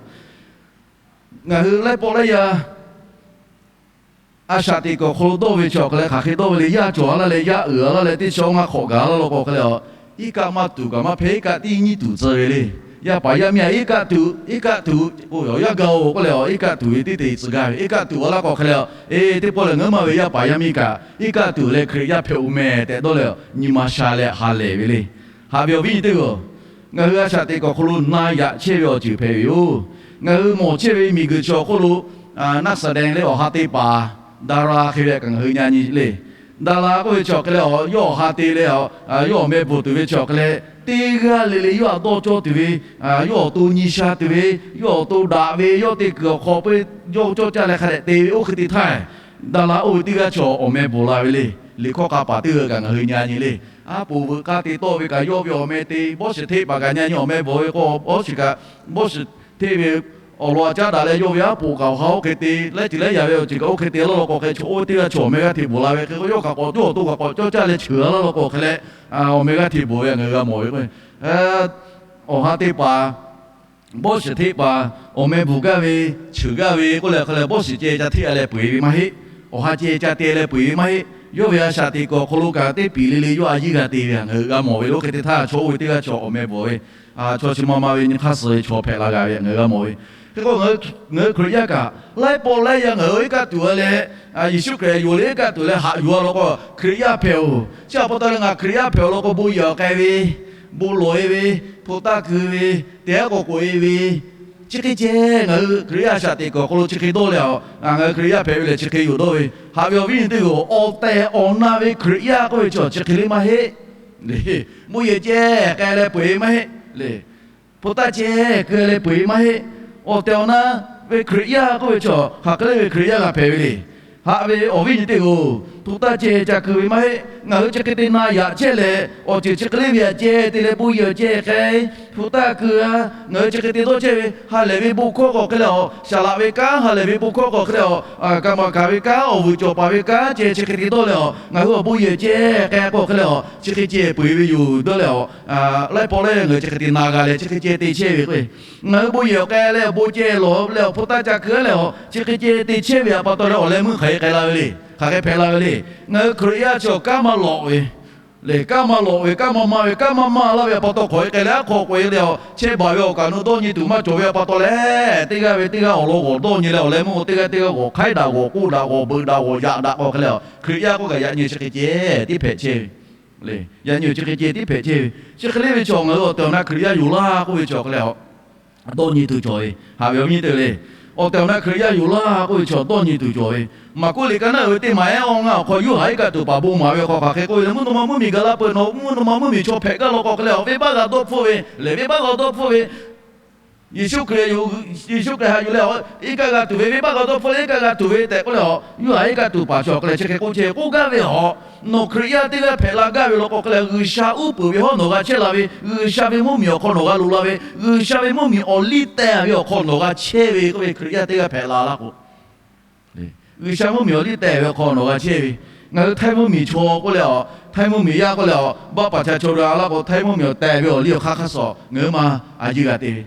Ngaˬ hui laiˉ pawˆ laiˉ yaˇ a shaꞈ teꞈ kuiˬ awˬ hk'aw lo dawˇ ve chi awˬ hk'aˬ hk'e le, hk'aˬ hk'e dawˇ ve le, yaˇ cawˬ-a laˇ leh yaˇ uiˍ-a laˇ leh teˇ chaw ngaˇ hk'awꞈ gaˬ laˇ law k'o hk'e leh, iˉ kaˆ maˇ tuˬ kaꞈ maˇ hpehˇ, iˉ kaˆ tiˉ nyiˇ tuˬ tcuh ve le. Yaˇ paˍ yaˇ miˇ-a iˉ kaˆ tuˬ, iˉ kaˆ tuˬ, yaˇ gaˇ-oˬ k'oˆ leh, iˉ kaˆ tuˬ ve teˇ te tcuh gaˇ ve, iˉ kaˆ tuˬ-a laˇ k'o hk'e leh, e, teˇ pawˆ lehˬ ngaˬ hui ma ve yaˇ paˍ yaˇ miˇ kaꞈ iˉ kaˆ tuˬ leh Hkriꞈ yaˇ hpehꞈ-oˬ mehˍ tehꞈ dawˇ leh, nyi ma sha leh ha lehˬ ve le. Haꞈ ve awˬ viˉ nyi teˇ g'aˇ-oˬ, ngaˬ hui a shaꞈ teꞈ kuiˬ awˬ hk'aw lo na yaꞈ chehˇ ve awˬ ceuˬ hpehꞈ ve yoˬ. Ngaˬ hui mawˬ chehˇ ve miˬguiˬ chi awˬ hk'oˆ lo นักแสดง leh awˬ ha te paˍ ดารา hk'e ve kaꞈ ngaˬ hui nyi nyi le. ดารา k'oˆ ve chi awˬ hk'e leh, yawˇ awˬ ha te leh, yawˇ awˬ meh bvuhˬ tuˬ ve chi awˬ hk'e leh, teˇ g'aˇ le le yawˇ htaꞈ dawˇ cawˇ tuˬ ve, yawˇ awˬ to nyi sha tuˬ ve, yawˇ awˬ to daꞈ ve, yawˇ te kuiˬ awˬ hk'aw peu yawˇ cawˇ caˇ leh hk'a dehꞈ te ve oˇ hk'e te htaˇ, ดารา oˇ ve teˇ g'aˇ chaw awˬ meh bvuhˬ la ve le. Liꞈ hkawˇ k'a paˍ teˇ g'aˇ kaꞈ ngaˬ hui nyi nyi le. Aˉ poˍ veuꞈ k'aˇ te tawˆ ve kaꞈ yawˇ ve awˬ meh te, bawˇ shiˍ hteˆ paˍ kaꞈ nyi nyi awˬ meh bvuhˬ ve k'o, bawˇ shiˍ kaꞈ, bawˇ shiˍ hteˆ ve awˬ lawn a caˉ daꞈ leh yawˇ ve aˉ poˍ kaꞈ awˬ ha oˇ hk'e te, laiˉ ceuˬ laiˉ yaꞈ ve awˬ ceuˬ kaꞈ oˇ hk'e te laˇ law k'o hk'e, chaw oˇ ve teˇ g'aˇ chaw awˬ meh g'aˇ hteꞈ bvuhˬ la ve hk'e k'o, yawˇ kaꞈ k'awꞈ yawˇ awˬ to kaꞈ k'awꞈ cawˇ caˇ leh cheuˬ-a laˇ law k'o hk'e leh, awˬ meh g'aˇ hteꞈ bvuhˬ ve ngaˬ hui g'a mawˬ ve k'o, awˬ ha te paˍ bawˇ shiˍ hteˆ paˍ awˬ meh bvuhˬ gaˇ ve, cheuˬ gaˇ ve k'oˆ leh hk'e leh, bawˇ shiˍ ceh ca hteˆ-a leh peu-eˬ ve maˇ heˆ. Awˬ ha ceh ca te leh peu-eˬ ve maˇ heˆ. Yawˇ ve a shaꞈ teꞈ kuiˬ awˬ hk'aw lo kaꞈ teˇ piˍ le le yawˇ a yiˇ g'a te ve ngaˬ hui g'a mawˬ ve le. Oˇ hk'e te htaˇ chaw oˇ ve teˇ g'aˇ chaw awˬ meh bvuhˬ ve, chaw chi ma ma ve nyi hk'aˇ suh ve chaw hpehꞈ la g'a ve ngaˬ hui g'a mawˬ ve. Hk'e k'o, ngaˬ hui Hkriꞈ yaˇ kaꞈ laiˉ pawˆ laiˉ yaˇ ngaˬ hui iˉ kaˆ tuˬ-a leh, Yeˍsuˆ Hkriꞈ yonˍ leh iˉ kaˆ tuˬ leh haꞈ yuˬ-a law k'o, Hkriꞈ yaˇ hpehꞈ-oˬ. Chi htaꞈ pa taw leh ngaˬ Hkriꞈ yaˇ hpehꞈ-oˬ law k'o, bon yehˬ awˬ k'ai ve, bon lawˬ-e ve, hpu taˇ keu ve, teˇ g'aˇ k'awꞈ k'oꞈ-e ve, chi hk'e ceh ngaˬ hui Hkriꞈ yaˇ a shaꞈ teꞈ kuiˬ awˬ hk'aw lo chi hk'e dawˇ leh, ngaˬ hui Hkriꞈ yaˇ hpehꞈ ve lehˬ chi hk'e yoˬ dawˇ ve. Haꞈ ve awˬ viˉ nyi teˇ g'aˇ-oˬ, awˬ tehˬ awˬ na ve Hkriꞈ yaˇ k'oˆ ve chi chi hk'e le maˇ heˆ. Bon yehˬ ceh k'ai leh peu-eˬ ve maˇ heˆ le. Hpu taˇ ceh keu leh peu-eˬ ve maˇ heˆ. Awˬ tehˬ awˬ na ve Hkriꞈ yaˇ k'oˆ ve chi hk'aˬ hk'e le ve Hkriꞈ yaˇ g'a hpehꞈ ve le. Haꞈ ve awˬ viˉ nyi teˇ g'aˇ-oˬ, hpu taˇ ceh ca keu ve maˇ heˆ. Ngaˬ hui chi hk'e te na yaꞈ chehˇ leh, awˬ ceuˬ chi hk'e le ve aꞈ ceh te leh bon yehˬ ceh k'ai, hpu taˇ keu a. Ngaˬ hui chi hk'e te dawˇ chehˇ ve ha lehˬ ve bon hkawˇ k'awꞈ hk'e leh a, saˍ laꞈ ve kanˉ ha lehˬ ve bon hkawˇ k'awꞈ hk'e leh a, kaˍ maˍ kaˍ ve kanˉ, awˬ vuiˬ cawˬ paˍ ve kanˉ ceh chi hk'e te dawˇ leh a, ngaˬ hui awˬ bon yehˬ ceh k'ai k'awꞈ hk'e leh a, chi hk'e ceh peu eˬ ve yoˬ dawˇ leh a, laiˉ pawˆ leh ngaˬ hui chi hk'e te na g'a leh chi hk'e ceh te chehˇ ve k'o, ngaˬ hui bon yehˬ awˬ k'ai leh awˬ bon ceh lawˬ leh awˬ hpu taˇ ca keu a leh a, chi hk'e ceh te chehˇ ve aꞈ pa taw leh awˬ leh meuˇ hk'aˬ hk'e k'ai la ve le. Hk'aˬ hk'e hpehꞈ la ve le. Ngaˬ hui Hkriꞈ yaˇ chi awˬ kanˉ maˇ lawꞈ ve lehˬ, kanˉ maˇ lawꞈ ve, kanˉ maˇ maˇ ve, kanˉ maˇ maˇ laˇ ve aꞈ pa taw hk'aˬ hk'e k'ai leh aˉ hk'aw k'oꞈ e leh a, chehˇ baˬ ve awˬ kaꞈ nu dawˇ nyi tuˬ maˇ cawˬ ve aꞈ pa taw leh, teˇ g'aˇ ve teˇ g'aˇ awˬ lawn g'awˬ dawˇ nyi leh awˬ leh meuˇ k'o teˇ g'aˇ teˇ g'aˇ g'awˬ hk'aiˉ daꞈ g'awˬ k'oˆ daꞈ g'awˬ beuꞈ daꞈ g'awˬ yaꞈ daꞈ k'o hk'e leh a, Hkriꞈ yaˇ k'oˆ kaꞈ yaꞈ nyi chi hk'e ceh tiˉ hpehꞈ chehˇ ve le. Yaꞈ nyi chi hk'e ceh tiˉ hpehꞈ chehˇ ve. Chi hk'e le ve chaw ngaˬ hui awˬ tehˬ awˬ na Hkriꞈ yaˇ yoˬ laˇ k'oˆ ve chaw hk'e leh a, dawˇ nyi tuˬ cawˬ ve. Haꞈ ve awˬ viˉ nyi teˇ le, awˬ tehˬ awˬ na Hkriꞈ yaˇ yoˬ laˇ k'oˆ ve chaw dawˇ nyi tuˬ cawˬ ve. Maˍkuˆ liꞈ ka naˉ uiˍ ve teˇ maˬ ehˉ awˇ ngaˇ awˬ hk'aw Yoˇhanˬ iˉ kaˆ tuˬ paˍ bon maˍ ve awˬ hk'aw hk'aˬ hk'e k'oˆ ve le, mvuhˇ naw ma mvuhˇmiˬ gaˬ la peuˬ, nawˬ mvuhˇ naw ma mvuhˇmiˬ chaw hpehꞈ gaˇ law k'o hk'e leh a, venˇbaˆ g'a dawˇ hpfuhˆ ve lehˬ, venˇbaˆ g'a dawˇ hpfuhˆ ve Yeˍsuˆ Hkriꞈ, Yeˍsuˆ Hkriꞈ haꞈ yuˬ leh a, iˉ kaˆ g'a tuˬ ve, venˇbaˆ g'a dawˇ hpfuhˆ leh iˉ kaˆ g'a tuˬ ve tehꞈ k'oˆ leh a, Yoˇhanˬ iˉ kaˆ tuˬ paˍ chaw hk'e leh chi hk'e k'oˆ chehˇ ve k'oˆ gaˇ ve a, nawˬ Hkriꞈ yaˇ teˇ g'aˇ hpehꞈ la gaˇ ve law k'o hk'e leh, G'uiˬsha uˉ peunˍ ve hawˉ nawˬ g'a chehˇ la ve, G'uiˬsha ve mvuhˇmiˬ awˬ hk'aw nawˬ g'a loꞈ la ve, G'uiˬsha ve mvuhˇmiˬ awˬ liˇ teh ve awˬ hk'aw nawˬ g'a chehˇ ve k'oˆ ve Hkriꞈ yaˇ teˇ g'aˇ hpehꞈ la laˇ k'o, G'uiˬsha mvuhˇmiˬ awˬ liˇ teh ve awˬ hk'aw nawˬ g'a chehˇ ve. Ngaˬ hui htaiˇ mvuhˇmiˬ chaw k'oˆ leh a, htaiˇ mvuhˇmiˬ yaˇ k'oˆ leh a, baˆ paˍ ca chaw a laˇ k'o, htaiˇ mvuhˇmiˬ awˬ teh ve awˬ liˇ awˬ hk'aˇ hk'aˇ suh ngaˬ hui ma a jiˇ g'a te ve.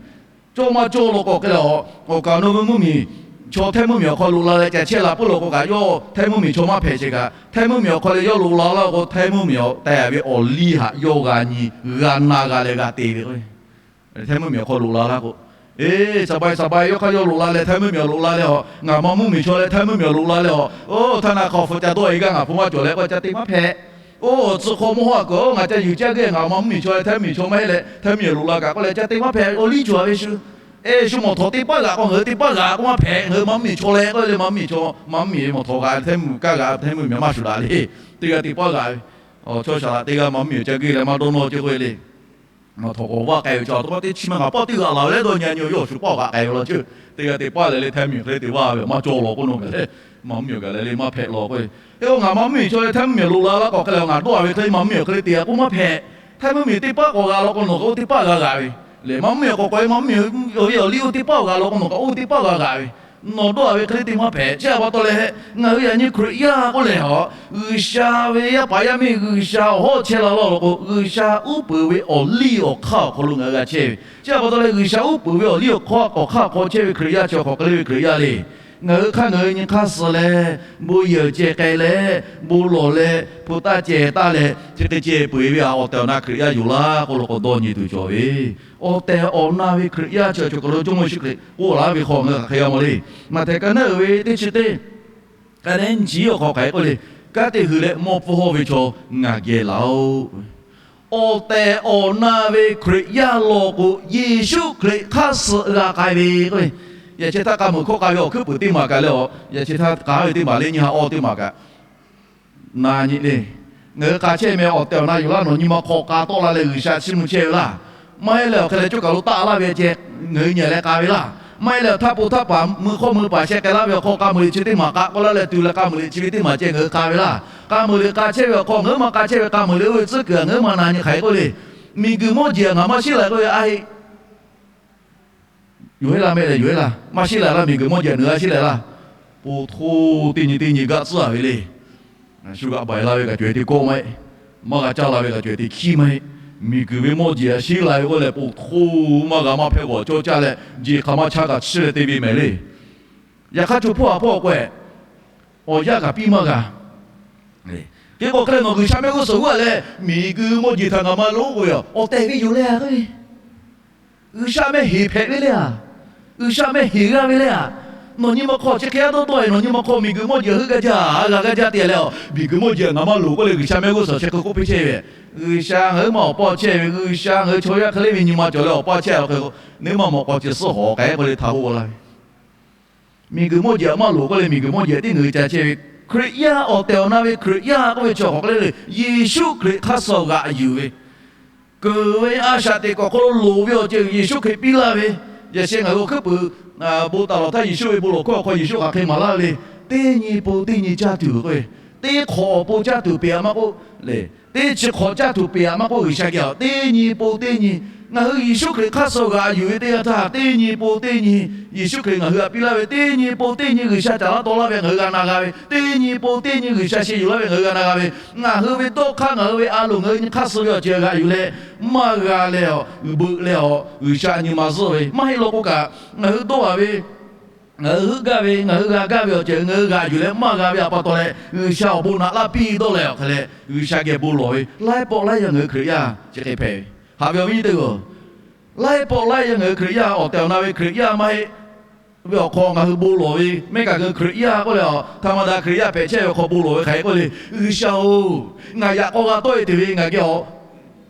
Cawˇ maˇ cawˇ law k'o hk'e leh a, awˬ kaˍ awˬ nu ve mvuhˇmiˬ chaw htaiˇ mvuhˇmiˬ awˬ hk'aw loꞈ la leh ca chehˇ la puiˉ law k'o kaꞈ, yawˇ htaiˇ mvuhˇmiˬ chaw maˇ hpehꞈ sheˍ kaꞈ, htaiˇ mvuhˇmiˬ awˬ hk'aw leh yawˇ loꞈ la laˇ k'o, htaiˇ mvuhˇmiˬ awˬ teh ve awˬ liˇ haꞈ yawˇ g'a nyi, g'a na g'a leh g'a te ve k'o, htaiˇ mvuhˇmiˬ awˬ hk'aw loꞈ la laˇ k'o, eˬ, saˍ baˍ saˍ baˍ yawˇ hk'aˇ yawˇ loꞈ la leh htaiˇ mvuhˇmiˬ awˬ loꞈ la leh a, ngaˬ ma mvuhˇmiˬ chaw leh htaiˇ mvuhˇmiˬ awˬ loꞈ la leh a, oˇ htaˇ na hk'aw hpu ca dawˇ e gaˇ ngaˬ hpu maˇ cawˬ leh k'o ca te maˇ hpehꞈ. Oˇ tcuh hk'aw mawˇ haw a kuiˬ ngaˬ ca yuˬ caˇ geh ngaˬ ma mvuhˇmiˬ chaw leh htaiˇ mvuhˇmiˬ chaw maˇ heˆ leh htaiˇ mvuhˇmiˬ awˬ loꞈ la kaꞈ k'oˆ leh ca te maˇ hpehꞈ. Awˬ liˇ cawˬ a ve shu, eˬ, shu mawˬ htawꞈ te paˆ g'aꞈ k'o ngaˬ hui te paˆ g'aꞈ k'oˆ maˇ hpehꞈ. Ngaˬ hui ma mvuhˇmiˬ chaw leh k'oˆ leh ma mvuhˇmiˬ chaw, ma mvuhˇmiˬ ve mawˬ htawꞈ g'a htaiˇ mvuhˇmiˬ kaˇ g'aꞈ htaiˇ mvuhˇmiˬ maˇ shuˍ daꞈ le. Teˇ g'aˇ te paˆ g'aꞈ ve, chaw shaˍ laꞈ teˇ g'aˇ ma mvuhˇmiˬ ca geh leh maˇ dawˇ nawˇ ceh k'oˆ e le. Ngaˬ htawꞈ k'awꞈ vaˇ k'ai ve chaw a htoꞈ ma teˇ chi ma ngaˬ paˆ teˇ g'aꞈ laˬ ve leh dawˇ nyi a nyi yawˇ awˬ shu paˆ g'aꞈ k'ai ve law ceuˬ. Teˇ g'aˇ te paˆ leh leh htaiˇ mvuhˇmiˬ hk'e le te vaˇ ve maˇ cawˇ law k'oˆ nawˬ kaꞈ leh, ma mvuhˇmiˬ awˬ kaꞈ leh le maˇ hpehꞈ law k'o, hk'e k'o ngaˬ ma mvuhˇmiˬ chaw leh htaiˇ mvuhˇmiˬ loꞈ la laˇ k'o hk'e leh ngaˬ dawˇ a ve hk'e le ma mvuhˇmiˬ awˬ hk'e le te a k'oˆ maˇ hpehꞈ. Htaiˇ mvuhˇmiˬ teˇ paˆ k'awꞈ g'a law k'o nawˬ kaꞈ oˇ teˇ paˆ g'a g'aꞈ ve lehˬ, ma mvuhˇmiˬ k'awꞈ k'awꞈ e ma mvuhˇmiˬ awˬ viˉ awˬ liˇ oˇ teˇ paˆ g'a law k'o nawˬ kaꞈ oˇ teˇ paˆ g'a g'aꞈ ve, nawˬ dawˇ a ve hk'e le te maˇ hpehꞈ. Chi aꞈ pa taw leh, ngaˬ hui yaꞈ nyi Hkriꞈ yaˇ k'oˆ leh a, G'uiˬsha ve yaˇ paˍ yaˇ miˇ G'uiˬsha awˬ hawˉ chehˇ la laˇ law k'o, G'uiˬsha uˉ peunˍ ve awˬ liˇ awˬ hk'aˇ awˬ hk'aw lo ngaˬ hui g'a chehˇ ve. Chi aꞈ pa taw leh G'uiˬsha uˉ peunˍ ve awˬ liˇ awˬ hk'aˇ awˬ hk'aˇ hk'aw chehˇ ve Hkriꞈ yaˇ chi hk'aˬ hk'e le ve Hkriꞈ yaˇ le. Ngaˬ hui hk'aˇ ngaˬ hui nyi hk'aˇ suh leh, bon yehˬ ceh k'ai leh, bon lawˬ leh hpu taˇ ceh taˇ leh chi hk'e ceh peu eˬ ve a awˬ tehˬ awˬ na Hkriꞈ yaˇ yoˬ laˇ k'oˆ law k'o dawˇ nyi tuˬ cawˬ ve. Awˬ tehˬ awˬ na ve Hkriꞈ yaˇ chi awˬ cawˬ kaˬ lo Jawˇmawˇ Yeˍsuˆ Hkriꞈ k'oˆ laˇ ve hk'aw ngaˬ hui hk'aˬ hk'e g'a mawˬ le. Maꞈhtehˍ ka naˉ uiˍ ve teˇ chi teˇ, ka neˉ nyiˇ chi awˬ hk'aw hk'aˬ hk'e k'oˆ le, Kanˉ te hui leh mawˇ pfuhˇ hawˇ ve chaw ngaˬ geh laˬ-oꞈ. Awˬ tehˬ awˬ na ve Hkriꞈ yaˇ law k'o, Yeˍsuˆ Hkriꞈ hk'aˇ suh g'a k'ai ve k'o, yaꞈ chehˇ htaˇ k'a muiˬ hkawˇ k'a ve awˬ hkuiˉ puiˍ teˇ maˬ kaꞈ leh a, yaꞈ chehˇ htaˇ k'a ve teˇ maˬ leh nyi ha awˇ teˇ maˬ kaꞈ na nyi le. Ngaˬ hui k'a chehˇ meh awˬ tehˬ awˬ na yoˬ laˇ, nawˬ nyi ma hk'aw k'a tawˆ la leh G'uiˬsha chiˇ mvuh chehˇ ve laˇ. Maˇ heˆ leh awˬ hk'e leh cawˇ kaˬ lo taˆ laˇ ve ceh ngaˬ hui nyi leh k'a ve laˇ. Maˇ heˆ leh htaˇ po htaˇ paˍ mui hk'awˇ mui paˍ sheh k'ai laˇ ve awˬ hk'aw k'a muiˬ liꞈ chi teˇ maˬ k'a k'oˆ laˇ leh tu leh k'a muiˬ liꞈ chi ve teˇ maˬ ceh ngaˬ hui k'a ve laˇ. K'a muiˬ liꞈ k'a chehˇ ve awˬ hk'aw ngaˬ hui maˇ k'a chehˇ ve k'a muiˬ liꞈ oˇ ve tcuhˉ kuiˬ a ngaˬ hui maˇ na nyi hk'aˬ hk'e k'oˆ le. Miˬguiˬ mawˇ jeˬ a ngaˬ maˇ sheˉ la k'oˆ ve a heˆ. Yoˬ heˆ laˇ mehˆ leh yoˬ heˆ laˇ. Maˇ sheˉ la laˇ, miˬguiˬ mawˇ jeˬ a ngaˬ g'a sheˉ la laˇ. Po htoˇ teˇ nyi teˇ nyi gaˆ tcuhˉ a ve le. Shu g'a baiˬ la ve kaꞈ cawˬ e teˇ kawˆ maˇ heˆ. Maˇ g'a caˇ la ve kaꞈ cawˬ e teˇ hkiˇ maˇ heˆ. Miˬguiˬ ve mawˇ jeˬ a sheˉ la ve k'oˆ leh po htoˇ maˇ g'a maˇ hpehˇ g'awˬ cawˇ caˇ leh jeˬ hk'aˬ maˇ chaˇ kaꞈ chiˇ leh te ve mehˍ le. Yaꞈ hk'aˇ co hpawˇ a hpawˇ k'o, awˬ yanˇ kaꞈ piˇ maˇ g'a. Hk'e k'o hk'e leh nawˬ G'uiˬsha mehˆ g'uˇ suhˍ g'uˇ a leh miˬguiˬ mawˇ jeˬ htaꞈ ngaˬ maˇ loꞈ k'oˆ ve awˬ tehˬ ve yoˬ le a k'o, G'uiˬsha mehˆ heˍ hpehꞈ ve le a. G'uiˬsha mehˆ heˍ g'a ve le a. Nawˬ nyi ma hk'aw chi hk'e a dawˇ dawˇ e, nawˬ nyi ma hk'aw miˬguiˬ mawˇ jeˬ a heuˆ gaˇ jaˇ, a g'a gaˇ jaˇ te leh a, miˬguiˬ mawˇ jeˬ a ngaˬ maˇ loꞈ k'oˆ leh G'uiˬsha mehˆ g'uˇ suhˍ chi hk'e k'oˆ piˇ chehˇ ve. G'uiˬsha ngaˬ hui ma awˬ paˇ chehˇ ve, G'uiˬsha ngaˬ hui chaw yaˇ hk'e le ve nyi ma cawˬ leh awˬ paˇ chehˇ a hk'e k'o, neˇ maˇ mawꞈ k'aw ce suhˉ hawˍ k'ai k'oˆ le htaꞈ k'oˆ laˇ ve. Miˬguiˬ mawˇ jeˬ a maˇ loˍ k'oˆ leh miˬguiˬ mawˇ jeˬ tiˉ ngaˬ hui ca chehˇ ve, Hkriꞈ yaˇ awˬ tehˬ awˬ na ve Hkriꞈ yaˇ k'oˆ ve chaw hk'aˬ hk'e le le, Yeˍsuˆ Hkriꞈ hk'aˇ suh g'aꞈ yuˬ ve, keunˍ ve a shaꞈ teꞈ k'awꞈ hk'aw lo loˍ ve awˬ ceuˬ Yeˍsuˆ Hkriꞈ piˇ laˇ ve. Yaꞈ sheh ngaˬ hui awˬ hkuiˉ puiˍ bon taˍ lawˬ htaˇ Yeˍsuˆ ve bon lawˬ hkawˇ awˬ hk'aw Yeˍsuˆ hk'aˬ hk'e maˍ laˇ ve le. Teˇ nyi po teˇ nyi caˇ tuˬ k'o, Teˇ hk'awꞈ awˬ pon caˇ tuˬ peꞈ-a maˇ k'oˆ le, teˇ chi hk'awꞈ caˇ tuˬ peꞈ-a maˇ k'oˆ, G'uiˬsha geh-a teˇ nyi po teˇ nyi, ngaˬ hui Yeˍsuˆ Hkriꞈ hk'aˇ suh g'aꞈ yuˬ ve teˇ yanˇ htaˇ, teˇ nyi po teˇ nyi Yeˍsuˆ Hkriꞈ ngaˬ hui htaꞈ piˇ laˇ ve, teˇ nyi po teˇ nyi G'uiˬsha caˍ laˇ taw laˇ ve ngaˬ hui g'a na g'a ve, teˇ nyi po teˇ nyi G'uiˬsha sheh yuˬ laˇ ve ngaˬ hui g'a na g'a ve, ngaˬ hui ve dawˇ hk'aˇ ngaˬ hui ve a loˍ ngaˬ hui nyi hk'aˇ suh ve awˬ ceuˬ g'aꞈ yuˬ leh maˇ g'a leh awˬ, beuꞈ leh awˬ, G'uiˬsha nyi ma zuhˆ ve maˇ heˆ law k'o kaꞈ, ngaˬ hui dawˇ-a ve, ngaˬ hui heuˆ gaˇ ve, ngaˬ hui g'a gaˇ ve awˬ ceuˬ ngaˬ hui g'aꞈ yuˬ leh maˇ g'a ve htaꞈ pa taw leh, G'uiˬsha awˬ bon naꞈ laˇ piˇ dawˇ leh awˬ hk'e leh G'uiˬsha geh bon lawˬ ve, laiˉ pawˆ laiˉ yanˇ ngaˬ hui Hkriꞈ yaˇ chi hk'e hpehꞈ ve. Haꞈ ve awˬ viˉ nyi teˇ-oˬ, laiˉ pawˆ laiˉ yanˇ ngaˬ hui Hkriꞈ yaˇ awˬ tehˬ awˬ na ve Hkriꞈ yaˇ maˇ heˆ ve awˬ hk'aw ngaˬ hui bon lawˬ ve mehˆ kaꞈ ngaˬ hui Hkriꞈ yaˇ k'oˆ leh a, htaꞈ ma daꞈ Hkriꞈ yaˇ hpehꞈ chehˇ ve awˬ hk'aw bon lawˬ ve hk'aˬ hk'e k'oˆ le, G'uiˬsha-oˬ, ngaˬ yaꞈ k'aw g'a tawˆ-e tuˬ ve ngaˬ geh awˬ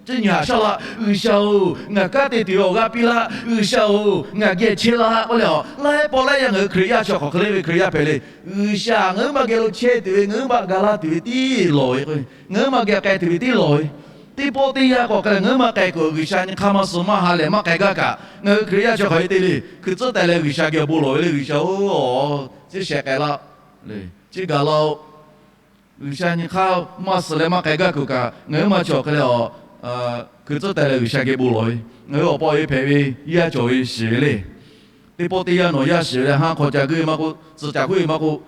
ciˉ nyi haꞈ shaˉ laˇ, G'uiˬsha-oˬ, ngaˬ kanˉ te tuˬ ve awˬ g'aˇ piˇ laˇ, G'uiˬsha-oˬ, ngaˬ geh chehˇ laˇ k'oˆ leh a, laiˉ pawˆ laiˉ yanˇ ngaˬ hui Hkriꞈ yaˇ chi awˬ hk'aˬ hk'e le ve Hkriꞈ yaˇ hpehꞈ le. G'uiˬsha ngaˬ hui maˇ geh lo chehˇ tuˬ ve ngaˬ hui maˇ ga laˇ tuˬ ve tiˉ lawˬ ve k'o, ngaˬ hui maˇ geh k'ai tuˬ ve tiˉ lawˬ ve, teˇ pawˆ teˇ yanˇ k'awꞈ k'ai leh ngaˬ hui maˇ k'ai kuˬ, G'uiˬsha nyi hk'aˇ maˇ suh maˇ ha lehˬ maˇ k'ai gaˇ kaꞈ, ngaˬ hui Hkriꞈ yaˇ chi hk'aˬ hk'e te le, hkui tcuhˉ teh leh G'uiˬsha geh bon lawˬ ve le, G'uiˬsha-oˬ, ciˉ sheh k'ai laˇ, ciˉ ga laˇ-oˆ. G'uiˬsha nyi hk'aˇ maˇ suh leh maˇ k'ai gaˇ kuˬ kaꞈ, ngaˬ hui maˇ chi awˬ hk'e leh a, hkui tcuhˉ teh leh G'uiˬsha geh bon lawˬ ve, ngaˬ hui awˬ pa awˬ e hpehꞈ ve yaˇ cawˬ ve shiˍ ve le. Teˇ pawˆ teˇ yanˇ nawˬ yaˇ shiˍ ve leh haˉ hk'aw ca guˇ ve maˇ k'oˆ, tcuh caꞈ huˉ ve maˇ k'oˆ,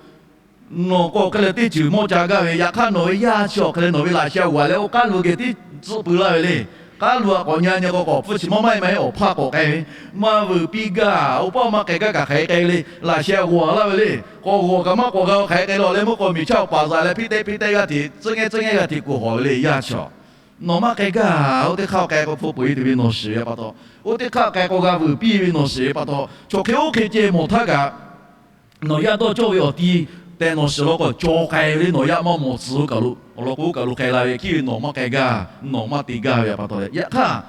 nawˬ k'o hk'e leh teˇ ceuˬ mawˇ ca gaˇ ve, yaꞈ hk'aˇ nawˬ ve yaˇ chi awˬ hk'e leh nawˬ ve laꞈ sheh g'aꞈ leh oˇ k'aˉ lu geh tiˉ tcuhˆ pui laˇ ve le. K'aˉ lu-a k'awꞈ nyi nyi k'o k'awꞈ hpfuhˇ chi mawˇ maˇ e maˇ e awˬ hpaˇ k'awꞈ k'ai ve, maˇ vuiˬ piˇ gaˇ, oˇ paˆ maˇ k'ai gaˇ kaꞈ hk'aˬ hk'e k'ai ve le. Laꞈ sheh g'aꞈ laˇ ve le. K'awꞈ g'awˬ kaꞈ maˇ k'awꞈ g'a hk'aˬ hk'e k'ai leh awˬ leh meuˇ k'awꞈ miˬ chaˇ awˬ paˍ zaꞈ leh hpiˇ tehˆ hpiˇ tehˆ g'aˇ hteꞈ tcuhˉ ngehˇ tcuhˉ ngehˇ g'aˇ hteꞈ kuˬ hawˬ ve le yaˇ chi a. Nawˬ maˇ k'ai gaˇ, oˇ teˇ hk'aˇ k'ai k'o hpu peuˬ-e tuˬ ve nawˬ shiˍ ve pa taw, oˇ teˇ hk'aˇ k'ai k'o g'a vuiˬ piˇ ve nawˬ shiˍ ve pa taw, chaw hk'e oˇ hk'e ceh mawˬ htaˇ kaꞈ, nawˬ yaˇ dawˇ cawˇ ve awˬ ti tehꞈ nawˬ shiˍ law k'o cawˬ k'ai ve le. Nawˬ yaˇ maˇ mawˬ tcuh oˇ kaˬ lo awˬ lawn k'o oˇ kaˬ lo k'ai la ve hkiˉ ve nawˬ maˇ k'ai gaˇ, nawˬ maˇ te gaˇ ve pa taw leh. Yaꞈ hk'aˇ,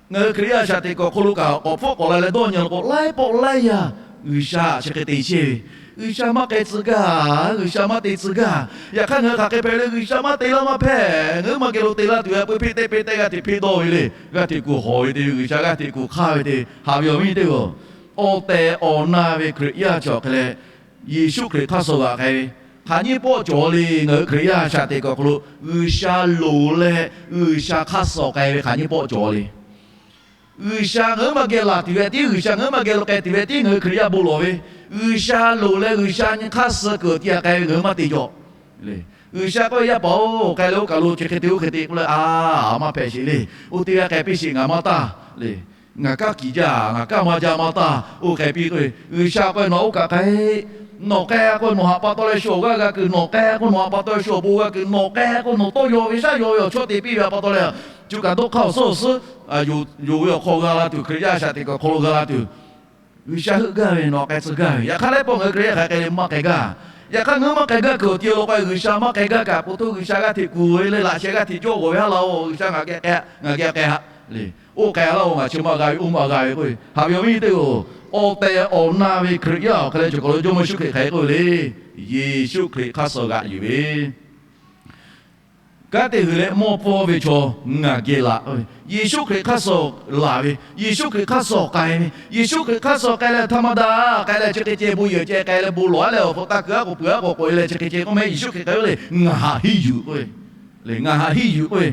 ngaˬ hui Hkriꞈ yaˇ shaꞈ teꞈ kuˬ awˬ hk'aw lo kaꞈ k'awꞈ hpfuhˆ k'awꞈ la leh dawˇ nyi la k'o, laiˉ pawˆ laiˉ yaˇ G'uiˬsha chi hk'e te chehˇ ve, G'uiˬsha maˇ k'ai tcuh gaˇ, G'uiˬsha maˇ te tcuh gaˇ. Yaꞈ hk'aˇ ngaˬ hui hk'aˬ hk'e hpehꞈ le, G'uiˬsha maˇ te laˇ maˇ hpehꞈ, ngaˬ hui maˇ geh lo te laˇ tuˬ ve a peu hpiˇ tehˆ hpiˇ tehˆ g'aˇ hteꞈ hpiˇ dawˇ ve le. G'aˇ hteꞈ kuˬ hawˬ ve te ve, G'uiˬsha g'aˇ hteꞈ kuˬ hk'aˇ ve te ve. Haꞈ ve awˬ viˉ teˇ-oˬ, awˬ tehˬ awˬ na ve Hkriꞈ yaˇ chi awˬ hk'e leh, Yeˍsuˆ Hkriꞈ hk'aˇ suh g'aꞈ k'ai ve, hk'aˬ nyiˇ pawˆ cawˬ le. Ngaˬ hui Hkriꞈ yaˇ shaꞈ teꞈ kuˬ awˬ hk'aw lo G'uiˬsha loˍ leh G'uiˬsha hk'aˇ suh k'ai ve hk'aˬ nyiˇ pawˆ cawˬ le. G'uiˬsha ngaˬ hui maˇ geh laˬ tuˬ ve tiˉ, G'uiˬsha ngaˬ hui maˇ geh lo k'ai tuˬ ve tiˉ ngaˬ hui Hkriꞈ yaˇ bon lawˬ ve, G'uiˬsha loˍ leh G'uiˬsha nyi hk'aˇ suh kuiˬ awˬ ti htaꞈ k'ai ve ngaˬ hui maˇ te jaw le. G'uiˬsha k'oˆ ve, Yaˇ paˍ-oˬ, k'ai leh oˇ kaˬ lo chi hk'e te oˇ hk'e te k'oˆ leh, a, maˇ hpehꞈ sheˍ le. Oˇ teˇ g'aˇ k'ai piˇ sheˍ, ngaˬ maˇ taˇ le. Ngaˬ kaˇ kiˬ jaˇ, ngaˬ kaˇ maˇ jaˇ maˇ taˇ, oˇ k'ai piˇ k'o, G'uiˬsha k'oˆ ve, Nawˬ oˇ kaꞈ k'ai. Nawˬ k'ai k'o nawˬ htaꞈ pa taw leh shu awˬ g'aˇ g'a kuiˬ, nawˬ k'ai k'o nawˬ htaꞈ pa taw leh shu awˬ bon g'a kuiˬ, nawˬ k'ai k'o nawˬ tawˇ yaw ve shaˉ yaw ve awˬ chawˇ te piˇ ve htaꞈ pa taw leh, co kaˬ dawˇ hk'aˇ awˬ suhˉ awˬ suhˉ yonˍ ve awˬ hk'aw g'a la tuˬ, Hkriꞈ yaˇ shaꞈ teꞈ kuˬ awˬ hk'aw lo g'a la tuˬ, G'uiˬsha heuˆ gaˇ ve, nawˬ k'ai tcuh gaˇ ve. Yaꞈ hk'aˇ laiˉ pawˆ ngaˬ hui Hkriꞈ yaˇ hk'aˬ hk'e le maˇ k'ai gaˇ. Yaꞈ hk'aˇ ngaˬ hui maˇ k'ai gaˇ kuiˬ awˬ ti lo k'ai, G'uiˬsha maˇ k'ai gaˇ kaꞈ, po htoˇ G'uiˬsha g'aˇ hteꞈ kuˬ ve le, laꞈ sheh g'aˇ hteꞈ jawˇ g'awˬ ve haˉ laˇ-oˬ, G'uiˬsha ngaˬ geh k'ai, ngaˬ geh k'ai haꞈ le. Oˇ k'ai laˇ-oˬ, ngaˬ chi maˇ g'a ve, oˇ maˇ g'a ve k'oˆ ve. Haꞈ ve awˬ viˉ teˇ-oˬ, awˬ tehˬ awˬ na ve Hkriꞈ yaˇ awˬ hk'e leh cawˬ kaˬ lo Jawˇmawˇ Yeˍsuˆ Hkriꞈ hk'aˬ hk'e k'oˆ ve le. Yeˍsuˆ Hkriꞈ hk'aˇ suh g'aꞈ yuˬ ve kanˉ te hui leh mawˇ pawˇ ve chaw ngaˬ geh laꞈ. Yeˍsuˆ Hkriꞈ hk'aˇ suh laˬ ve, Yeˍsuˆ Hkriꞈ hk'aˇ suh k'ai ve, Yeˍsuˆ Hkriꞈ hk'aˇ suh k'ai leh htaˇ maˇ daꞈ k'ai leh chi hk'e ceh bon yehˬ ceh k'ai leh bon lawˬ-a leh awˬ hk'aw taˇ kuiˬ aˉ k'oˍ pui aˉ k'oˍ k'oꞈ-e leh chi hk'e ceh k'oˆ meh, Yeˍsuˆ Hkriꞈ k'ai ve le, ngaˬ htaꞈ hiˇ yuˬ k'oˆ ve, ngaˬ htaꞈ hiˇ yuˬ k'oˆ ve,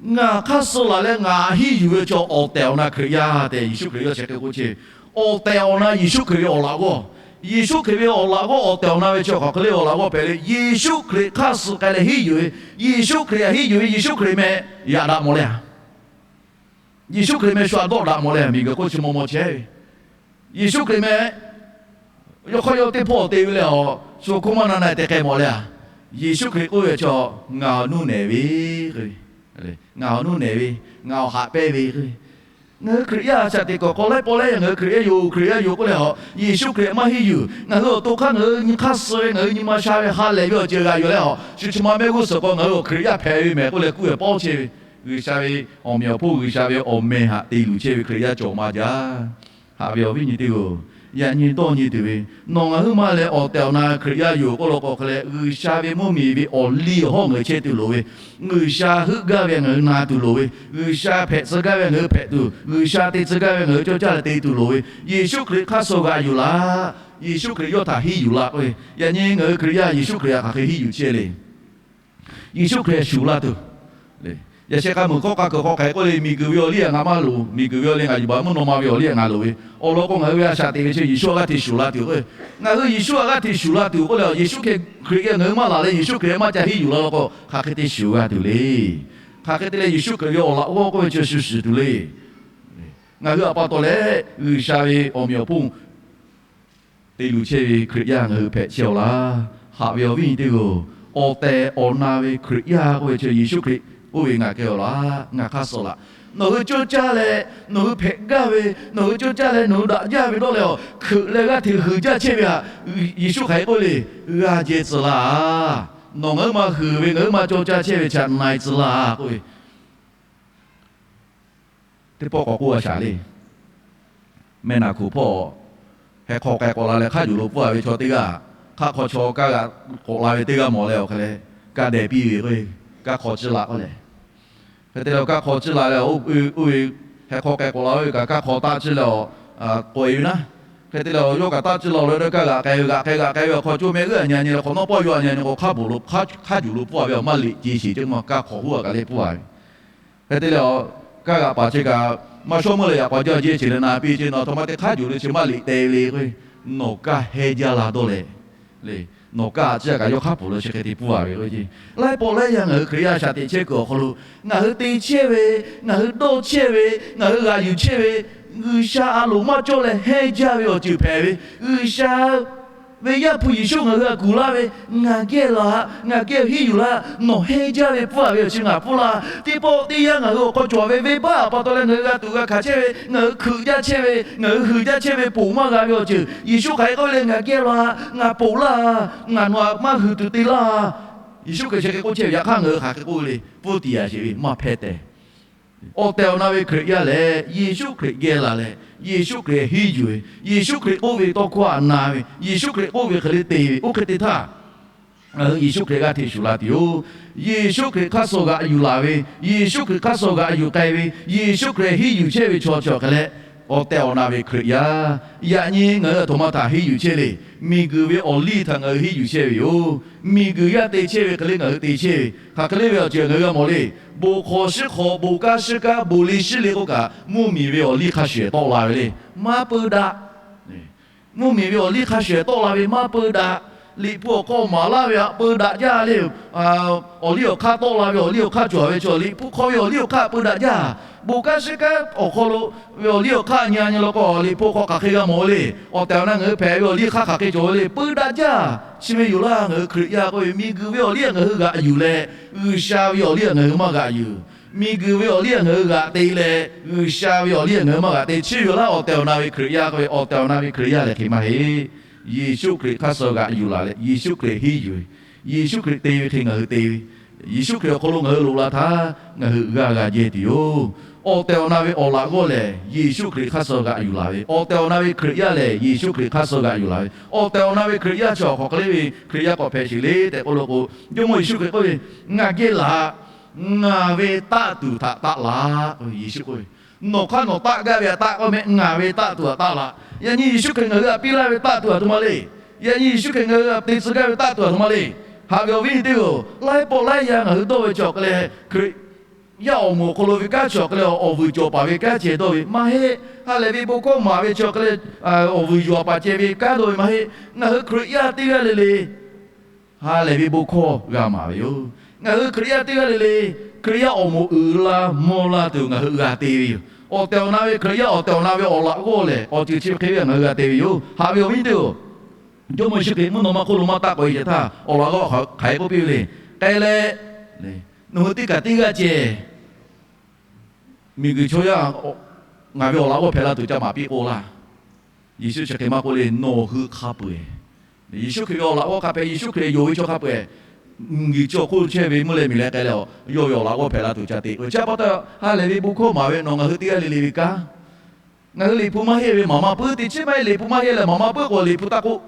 ngaˬ hk'aˇ suh laˬ leh ngaˬ htaꞈ hiˇ yuˬ ve chaw awˬ tehˬ awˬ na Hkriꞈ yaˇ tehꞈ Yeˍsuˆ Hkriꞈ yawˇ chi hk'e k'oˆ chehˇ ve. Awˬ tehˬ awˬ na Yeˍsuˆ Hkriꞈ ve awˬ laꞈ g'awˇ, Yeˍsuˆ Hkriꞈ ve awˬ laꞈ g'awˇ awˬ tehˬ awˬ na ve chi hk'aˬ hk'e le awˬ laꞈ g'awˇ hpehꞈ le. Yeˍsuˆ Hkriꞈ hk'aˇ suh k'ai leh hiˇ yuˬ ve, Yeˍsuˆ Hkriꞈ htaꞈ hiˇ yuˬ ve, Yeˍsuˆ Hkriꞈ meh yaꞈ daꞈ mawˬ leh a, Yeˍsuˆ Hkriꞈ meh shu htaꞈ dawˆ daꞈ mawˬ leh a, miˬguiˬ hk'oˆ chi maw maw chehˇ ve, Yeˍsuˆ Hkriꞈ meh yawˇ hk'aˇ yawˇ teˇ hpawˇ te ve leh a, shu hk'oˆ maˇ na na te k'ai mawˬ leh a, Yeˍsuˆ Hkriꞈ k'oˆ ve chaw, ngaˬ awˬ nuˇ nehˬ ve, ngaˬ awˬ nuˇ nehˬ ve, ngaˬ awˬ haꞈ pehnˇ ve k'o, ngaˬ hui Hkriꞈ yaˇ shaꞈ teꞈ kuˬ awˬ hk'aw laiˉ pawˆ laiˉ yaˇ ngaˬ hui Hkriꞈ yaˇ yoˬ, Hkriꞈ yaˇ yoˬ k'oˆ leh a, Yeˍsuˆ Hkriꞈ maˇ hiˇ yuˬ. Ngaˬ hui awˬ to hk'aˇ ngaˬ hui nyi hk'aˇ suh ve, ngaˬ hui nyi ma sha ve ha lehˬ ve awˬ ceuˬ g'a yuˬ leh a, shu chi ma mehˆ g'uˇ suhˍ k'o ngaˬ hui awˬ Hkriꞈ yaˇ hpehꞈ ve mehˍ k'oˆ leh kuˇ ve pawˇ chehˇ ve, G'uiˬsha ve awˬ meꞈ awˬ hponˇ G'uiˬsha ve awˬ meh htaꞈ te luˬ chehˇ ve Hkriꞈ yaˇ cawˬ ma jaˇ. Haꞈ ve awˬ viˉ nyi teˇ g'aˇ-oˬ, Yaꞈ nyi dawˇ nyi tuˬ ve, nawˬ ngaˬ huiˉ maˇ leh awˬ tehˬ awˬ na Hkriꞈ yaˇ yoˬ k'oˆ law k'o hk'e leh, G'uiˬsha ve mvuhˇmiˬ ve awˬ liˇ awˬ hawˉ ngaˬ hui chehˇ tuˬ loˍ ve, G'uiˬsha heuˆ gaˇ ve ngaˬ hui na tuˬ loˍ ve, G'uiˬsha hpehꞈ tcuh gaˇ ve ngaˬ hui hpehꞈ tuˬ, G'uiˬsha te tcuh gaˇ ve ngaˬ hui cawˇ caˇ leh te tuˬ loˍ ve, Yeˍsuˆ Hkriꞈ hk'aˇ suh g'aꞈ yuˬ laˇ. Yeˍsuˆ Hkriꞈ yawˇ htaꞈ hiˇ yuˬ laˇ k'oˆ ve, yaꞈ nyi ngaˬ hui Hkriꞈ yaˇ Yeˍsuˆ Hkriꞈ htaꞈ hk'aˬ hk'e hiˇ yuˬ chehˇ le. Yeˍsuˆ Hkriꞈ shuˍ laˇ tuˬ. Yaꞈ sheh k'a muiˬ hkawˇ k'a kuiˬ hk'aw hk'aˬ hk'e k'oˆ le, miˬguiˬ ve awˬ liˇ htaꞈ ngaˬ maˇ loˍ, miˬguiˬ ve awˬ liˇ ngaˬ yuˬ baˬ mvuhˇ naw ma ve awˬ liˇ htaꞈ ngaˬ loˍ ve awˬ lawn k'o, ngaˬ hui ve a shaꞈ teꞈ ve chi Yeˍsuˆ htaꞈ g'aˇ hteꞈ shuˍ la tuˬ k'o, ngaˬ hui Yeˍsuˆ htaꞈ g'aˇ hteꞈ shuˍ la tuˬ k'oˆ leh, Yeˍsuˆ Hkriꞈ hk'e ngaˬ hui maˇ laˬ leh Yeˍsuˆ Hkriꞈ maˇ ca hiˇ yuˬ la law k'o, hk'aˬ hk'e te shuˍ g'a tuˬ le. Hk'aˬ hk'e te leh Yeˍsuˆ Hkriꞈ ve awˬ laꞈ g'awˇ k'oˆ ve chi shuˍ shuˍ tuˬ le. Ngaˬ hui a pa taw leh G'uiˬsha ve awˬ meꞈ awˬ hponˇ te luˬ chehˇ ve Hkriꞈ yaˇ ngaˬ hui hpehꞈ chehˇ-aw laˇ. Haꞈ ve awˬ viˉ awˬ nyi teˇ g'aˇ-oˬ, awˬ tehˬ awˬ na ve Hkriꞈ yaˇ k'oˆ ve chi Yeˍsuˆ Hkriꞈ oˇ ve ngaˬ keh-aw laˇ, ngaˬ hk'aˇ suh laꞈ. Nawˬ hui cawˇ caˇ leh nawˬ hui hpehꞈ gaˇ ve, nawˬ hui cawˇ caˇ leh nawˬ hui daꞈ jaˇ ve dawˇ leh-aˬ, hkeuꞈ leh g'aˇ hteꞈ huiˍ jaˇ chehˇ ve htaꞈ Yeˍsuˆ hk'aˬ hk'e k'oˆ le, g'a jehˇ tcuh laˇ. Nawˬ ngaˬ huiˉ ma huiˍ ve ngaˬ huiˉ ma cawˇ caˇ chehˇ ve chi htaꞈ na-e tcuh laˇ k'oˆ ve teˇ pawˆ k'awꞈ k'oˆ a shaˍ le. Mehˆ naˍ hkuꞈ hpawˇ heh hk'aw k'ai k'awꞈ la leh hk'aˇ yuˬ lo pfuhˇ a ve chaw teˇ g'aˇ, hk'aˆ hk'aw chaw kaˇ g'aꞈ k'awꞈ la ve teˇ g'aˇ mawˬ leh awˬ hk'e leh, kaˇ deh piˇ ve k'o, kaˇ hk'aw ciˇ la k'oˆ leh, hk'e te leh kaˇ hk'aw ciˇ la leh, oˇ ve heh hk'aw k'ai k'awꞈ la ve kaꞈ kaˇ hk'aw taˆ ciˇ leh awˬ k'awꞈ e ve naˉ. Hk'e te leh awˬ yawˇ kaꞈ taˆ ciˇ la leh kaˇ g'aꞈ k'ai ve g'aꞈ k'ai g'aꞈ k'ai ve awˬ hk'aw coˇ meh g'euˆ a nyi a nyi leh hk'awꞈ nawˉ pawˆ yaw a nyi a nyi k'o, hk'aˇ yuˬ lo pfuhˇ a ve awˬ maˇ liꞈ ce sheˍ ceh maˇ kaˇ hk'aw huˉ a kaꞈ leh pfuhˇ a ve. Hk'e te leh, kaˇ g'aꞈ paˍ chi kaꞈ maˇ shawˉ meuˇ leh yaꞈ k'aw jaˇ jehˇ ce leh na piˇ ce, nawˬ htaꞈ ma te hk'aˇ yuˬ le chi maˇ liꞈ te le k'o, nawˬ kaˇ hehnˇ jaˇ la dawˇ leh, nawˬ kaˇ a ciˉ a kaꞈ yawˇ hk'aˇ pfuhˍ lo chi hk'e te pfuhˇ a ve k'o, laiˉ pawˆ laiˉ yaˇ ngaˬ hui Hkriꞈ yaˇ a shaꞈ teꞈ chehˇ kuiˬ awˬ hk'aw lo, ngaˬ hui te chehˇ ve, ngaˬ hui dawˇ chehˇ ve, ngaˬ hui g'aꞈ yuˬ chehˇ ve, G'uiˬsha a loˍ maˇ cawˇ leh hehnˇ jaˇ ve awˬ ceuˬ hpehꞈ ve, G'uiˬsha ve Yaˇ hpu Yeˍsuˆ ngaˬ hui htaꞈ kuˬ laˇ ve, ngaˬ geh laˬ, ngaˬ geh hiˇ yuˬ laˇ, nawˬ hehnˇ jaˇ ve pfuhˇ a ve awˬ chi ngaˬ pfuhˇ laˇ. Teˇ pawˆ teˇ yanˇ ngaˬ hui awˬ hk'aw cawˬ ve venˇbaˆ a pa taw leh ngaˬ hui g'a tuꞈ g'a hkanˍ chehˇ ve, ngaˬ hui hkeuꞈ jaˇ chehˇ ve, ngaˬ hui huiˍ jaˇ chehˇ ve ponˬ maˇ g'a ve awˬ ceuˬ Yeˍsuˆ hk'aˬ hk'e k'oˆ ve le, ngaˬ geh laˬ, ngaˬ ponˬ laˇ, ngaˬ nawˬ htaꞈ maˇ huiˍ tuˬ te laˇ. Yeˍsuˆ Hkriꞈ chi hk'e k'oˆ chehˇ ve yaꞈ hk'aˇ ngaˬ hui hk'aˬ hk'e k'oˆ ve le, pfuhˇ tiꞈ yaꞈ sheˍ ve maˇ hpehˇ tehꞈ. Awˬ tehˬ awˬ na ve Hkriꞈ yaˇ lehˬ, Yeˍsuˆ Hkriꞈ geh laˬ leh, Yeˍsuˆ Hkriꞈ hiˇ yuˬ ve, Yeˍsuˆ Hkriꞈ k'oˆ ve tawˇ hkawˇ htaꞈ na ve, Yeˍsuˆ Hkriꞈ k'oˆ ve hk'e le te ve, oˇ hk'e te htaˇ, ngaˬ hui Yeˍsuˆ Hkriꞈ g'aˇ hteꞈ shuˍ la tuˬ yoˬ. Yeˍsuˆ Hkriꞈ hk'aˇ suh g'aꞈ yuˬ laˬ ve, Yeˍsuˆ Hkriꞈ hk'aˇ suh g'aꞈ yuˬ k'ai ve, Yeˍsuˆ Hkriꞈ hiˇ yuˬ chehˇ ve chaw chi awˬ hk'e leh, awˬ tehˬ awˬ na ve Hkriꞈ yaˇ, yaꞈ nyi ngaˬ hui a htoꞈ ma htaꞈ hiˇ yuˬ chehˇ le. Miˬguiˬ ve awˬ liˇ htaꞈ ngaˬ hui hiˇ yuˬ chehˇ ve yoˬ. Miˬguiˬ yaˇ te chehˇ ve hk'e le ngaˬ hui te chehˇ ve, hk'aˬ hk'e le ve awˬ ceuˬ ngaˬ hui g'a mawˬ le. Bon hk'aw shiˉ hk'aw, bon kaˇ shiˉ kaˇ, bon liˇ shiˉ liˇ k'oˆ kaꞈ, mvuhˇmiˬ ve awˬ liˇ hk'a shuˍ shuˍ tawˆ la ve le. Maˇ peu daꞈ. Mvuhˇmiˬ ve awˬ liˇ hk'a shuˍ shuˍ tawˆ la ve maˇ peu daꞈ. Liꞈ hpu awˬ hk'aw maˍ laˇ ve htaꞈ peu daꞈ jaˇ le. Awˬ liˇ awˬ hk'aˇ tawˆ la ve awˬ liˇ awˬ hk'aˇ cawˬ ve chaw, Liꞈ hpu hk'aw ve awˬ liˇ awˬ hk'aˇ peu daꞈ jaˇ. Bon kaˇ shiˉ kaˇ awˬ hk'aw lo ve awˬ liˇ awˬ hk'aˇ nyi a nyi law k'o, Liꞈ hpu hk'aw hk'aˬ hk'e g'a mawˬ ve le. Awˬ tehˬ awˬ na ngaˬ hui hpehꞈ ve awˬ liˇ hk'aˇ hk'aˬ hk'e cawˬ ve le. Peu daꞈ jaˇ. Chi ve yoˬ laˇ, ngaˬ hui Hkriꞈ yaˇ k'oˆ ve miˬguiˬ ve awˬ liˇ htaꞈ ngaˬ hui g'aꞈ yuˬ leh, G'uiˬsha ve awˬ liˇ htaꞈ ngaˬ hui maˇ g'aꞈ yuˬ. Miˬguiˬ ve awˬ liˇ htaꞈ ngaˬ hui g'aꞈ te leh, G'uiˬsha ve awˬ liˇ htaꞈ ngaˬ hui maˇ g'aꞈ te. Chi ve yoˬ laˇ, awˬ tehˬ awˬ na ve Hkriꞈ yaˇ k'oˆ ve, awˬ tehˬ awˬ na ve Hkriꞈ yaˇ lehˬ hk'e maˇ heˆ. Yeˍsuˆ Hkriꞈ hk'aˇ suh g'aꞈ yuˬ laˬ leh, Yeˍsuˆ Hkriꞈ hiˇ yuˬ ve, Yeˍsuˆ Hkriꞈ te ve hk'e ngaˬ hui te ve, Yeˍsuˆ Hkriꞈ awˬ hk'aw lo ngaˬ hui loꞈ la htaˇ, ngaˬ hui g'aˇ g'a jehˇ tuˬ yoˬ. Awˬ tehˬ awˬ na ve awˬ laꞈ g'awˇ lehˬ, Yeˍsuˆ Hkriꞈ hk'aˇ suh g'aꞈ yuˬ laˬ ve, awˬ tehˬ awˬ na ve Hkriꞈ yaˇ lehˬ, Yeˍsuˆ Hkriꞈ hk'aˇ suh g'aꞈ yuˬ laˬ ve, awˬ tehˬ awˬ na ve Hkriꞈ yaˇ chi awˬ hk'aˬ hk'e le ve Hkriꞈ yaˇ k'awꞈ hpehꞈ sheˍ le tehꞈ k'oˆ lo k'o, Jawˇmawˇ Yeˍsuˆ Hkriꞈ k'oˆ ve, Ngaˬ geh laˬ, ngaˬ ve taˆ tuˬ htaꞈ taˆ laꞈ. Yeˍsuˆ k'oˆ ve, Nawˬ hk'aˇ nawˬ taˆ gaˇ ve htaꞈ taˆ k'awˇ mehˆ, ngaˬ ve taˆ tuˬ htaꞈ taˆ laꞈ. Yaꞈ nyi Yeˍsuˆ Hkriꞈ ngaˬ hui htaꞈ piˇ laˇ ve taˆ tuˬ aˬ htoꞈ ma le. Yaꞈ nyi Yeˍsuˆ Hkriꞈ ngaˬ hui htaꞈ te tcuh gaˇ ve taˆ tuˬ aˬ htoꞈ ma le. Haꞈ ve awˬ viˉ nyi teˇ g'aˇ-oˬ, laiˉ pawˆ laiˉ yaˇ ngaˬ hui dawˇ ve chi awˬ hk'e leh, Hkriꞈ yaˇ awˬ moˍ awˬ hk'aw lo ve kanˉ chi awˬ hk'e leh awˬ vuiˬ cawˬ paˍ ve kanˉ ceh dawˇ ve maˇ heˆ. Ha lehˬ ve bon hkawˇ maˍ ve chi awˬ hk'e leh awˬ vuiˬ yuˬ paˍ ceh ve kanˉ dawˇ ve maˇ heˆ. Ngaˬ hui Hkriꞈ yaˇ teˇ g'aˇ le le ha lehˬ ve bon hkawˇ g'a maˍ ve yoˬ. Ngaˬ hui Hkriꞈ yaˇ teˇ g'aˇ le le Hkriꞈ yaˇ awˬ moˍ uiˍ la mvuh la tuˬ ngaˬ hui g'a te ve yoˬ. Awˬ tehˬ awˬ na ve Hkriꞈ yaˇ, awˬ tehˬ awˬ na ve awˬ laꞈ g'awˇ lehˬ, awˬ ceuˬ chi hk'e ve ngaˬ hui g'a te ve yoˬ. Haꞈ ve awˬ viˉ teˇ-oˬ, Jawˇmawˇ Yeˍsuˆ Hkriꞈ mvuhˇ naw ma hk'oˆ lo maˇ taˆ k'awꞈ e ceh htaˇ, awˬ laꞈ g'awˇ hk'aˬ hk'e k'oˆ piˇ ve le. K'ai leh, nawˬ hui teˇ kaꞈ teˇ g'aˇ ceh miˬguiˬ chaw yaˇ ngaˬ ve awˬ laꞈ g'awˇ hpehꞈ la tuˬ ca maˍ piˇ k'o laˇ. Yeˍsuˆ chi hk'e maˇ k'oˆ le, nawˬ hui hk'a peu-eˬ. Yeˍsuˆ Hkriꞈ ve awˬ laꞈ g'awˇ hk'a hpehꞈ, Yeˍsuˆ Hkriꞈ yonˍ ve chaw hk'a peu-eˬ, miˬguiˬ chi awˬ hk'oˆ chehˇ ve mvuhˇ leh miˬ leh k'ai leh, yawˇ ve awˬ laꞈ g'awˇ hpehꞈ la tuˬ ca te. Chi pa taw, ha lehˬ ve bon hkawˇ maˍ ve nawˬ ngaˬ hui teˇ g'aˇ le le ve kanˉ Ngaˬ hui liꞈ hpu maˇ henˇ ve maˍ maˇ puiˉ, teˇ chiˉ maˇ heˆ liꞈ hpu maˇ henˇ leh maˍ maˇ puiˉ k'o, liꞈ hpu taˇ k'oˆ.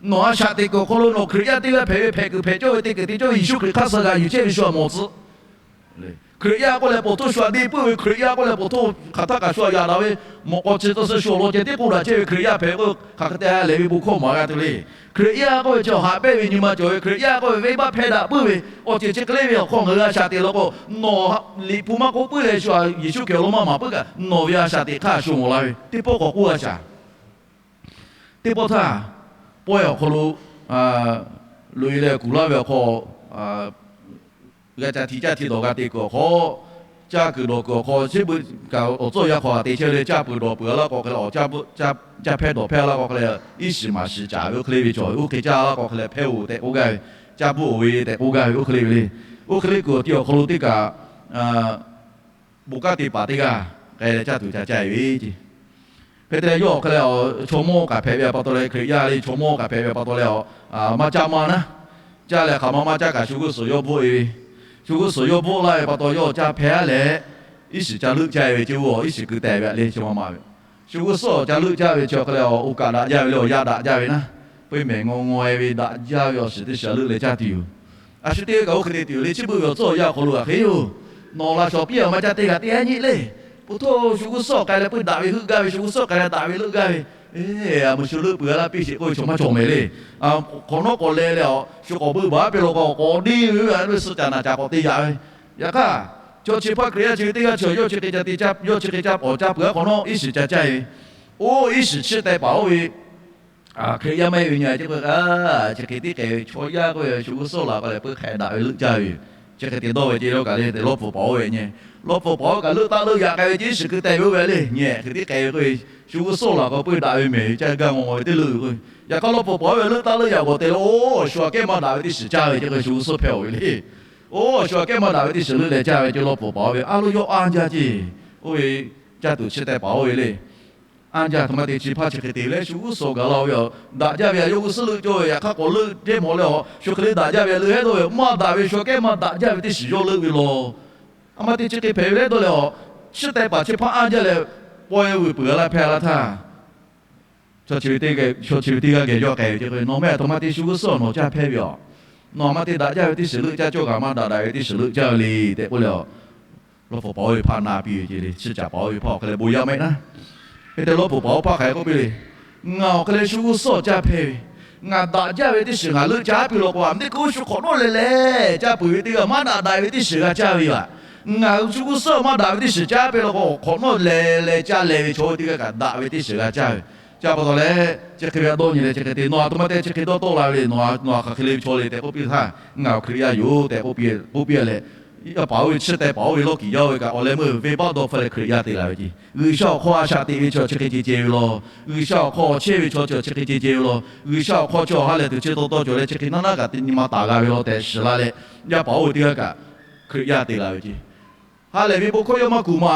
Nawˬ a shaꞈ teꞈ kuiˬ awˬ hk'aw lo nawˬ Hkriꞈ yaˇ teˇ g'aˇ hpehꞈ ve, hpehꞈ kuiˬ hpehꞈ cawˇ ve, te kuiˬ te cawˇ ve Yeˍsuˆ Hkriꞈ hk'aˇ suh g'a yuˬ chehˇ ve shu a mawˬ tcuh. Hkriꞈ yaˇ k'oˆ leh pawˬ htoˇ shu a deˇ puiˉ ve, Hkriꞈ yaˇ k'oˆ leh pawˬ htoˇ hk'aˬ htaˇ kaꞈ shu a yaꞈ daꞈ ve, mawꞈ k'aw chi tawˇ suh shu awˬ lawn ceh teˇ k'oˆ daꞈ chehˇ ve Hkriꞈ yaˇ hpehꞈ k'o, hk'aˬ hk'e te ha lehˬ ve bon hkawˇ maˍ g'a tuˬ le. Hkriꞈ yaˇ k'oˆ ve chi awˬ haꞈ pehnˇ ve nyi ma cawˬ ve, Hkriꞈ yaˇ k'oˆ ve venˇbaˆ hpehˇ daꞈ puiˉ ve, awˬ ceuˬ chi hk'e le ve awˬ hk'aw ngaˬ hui a shaꞈ teꞈ law k'o, nawˬ liꞈ hpu maˇ k'oˆ puiˉ leh shu a Yeˍsuˆ Hkriꞈ awˬ lawn maˇ maˍ puiˉ kaꞈ, nawˬ ve a shaꞈ teꞈ hk'aˇ shu mawˬ la ve teˇ pawˆ k'awꞈ k'oˆ a shaˍ. Teˇ pawˆ htaˇ, pawehˇ awˬ hk'aw lo loꞈ e leh kuˬ laˇ ve awˬ hk'aw, g'a ca hti caˇ hti dawˬ g'a te kuiˬ awˬ hk'aw, caˇ kuiˬ dawˬ kuiˬ awˬ hk'aw, chi beuꞈ kaꞈ awˬ tcuhˇ awˬ yanˇ hk'aw a te chehˇ leh caˇ peuˬ dawˬ peuˬ a laˇ k'o hk'e leh, caˇ hpehˇ dawˬ hpehˇ a laˇ k'o hk'e leh, iˉ shiˍ maˍ shiˍ caˍ ve oˇ hk'e le ve cawˬ ve, oˇ hk'e caˇ laˇ k'o hk'e leh hpehˇ oˬ tehꞈ k'oˆ gaˇ ve, caˇ bvuhˆ oˬ ve tehꞈ k'oˆ gaˇ ve oˇ hk'e le ve le. Oˇ hk'e le kuiˬ awˬ ti awˬ hk'aw lo teˇ kaꞈ, bon kanˉ te paˍ teˇ g'aˇ k'ai leh caˇ tuˬ ca caˇ ve ce. Hk'e te leh yawˇ hk'e leh, chaw mawˇ kaꞈ hpehꞈ ve pa taw leh, Hkriꞈ yaˇ le chaw mawˇ kaꞈ hpehꞈ ve pa taw leh, maˇ caˇ maˇ naˉ, caˇ leh hk'aˬ ma maˇ caˇ kaꞈ shu g'uˇ suhˍ yawˇ bvuhˆ e ve, shu g'uˇ suhˍ yawˇ bvuhˆ laˇ ve pa taw yawˇ caˇ hpehˇ leh, iˉ shiˍ ca leuˆ caˇ ve ce, oˇ iˉ shiˍ keu teh ve le chi ma ma ve. Shu g'uˇ suhˍ ca leuˆ caˇ ve chi hk'e leh, oˇ kaꞈ daꞈ jaˇ ve le, awˬ yanˇ daꞈ jaˇ ve naˉ, peu mehˬ ngaw ngaw e ve daꞈ jaˇ ve awˬ shiˍ teˇ shiˍ leuˆ leh caˇ tuˬ yoˬ. A shu teˇ g'aˇ kaꞈ oˇ hk'e te tuˬ yoˬ le, chi beuꞈ ve awˬ tcuhˇ awˬ yanˇ awˬ hk'aw lo aꞈ hk'e yoˬ. Nawˬ laꞈ shawˍ piˇ a maˇ caˇ teˇ g'aˇ teˇ g'aˇ nyi le. Pawˬ htoˇ shu g'uˇ suhˍ k'ai leh peu daꞈ ve heuˆ gaˇ ve, shu g'uˇ suhˍ k'ai leh daꞈ ve leuˆ gaˇ ve, a meuꞈ shu leuˆ peuˬ a laˇ piˇ sheˍ k'oˆ ve chaw maˇ cawˬ mehˍ le. Hk'awꞈ nawˉ k'awꞈ leh leh a, shu k'awꞈ beuˆ baˬ piˇ law k'o, k'awꞈ deˇ ve ve a ve suh caꞈ naˬ caꞈ k'awꞈ te yaꞈ ve. Yaꞈ hk'aˇ, chaw chi hpaˇ Hkriꞈ yaˇ chi ve teˇ g'aˇ chi yawˇ chi hk'e ca te, yawˇ chi hk'e ca pawˍ caˇ peuˬ a hk'awꞈ nawˉ iˉ shiˍ ca caˇ ve, oˇ iˉ shiˍ chiˇ teh paˍ oˇ ve Hkriꞈ yaˇ maˇ heˆ ve nyi a ce k'o, chi hk'e tiˉ k'ai ve chaw yaˇ k'oˆ ve, shu g'uˇ suhˍ laˬ k'o leh peu hk'a daꞈ ve leuˆ caˇ ve yoˬ. Chi hk'e te dawˇ ve ce, yawˇ kaꞈ le te lawˇ pfuhˍ paˍ oˇ ve nyi, lawˇ pfuhˍ paˍ oˇ kaꞈ leuˆ taˇ leuˆ yaꞈ k'ai ve ce, iˉ shiˍ keu teh ve oˇ ve le nyi, hk'e tiˉ k'ai ve k'oˆ ve, shu g'uˇ suhˍ laˬ k'o peu daꞈ ve mehˍ ve caˇ gaˇ ngaw ve teˇ leuˆ ve k'o, yaꞈ hk'aˇ lawˇ pfuhˍ paˍ oˇ ve leuˆ taˇ leuˆ yaꞈ g'awˬ te leh, oˇ shu aꞈ kehˉ maˇ daꞈ ve teˇ shiˍ caˇ ve ce k'o, shu g'uˇ suhˍ hpehˇ oˬ ve le. Oˇ shu aꞈ kehˉ maˇ daꞈ ve teˇ shiˍ leuˆ leh caˇ ve ce, lawˇ pfuhˍ paˍ oˇ ve a lo yawˇ anˇ jaˇ ce, oˇ ve caˇ tuˬ chiˇ teh paˍ oˇ ve le. Anˇ jaˇ htoꞈ ma te chi hpaˇ chi hk'e te leh shu g'uˇ suhˍ gaˬ la ve yoˬ. Daꞈ jaˇ ve a yawˇ g'uˇ suhˍ leuˆ cawˇ ve, yaꞈ hk'aˇ k'awꞈ leuˆ teˇ mawˬ leh a, shu hk'e le daꞈ jaˇ ve a leuˆ hehˉ dawˇ ve, maˇ daꞈ ve shu aꞈ kehˉ maˇ daꞈ jaˇ ve teˇ shiˍ yawˇ leuˆ ve law. A ma te chi hk'e hpehꞈ ve leh dawˇ leh a, chiˇ teh paˍ chi hpaˇ anˇ jaˇ leh, pawehˇ vuiˬ peuˬ a laˇ hpehˇ a laˇ htaˇ, chaw chi ve teˇ g'aˇ geh yawˇ k'ai ve ce k'o, nawˬ meh a htoꞈ ma te shu g'uˇ suhˍ nawˬ caˇ hpehˇ ve a, nawˬ a ma te daꞈ jaˇ ve teˇ shiˍ leuˆ caˇ cawˇ kaꞈ maˇ daꞈ daꞈ ve teˇ shiˍ leuˆ caˇ ve le tehꞈ k'oˆ leh a, lawˇ pfuhˍ paˍ oˇ ve hpaˇ na piˇ ve ce le, chiˇ caꞈ paˍ oˇ ve hpaˇ awˬ hk'e leh bon yaˇ maˇ heˆ naˉ. Hk'e te lawˇ pfuhˍ paˍ oˇ hpaˇ hk'aˬ hk'e k'oˆ piˇ le, Ngaˬ awˬ hk'e leh shu g'uˇ suhˍ caˇ hpehˇ ve, ngaˬ daꞈ jaˇ ve teˇ shiˍ ngaˬ leuˆ caˇ piˇ law k'o, a meuꞈ teˇ hkui shu hk'awꞈ nawˉ leh leh caˇ peuˬ ve teˇ g'aˇ maˇ daꞈ daꞈ ve teˇ shiˍ g'a caˇ ve yoˬ. Ngaˬ hui shu g'uˇ suhˍ maˇ daꞈ ve teˇ shiˍ caˇ piˇ law k'o, hk'awꞈ nawˉ leh leh caˇ leh ve chaw oˇ ve teˇ g'aˇ kaꞈ daꞈ ve teˇ shiˍ g'a caˇ ve. Chi pa taw leh, chi hk'e ve a dawˇ nyi leh chi hk'e te, Nawˬ a htoꞈ ma te chi hk'e dawˇ tawˆ la ve le, nawˬ a hk'aˬ hk'e le ve chaw le tehꞈ k'oˆ piˇ htaˇ, Ngaˬ awˬ Hkriꞈ yaˇ yoˬ tehꞈ k'oˆ piˇ leh, yaˇ paˍ oˇ ve chiˇ teh paˍ oˇ ve lawˇ kiˍ yaˇ oˇ ve kaꞈ awˬ leh meuˇ venˇbaˆ dawˇ hpfuhˇ leh Hkriꞈ yaˇ te la ve ce. G'uiˬsha awˬ hk'aw a shaꞈ teꞈ ve chaw chi hk'e ceh ceh ve law. G'uiˬsha awˬ hk'aw chehˇ ve chaw chi hk'e ceh ceh ve law. G'uiˬsha awˬ hk'aw chi awˬ ha lehˬ tuˬ chi taw taw cawˬ leh chi hk'e naˉ naˉ kaꞈ te nyi ma taˍ g'a ve law tehꞈ shiˍ la leh, yaˇ paˍ oˇ ve teˇ g'aˇ kaꞈ Hkriꞈ yaˇ te la ve ce. Ha lehˬ ve bon hkawˇ yawˇ maˇ kuˬ ma.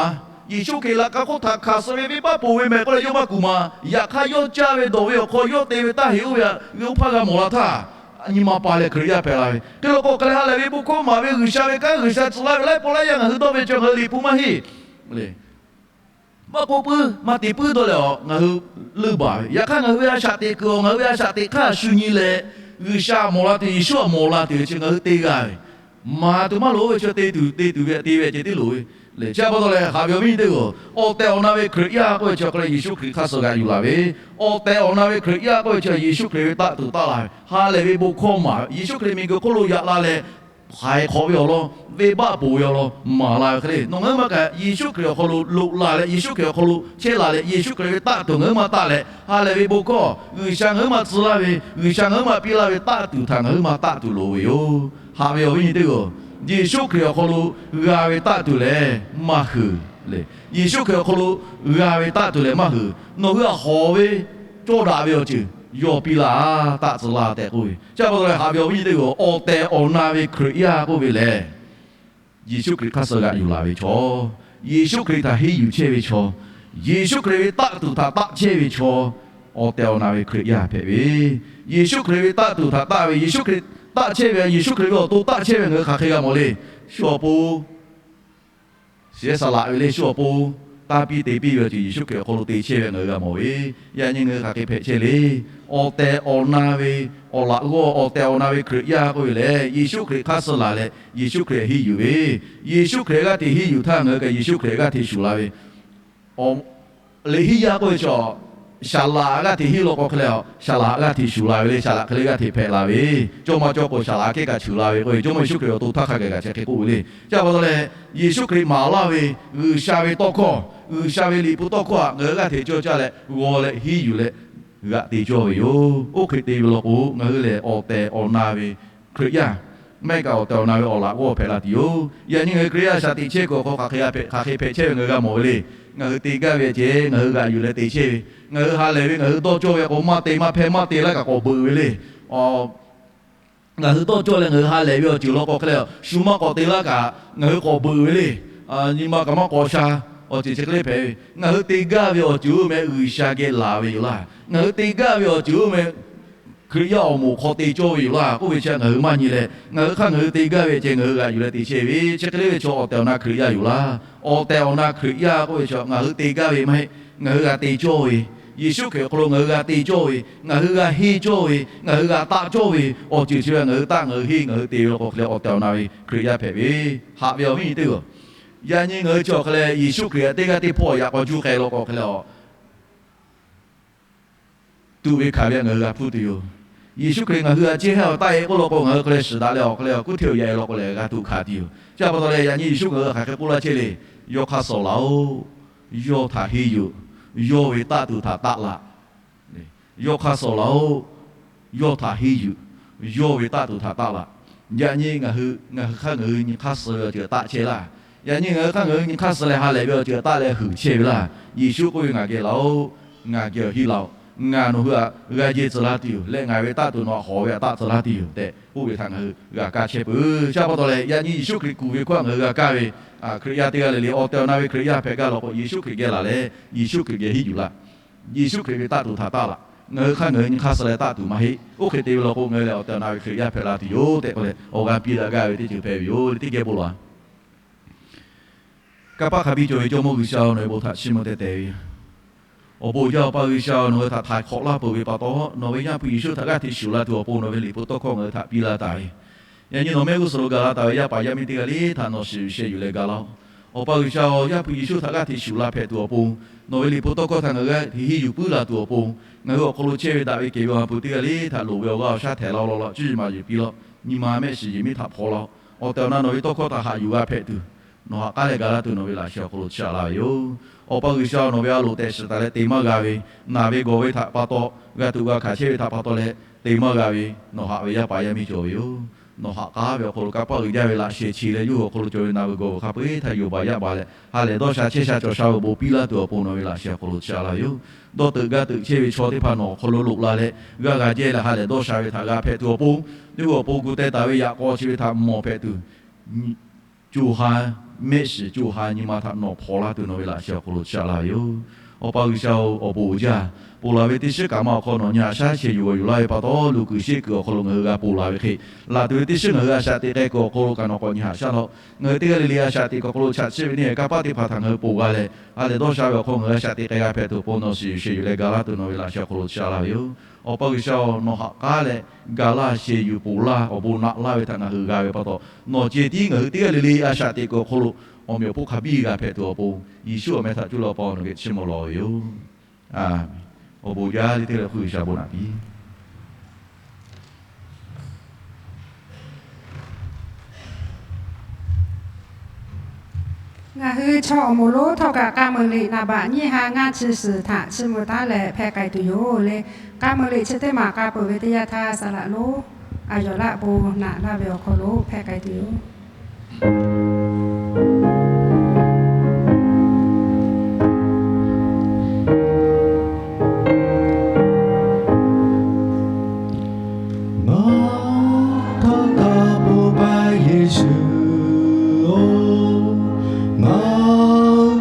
Yeˍsuˆ Hkriꞈ laꞈ ka hk'oˆ htaꞈ hkanˍ suh ve venˇbaˆ ponˬ ve mehˍ k'oˆ leh yawˇ maˇ kuˬ ma. Yaꞈ hk'aˇ yawˇ caˇ ve dawˬ ve awˬ hk'aw yawˇ te ve taˇ heꞈ oˇ ve a, ve oˇ hpaˇ g'a mawˬ la htaˇ, nyi ma pa leh Hkriꞈ yaˇ hpehꞈ la ve. Hk'e law k'o, hk'e leh ha lehˬ ve bon hkawˇ maˍ ve G'uiˬsha ve kanˉ G'uiˬsha tcuh laˇ ve laiˉ pawˆ laiˉ yaˇ ngaˬ hui dawˇ ve cawˬ ngaˬ hui liꞈ hpu maˇ heˆ. Maˇ k'oˆ puiˉ maˇ te puiˉ dawˇ leh a, ngaˬ hui leuˆ baˬ ve. Yaꞈ hk'aˇ ngaˬ hui ve a shaꞈ teꞈ kuiˬ awˬ, ngaˬ hui ve a shaꞈ teꞈ hk'aˇ shu nyi leh, G'uiˬsha mawˬ la tuˬ, Yeˍsuˆ a mawˬ la tuˬ ve chi ngaˬ hui te g'a ve. Maˍ tuˬ maˇ loˍ ve chi te tuˬ te tuˬ ve te ve ceh tiˉ loˍ ve. Lehˬ chi pa taw leh haꞈ ve awˬ viˉ nyi teˇ g'aˇ, awˬ tehˬ awˬ na ve Hkriꞈ yaˇ k'oˆ ve chi awˬ hk'aw leh Yeˍsuˆ Hkriꞈ hk'aˇ suh g'aꞈ yuˬ laˬ ve. Awˬ tehˬ awˬ na ve Hkriꞈ yaˇ k'oˆ ve chi Yeˍsuˆ Hkriꞈ ve taˆ tuˬ taˆ la ve. Ha lehˬ ve bon hkawˇ maˍ ve Yeˍsuˆ Hkriꞈ miˬguiˬ hk'oˆ lo yaꞈ la leh, htaiˍ hk'awꞈ ve awˬ lawn, venˇbaˆ ponˬ ve awˬ lawn maˍ la ve hk'e le. Nawˬ ngaˬ hui ma kaꞈ Yeˍsuˆ Hkriꞈ awˬ hk'aw lo loꞈ la leh, Yeˍsuˆ Hkriꞈ awˬ hk'aw lo chehˇ la leh, Yeˍsuˆ Hkriꞈ ve taˆ tuˬ ngaˬ hui ma taˆ leh, ha lehˬ ve bon hkawˇ G'uiˬsha ngaˬ hui ma tcuh laˇ ve, G'uiˬsha ngaˬ hui ma piˇ laˇ ve taˆ tuˬ htaꞈ ngaˬ hui ma taˆ tuˬ loˍ ve yoˬ. Haꞈ ve awˬ viˉ nyi teˇ g'aˇ, Yeˍsuˆ Hkriꞈ awˬ hk'aw lo g'a ve taˆ tuˬ lehˬ maˇ hui le. Yeˍsuˆ Hkriꞈ awˬ hk'aw lo g'a ve taˆ tuˬ lehˬ maˇ hui. Nawˬ hui a hawˍ ve cawˇ daꞈ ve awˬ ceuˬ yawˇ piˇ laˇ, taˆ tcuh laˇ tehꞈ k'oˆ ve. Chi pa taw leh haꞈ ve awˬ viˉ nyi teˇ g'aˇ, awˬ tehˬ awˬ na ve Hkriꞈ yaˇ k'oˆ ve lehˬ, Yeˍsuˆ Hkriꞈ hk'aˇ suh g'aꞈ yuˬ laˬ ve chaw, Yeˍsuˆ Hkriꞈ htaꞈ henˇ yuˬ chehˇ ve chaw, Yeˍsuˆ Hkriꞈ ve taˆ tuˬ htaꞈ taˆ chehˇ ve chaw, awˬ tehˬ awˬ na ve Hkriꞈ yaˇ hpehꞈ ve. Yeˍsuˆ Hkriꞈ ve taˆ tuˬ htaꞈ taˆ ve, Yeˍsuˆ Hkriꞈ taˆ chehˇ ve, Yeˍsuˆ Hkriꞈ ve awˬ to taˆ chehˇ ve ngaˬ hui hk'aˬ hk'e g'a mawˬ le. Shu awˬ pon shiˍ ehˉ saˍ laꞈ ve le, shu awˬ pon tanˇ piˇ te piˇ ve awˬ ceuˬ Yeˍsuˆ Hkriꞈ awˬ hk'aw lo te chehˇ ve ngaˬ hui g'a mawˬ ve. Yaꞈ nyi ngaˬ hui hk'aˬ hk'e hpehꞈ chehˇ le. Awˬ tehˬ awˬ na ve awˬ laꞈ g'awˇ, awˬ tehˬ awˬ na ve Hkriꞈ yaˇ k'oˆ ve lehˬ, Yeˍsuˆ Hkriꞈ hk'aˇ suh laˬ leh Yeˍsuˆ Hkriꞈ henˇ yuˬ ve, Yeˍsuˆ Hkriꞈ g'aˇ hteꞈ henˇ yuˬ htaˇ ngaˬ hui kaꞈ Yeˍsuˆ Hkriꞈ g'aˇ hteꞈ shuˍ la ve. Awˬ, liꞈ henˇ yaˇ k'oˆ ve chaw, saˍ laꞈ g'aˇ hteꞈ henˇ law k'o hk'e leh, saˍ laꞈ g'aˇ hteꞈ shuˍ la ve le. Saˍ laꞈ hk'e le g'aˇ hteꞈ hpehꞈ la ve, cawˇ maˇ cawˇ k'o saˍ laꞈ kehˉ kaꞈ cheuˬ la ve k'oˆ ve, Jawˇmawˇ Yeˍsuˆ Hkriꞈ awˬ to htaˇ hk'a gaˬ kaꞈ chi hk'e k'oˆ ve le. Chi pa taw leh, Yeˍsuˆ Hkriꞈ maˍ laˇ ve G'uiˬsha ve tawˇ hkawˇ, G'uiˬsha ve liꞈ hpu tawˇ hkawˇ htaꞈ ngaˬ hui g'aˇ hteꞈ cawˇ caˇ leh g'aw leh henˇ yuˬ leh g'aꞈ te cawˇ ve yoˬ. Oˇ hk'e te ve law k'o, ngaˬ hui lehˬ awˬ tehˬ awˬ na ve Hkriꞈ yaˇ, maˇ heˆ kaꞈ awˬ tehˬ awˬ na ve awˬ laꞈ g'awˇ hpehꞈ la tuˬ yoˬ. Yaꞈ nyi ngaˬ hui Hkriꞈ yaˇ shaꞈ teꞈ chehˇ kuiˬ awˬ hk'aw hk'aˬ hk'e hpehꞈ chehˇ ve ngaˬ hui g'a mawˬ ve le. Ngaˬ hui te gaˇ ve ceh ngaˬ hui g'aꞈ yuˬ leh te chehˇ ve, ngaˬ hui ha lehˬ ve ngaˬ hui dawˇ cawˇ ve k'o, maˇ te maˇ hpehˇ, maˇ te laˇ kaꞈ k'awꞈ beuꞈ ve le. Ngaˬ hui dawˇ cawˇ leh ngaˬ hui ha lehˬ ve awˬ ceuˬ law k'o hk'e leh, shu maˇ k'awꞈ te laˇ kaꞈ ngaˬ hui k'awꞈ beuꞈ ve le. Nyi ma kaꞈ maˇ k'awꞈ sha, awˬ ceuˬ chi hk'e le hpehꞈ ve. Ngaˬ hui te gaˇ ve awˬ ceuˬ oˇ meh G'uiˬsha geh laˬ ve yoˬ laˇ. Ngaˬ hui te gaˇ ve awˬ ceuˬ oˇ meh Hkriꞈ yaˇ awˬ moˍ hk'aw te cawˇ ve yoˬ laˇ k'oˆ ve chi ngaˬ hui maˇ nyi leh, ngaˬ hui hk'aˇ ngaˬ hui te gaˇ ve ceh ngaˬ hui g'aꞈ yuˬ leh te chehˇ ve, chi hk'e le ve chaw awˬ tehˬ awˬ na Hkriꞈ yaˇ yoˬ laˇ. Awˬ tehˬ awˬ na Hkriꞈ yaˇ k'oˆ ve chaw ngaˬ hui te gaˇ ve maˇ heˆ. Ngaˬ hui g'a te cawˇ ve, Yeˍsuˆ Hkriꞈ awˬ hk'aw lo ngaˬ hui g'a te cawˇ ve, ngaˬ hui g'a henˇ cawˇ ve, ngaˬ hui g'a taˆ cawˇ ve awˬ ceuˬ chi ve ngaˬ hui taˆ ngaˬ hui henˇ ngaˬ hui te ve law k'o hk'e leh awˬ tehˬ awˬ na ve Hkriꞈ yaˇ hpehꞈ ve, haꞈ ve awˬ viˉ nyi teˇ g'aˇ. Yaꞈ nyi ngaˬ hui chi awˬ hk'e leh Yeˍsuˆ Hkriꞈ htaꞈ teˇ g'aˇ teˇ hpawˇ yaꞈ k'aw juˇ k'ai law k'o hk'e leh, tuꞈ ve hkanˍ ve ngaˬ hui g'a hpuˇ tuˬ yoˬ. Yeˍsuˆ Hkriꞈ ngaˬ hui htaꞈ cehˇ hehˉ awˬ taˆ-e k'oˆ law k'o, ngaˬ hui hk'e leh shiˍ daꞈ leh awˬ hk'e leh kuˉ hteˇ awˬ yaꞈ-e law k'o lehˬ g'a tuꞈ hkanˍ tuˬ yoˬ. Chi pa taw leh yaꞈ nyi Yeˍsuˆ ngaˬ hui htaꞈ hk'aˬ hk'e k'oˆ laˇ chehˇ le. Yawˇ hk'aˇ suh laˬ-oˆ. Yawˇ htaꞈ henˇ yuˬ. Yawˇ ve taˆ tuˬ htaꞈ taˆ laꞈ. Yawˇ hk'aˇ suh laˬ-oˆ. Yawˇ htaꞈ henˇ yuˬ. Yawˇ ve taˆ tuˬ htaꞈ taˆ laꞈ. Yaꞈ nyi ngaˬ hui, ngaˬ hui hk'aˇ ngaˬ hui nyi hk'aˇ suh ve awˬ ceuˬ taˆ chehˇ laˇ. Yaꞈ nyi ngaˬ hui hk'aˇ ngaˬ hui nyi hk'aˇ suh leh ha lehˬ ve awˬ ceuˬ taˆ leh huiˍ chehˇ ve laˇ. Yeˍsuˆ k'oˆ ve, Ngaˬ geh laˬ-oˆ. Ngaˬ geh awˬ henˇ laˬ-oˆ. Ngaˬ nawˬ hui htaꞈ g'a jehˇ tcuh laˇ tuˬ yoˬ. Leh ngaˬ ve taˆ tuˬ nawˬ htaꞈ hawˍ ve htaꞈ taˆ tcuh laˇ tuˬ yoˬ tehꞈ k'oˆ ve htaꞈ ngaˬ hui g'a kaˇ chehˇ peuˬ. Chi pa taw leh yaꞈ nyi Yeˍsuˆ Hkriꞈ kuˬ ve hkawˇ htaꞈ ngaˬ hui g'a kaˇ ve, Hkriꞈ yaˇ teˇ g'aˇ le le awˬ tehˬ awˬ na ve Hkriꞈ yaˇ hpehꞈ gaˇ law k'o, Yeˍsuˆ Hkriꞈ geh laˬ leh Yeˍsuˆ Hkriꞈ geh henˇ yuˬ laˇ. Yeˍsuˆ Hkriꞈ ve taˆ tuˬ htaꞈ taˆ laꞈ. Ngaˬ hui hk'aˇ ngaˬ hui nyi hk'aˇ suh leh taˆ tuˬ maˇ heˆ. Oˇ hk'e te ve law k'o, ngaˬ hui lehˬ awˬ tehˬ awˬ na ve Hkriꞈ yaˇ hpehꞈ la tuˬ yoˬ tehꞈ k'oˆ leh awˬ g'a piˇ daꞈ gaˇ ve teˇ ceuˬ hpehꞈ ve yoˬ. Teˇ geh bon lawˬ. Kanˇ paˆ hk'a biˇ cawˬ ve Jawˇmawˇ G'uiˬsha-oˬ, nawˬ ve bon htaꞈ chiˇ mvuh teh tehˍ ve yoˬ. Awˬ bon uiˍ jaˇ, Awˬ pa G'uiˬsha-oˬ, nawˬ hui htaꞈ htaiˍ hk'awꞈ laˇ peuˬ ve pa taw, nawˬ ve Yaˇ hpu Yeˍsuˆ htaꞈ g'aˇ hteꞈ shuˍ la tuˬ awˬ pon nawˬ ve liꞈ hpu tawˇ hkawˇ ngaˬ hui htaꞈ piˇ laˇ taˍ ve. Yaꞈ nyi nawˬ mehˆ g'uˇ suhˍ lo gaˬ la taˍ ve yaˇ paˍ yaˇ miˇ teˇ g'aˇ le htaꞈ nawˬ shiˍ yuˬ sheh yuˬ leh ga laˇ-oˆ. Awˬ pa G'uiˬsha-oˬ, Yaˇ hpu Yeˍsuˆ htaꞈ g'aˇ hteꞈ shuˍ la hpehꞈ tuˬ awˬ pon, nawˬ ve liꞈ hpu tawˇ hkawˇ htaꞈ ngaˬ hui g'aˇ hteꞈ henˇ yuˬ puiˉ la tuˬ awˬ pon, ngaˬ hui awˬ hk'aw lo chehˇ ve daꞈ ve kehˬ ve awˬ ha hpu teˇ g'aˇ le htaꞈ loˍ ve awˬ g'aˇ awˬ shaˉ htehˍ la law law, cuˇ yiˍ maˍ yiˍ piˇ law. Nyi ma mehˆ shiˍ yehˬ miˉ htaꞈ hpaw laˇ-oˆ. Awˬ tehˬ awˬ na nawˬ ve tawˇ hkawˇ htaꞈ haꞈ yuˬ g'a hpehꞈ tuˬ, nawˬ ha k'aˉ leh ga laˇ tuˬ nawˬ ve laꞈ sheh awˬ hk'aw lo chi aꞈ laˇ ve yoˬ. Awˬ pa G'uiˬsha-oˬ, nawˬ ve a loˍ tehꞈ shiˍ taˍ leh te maˇ g'a ve, naˬ ve gawˬ ve htaꞈ pa taw, g'a tuꞈ g'a hkanˍ chehˇ ve htaꞈ pa taw leh te maˇ g'a ve, nawˬ haꞈ ve yaˇ paˍ yaˇ miˇ cawˬ ve yoˬ. Nawˬ ha k'aˉ ve awˬ hk'aw lo kanˇ paˆ uiˍ jaˇ ve laꞈ sheh chi leh yawˇ hui awˬ hk'aw lo cawˬ ve naˬ ve gawˬ ve hk'a peu-eˬ htaꞈ yoˬ baˬ yaˇ baˬ leh ha lehˬ dawˇ sha chehˇ sha cawˬ sha ve awˬ bon piˇ laˇ tuˬ awˬ pon nawˬ ve laꞈ sheh awˬ hk'aw lo chi aꞈ laˇ ve yoˬ. Dawˇ teuꞈ gaˇ teuꞈ chehˇ ve chaw teˇ hpaˍ nawˬ awˬ hk'aw lo loꞈ la leh g'aˇ g'a jehˇ leh ha lehˬ dawˇ sha ve htaꞈ g'a hpehꞈ tuˬ awˬ pon, yawˇ hui awˬ pon gu teh taˍ ve yaꞈ k'aw chi ve htaꞈ mawˬ hpehꞈ tuˬ, co ha, mehˆ shiˍ co ha nyi ma htaꞈ nawˬ hpaw laˇ tuˬ nawˬ ve laꞈ sheh awˬ hk'aw lo chi aꞈ laˇ ve yoˬ. Awˬ pa G'uiˬsha-oˬ, awˬ bon uiˍ jaˇ. Ponˬ laˬ ve teˇ shiˉ kaꞈ ma awˬ hk'aw nawˬ nyi haꞈ shaˉ sheh yuˬ g'awˬ yuˬ laˇ ve pa taw, luˬ kuiˬ sheˆ kuiˬ awˬ hk'aw lo ngaˬ hui g'a ponˬ laˬ ve hk'e, laˬ tuˬ ve teˇ shiˉ ngaˬ hui a shaꞈ teꞈ k'ai kuiˬ awˬ hk'aw lo kaꞈ nawˬ k'awꞈ nyi haꞈ shaˉ laˇ-oˆ. Ngaˬ hui teˇ g'aˇ le le a shaꞈ teꞈ kuiˬ awˬ hk'aw lo chaꞈ chiˇ ve neˇ kanˇ paˆ teˇ hpaˍ htaꞈ ngaˬ hui ponˬ g'a leh, ha lehˬ dawˇ sha ve awˬ hk'aw ngaˬ hui a shaꞈ teꞈ k'ai g'a hpehꞈ tuˬ awˬ pon nawˬ shiˍ yuˬ sheh yuˬ leh ga laˇ tuˬ nawˬ ve laꞈ sheh awˬ hk'aw lo chi aꞈ laˇ ve yoˬ. Awˬ pa G'uiˬsha-oˬ, nawˬ ha k'aˉ leh ga laˇ sheh yuˬ ponˬ laˇ awˬ bon naꞈ laˇ ve htaꞈ ngaˬ hui g'a ve pa taw, nawˬ ceh tiˉ ngaˬ hui teˇ g'aˇ le le a shaꞈ teꞈ kuiˬ awˬ hk'aw lo awˬ meꞈ awˬ hponˇ hk'a biˇ g'a hpehꞈ tuˬ awˬ pon, Yeˍsuˆ awˬ meh htaꞈ cuˇ leh Awˬ pa nawˬ geh chiˇ mvuh lawˬ ve yoˬ. Awˬ bon jaˇ le teˇ g'aˇ le hk'oˆ G'uiˬsha bon naꞈ piˇ. Ngaˬ hui chaw awˬ moˍ lonˉ htawˇ kaꞈ k'a meu liꞈ naˍ baꞈ nyiˇ ha ngaˇ chi suhˍ htaꞈ chiˇ mvuh taˉ leh hpehˇ k'ai tuˬ yoˬ le. K'a meu liꞈ chi teˇ maˬ k'a peuˬ ve teˇ yanˇ htaˇ, saˍ laꞈ lonˉ a yawˬ laˆ bon naꞈ laˇ ve awˬ hk'aw lo hpehˇ k'ai tuˬ yoˬ. Ngaˬ htawˇ kaꞈ ponˬ paˍ Yeˍsuˆ-oˬ, ngaˬ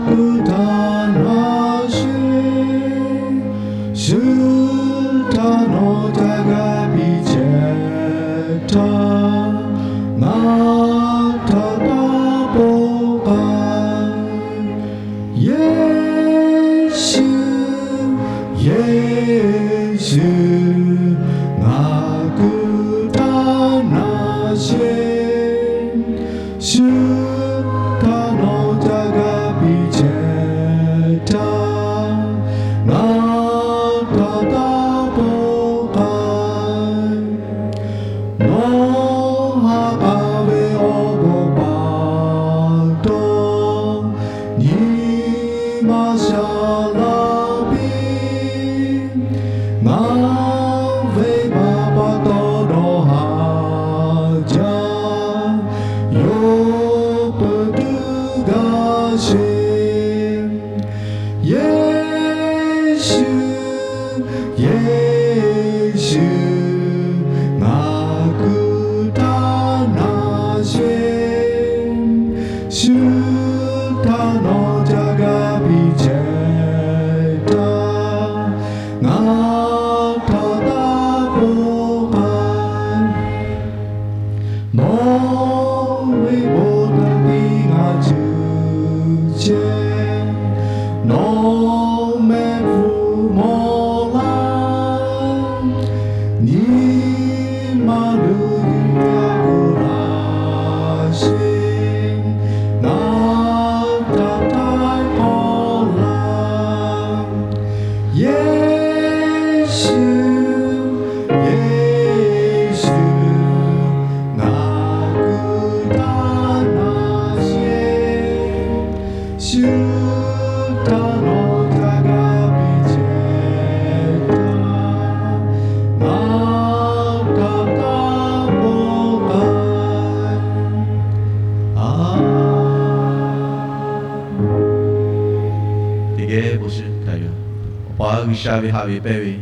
kuˬ htaꞈ nawˬ sheˍ, shu htaꞈ nawˬ ca g'a piˇ chehˇ htaˇ, ngaˬ htawˇ kaꞈ ponˬ k'a Yeˍsuˆ, ngaˬ kuiˬ htaˇ na sheˍ. Shu htaꞈ nawˬ ca g'a piˇ chehˇ htaˇ, ngaˬ htaꞈ taˇ k'oˆ k'ai. Nawˬ ha k'a ve awˬ bon pa taw, nyi ma shaˍ laˇ piˇ. Ngaˬ ve pa pa taw dawˇ haˍ jaˇ, yawˇ peuˬ tuˬ gaˇ sheˍ. Yeˍsuˆ, Yeˍsuˆ, ngaˬ kuiˬ htaˇ na sheˍ. Shu htaꞈ nawˬ ca g'a piˇ chehˇ htaˇ, ngaˬ htaꞈ taˇ k'oˆ k'ai. Nawˬ ve bon htaꞈ tiˉ ngaˬ cuˇ chehˇ. Nawˬ mehˆ hpfuhˇ mawˬ laˇ. Nyi ma luˬ yuˬ yaˇ k'oˆ laˇ sheˍ. Ngaˬ htaꞈ htaiˍ hk'awꞈ laˇ. Yeˍsuˆ, Yeˍsuˆ, ngaˬ kuiˬ htaˇ na sheˍ. Shu htaꞈ nawˬ ca g'a piˇ chehˇ htaˇ, ngaˬ htaꞈ taˇ k'oˆ k'ai. Teˇ geh bon shiˍ htaꞈ yoˬ. Awˬ pa G'uiˬsha ve haꞈ ve pehˇ ve,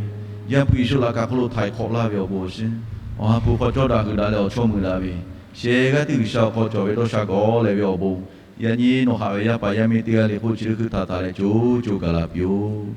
Yaˇ hpu Yeˍsuˆ laꞈ ka hk'oˆ lo htaiˍ hk'awꞈ laˇ ve awˬ bon awˬ shiˍ, awˬ ha hpu hk'aw cawˇ daꞈ hui daꞈ leh awˬ chawˇ meuꞈ daꞈ ve, sheh g'aˇ teˇ G'uiˬsha awˬ hk'aw cawˬ ve dawˇ sha gawˬ leh ve awˬ bon, yaꞈ nyi nawˬ haꞈ ve yaˇ paˍ yaˇ miˇ teˇ g'aˇ le hk'oˆ chi leuˉ hkui htaꞈ taˍ leh co co gaˬ la piˇ-oˆ.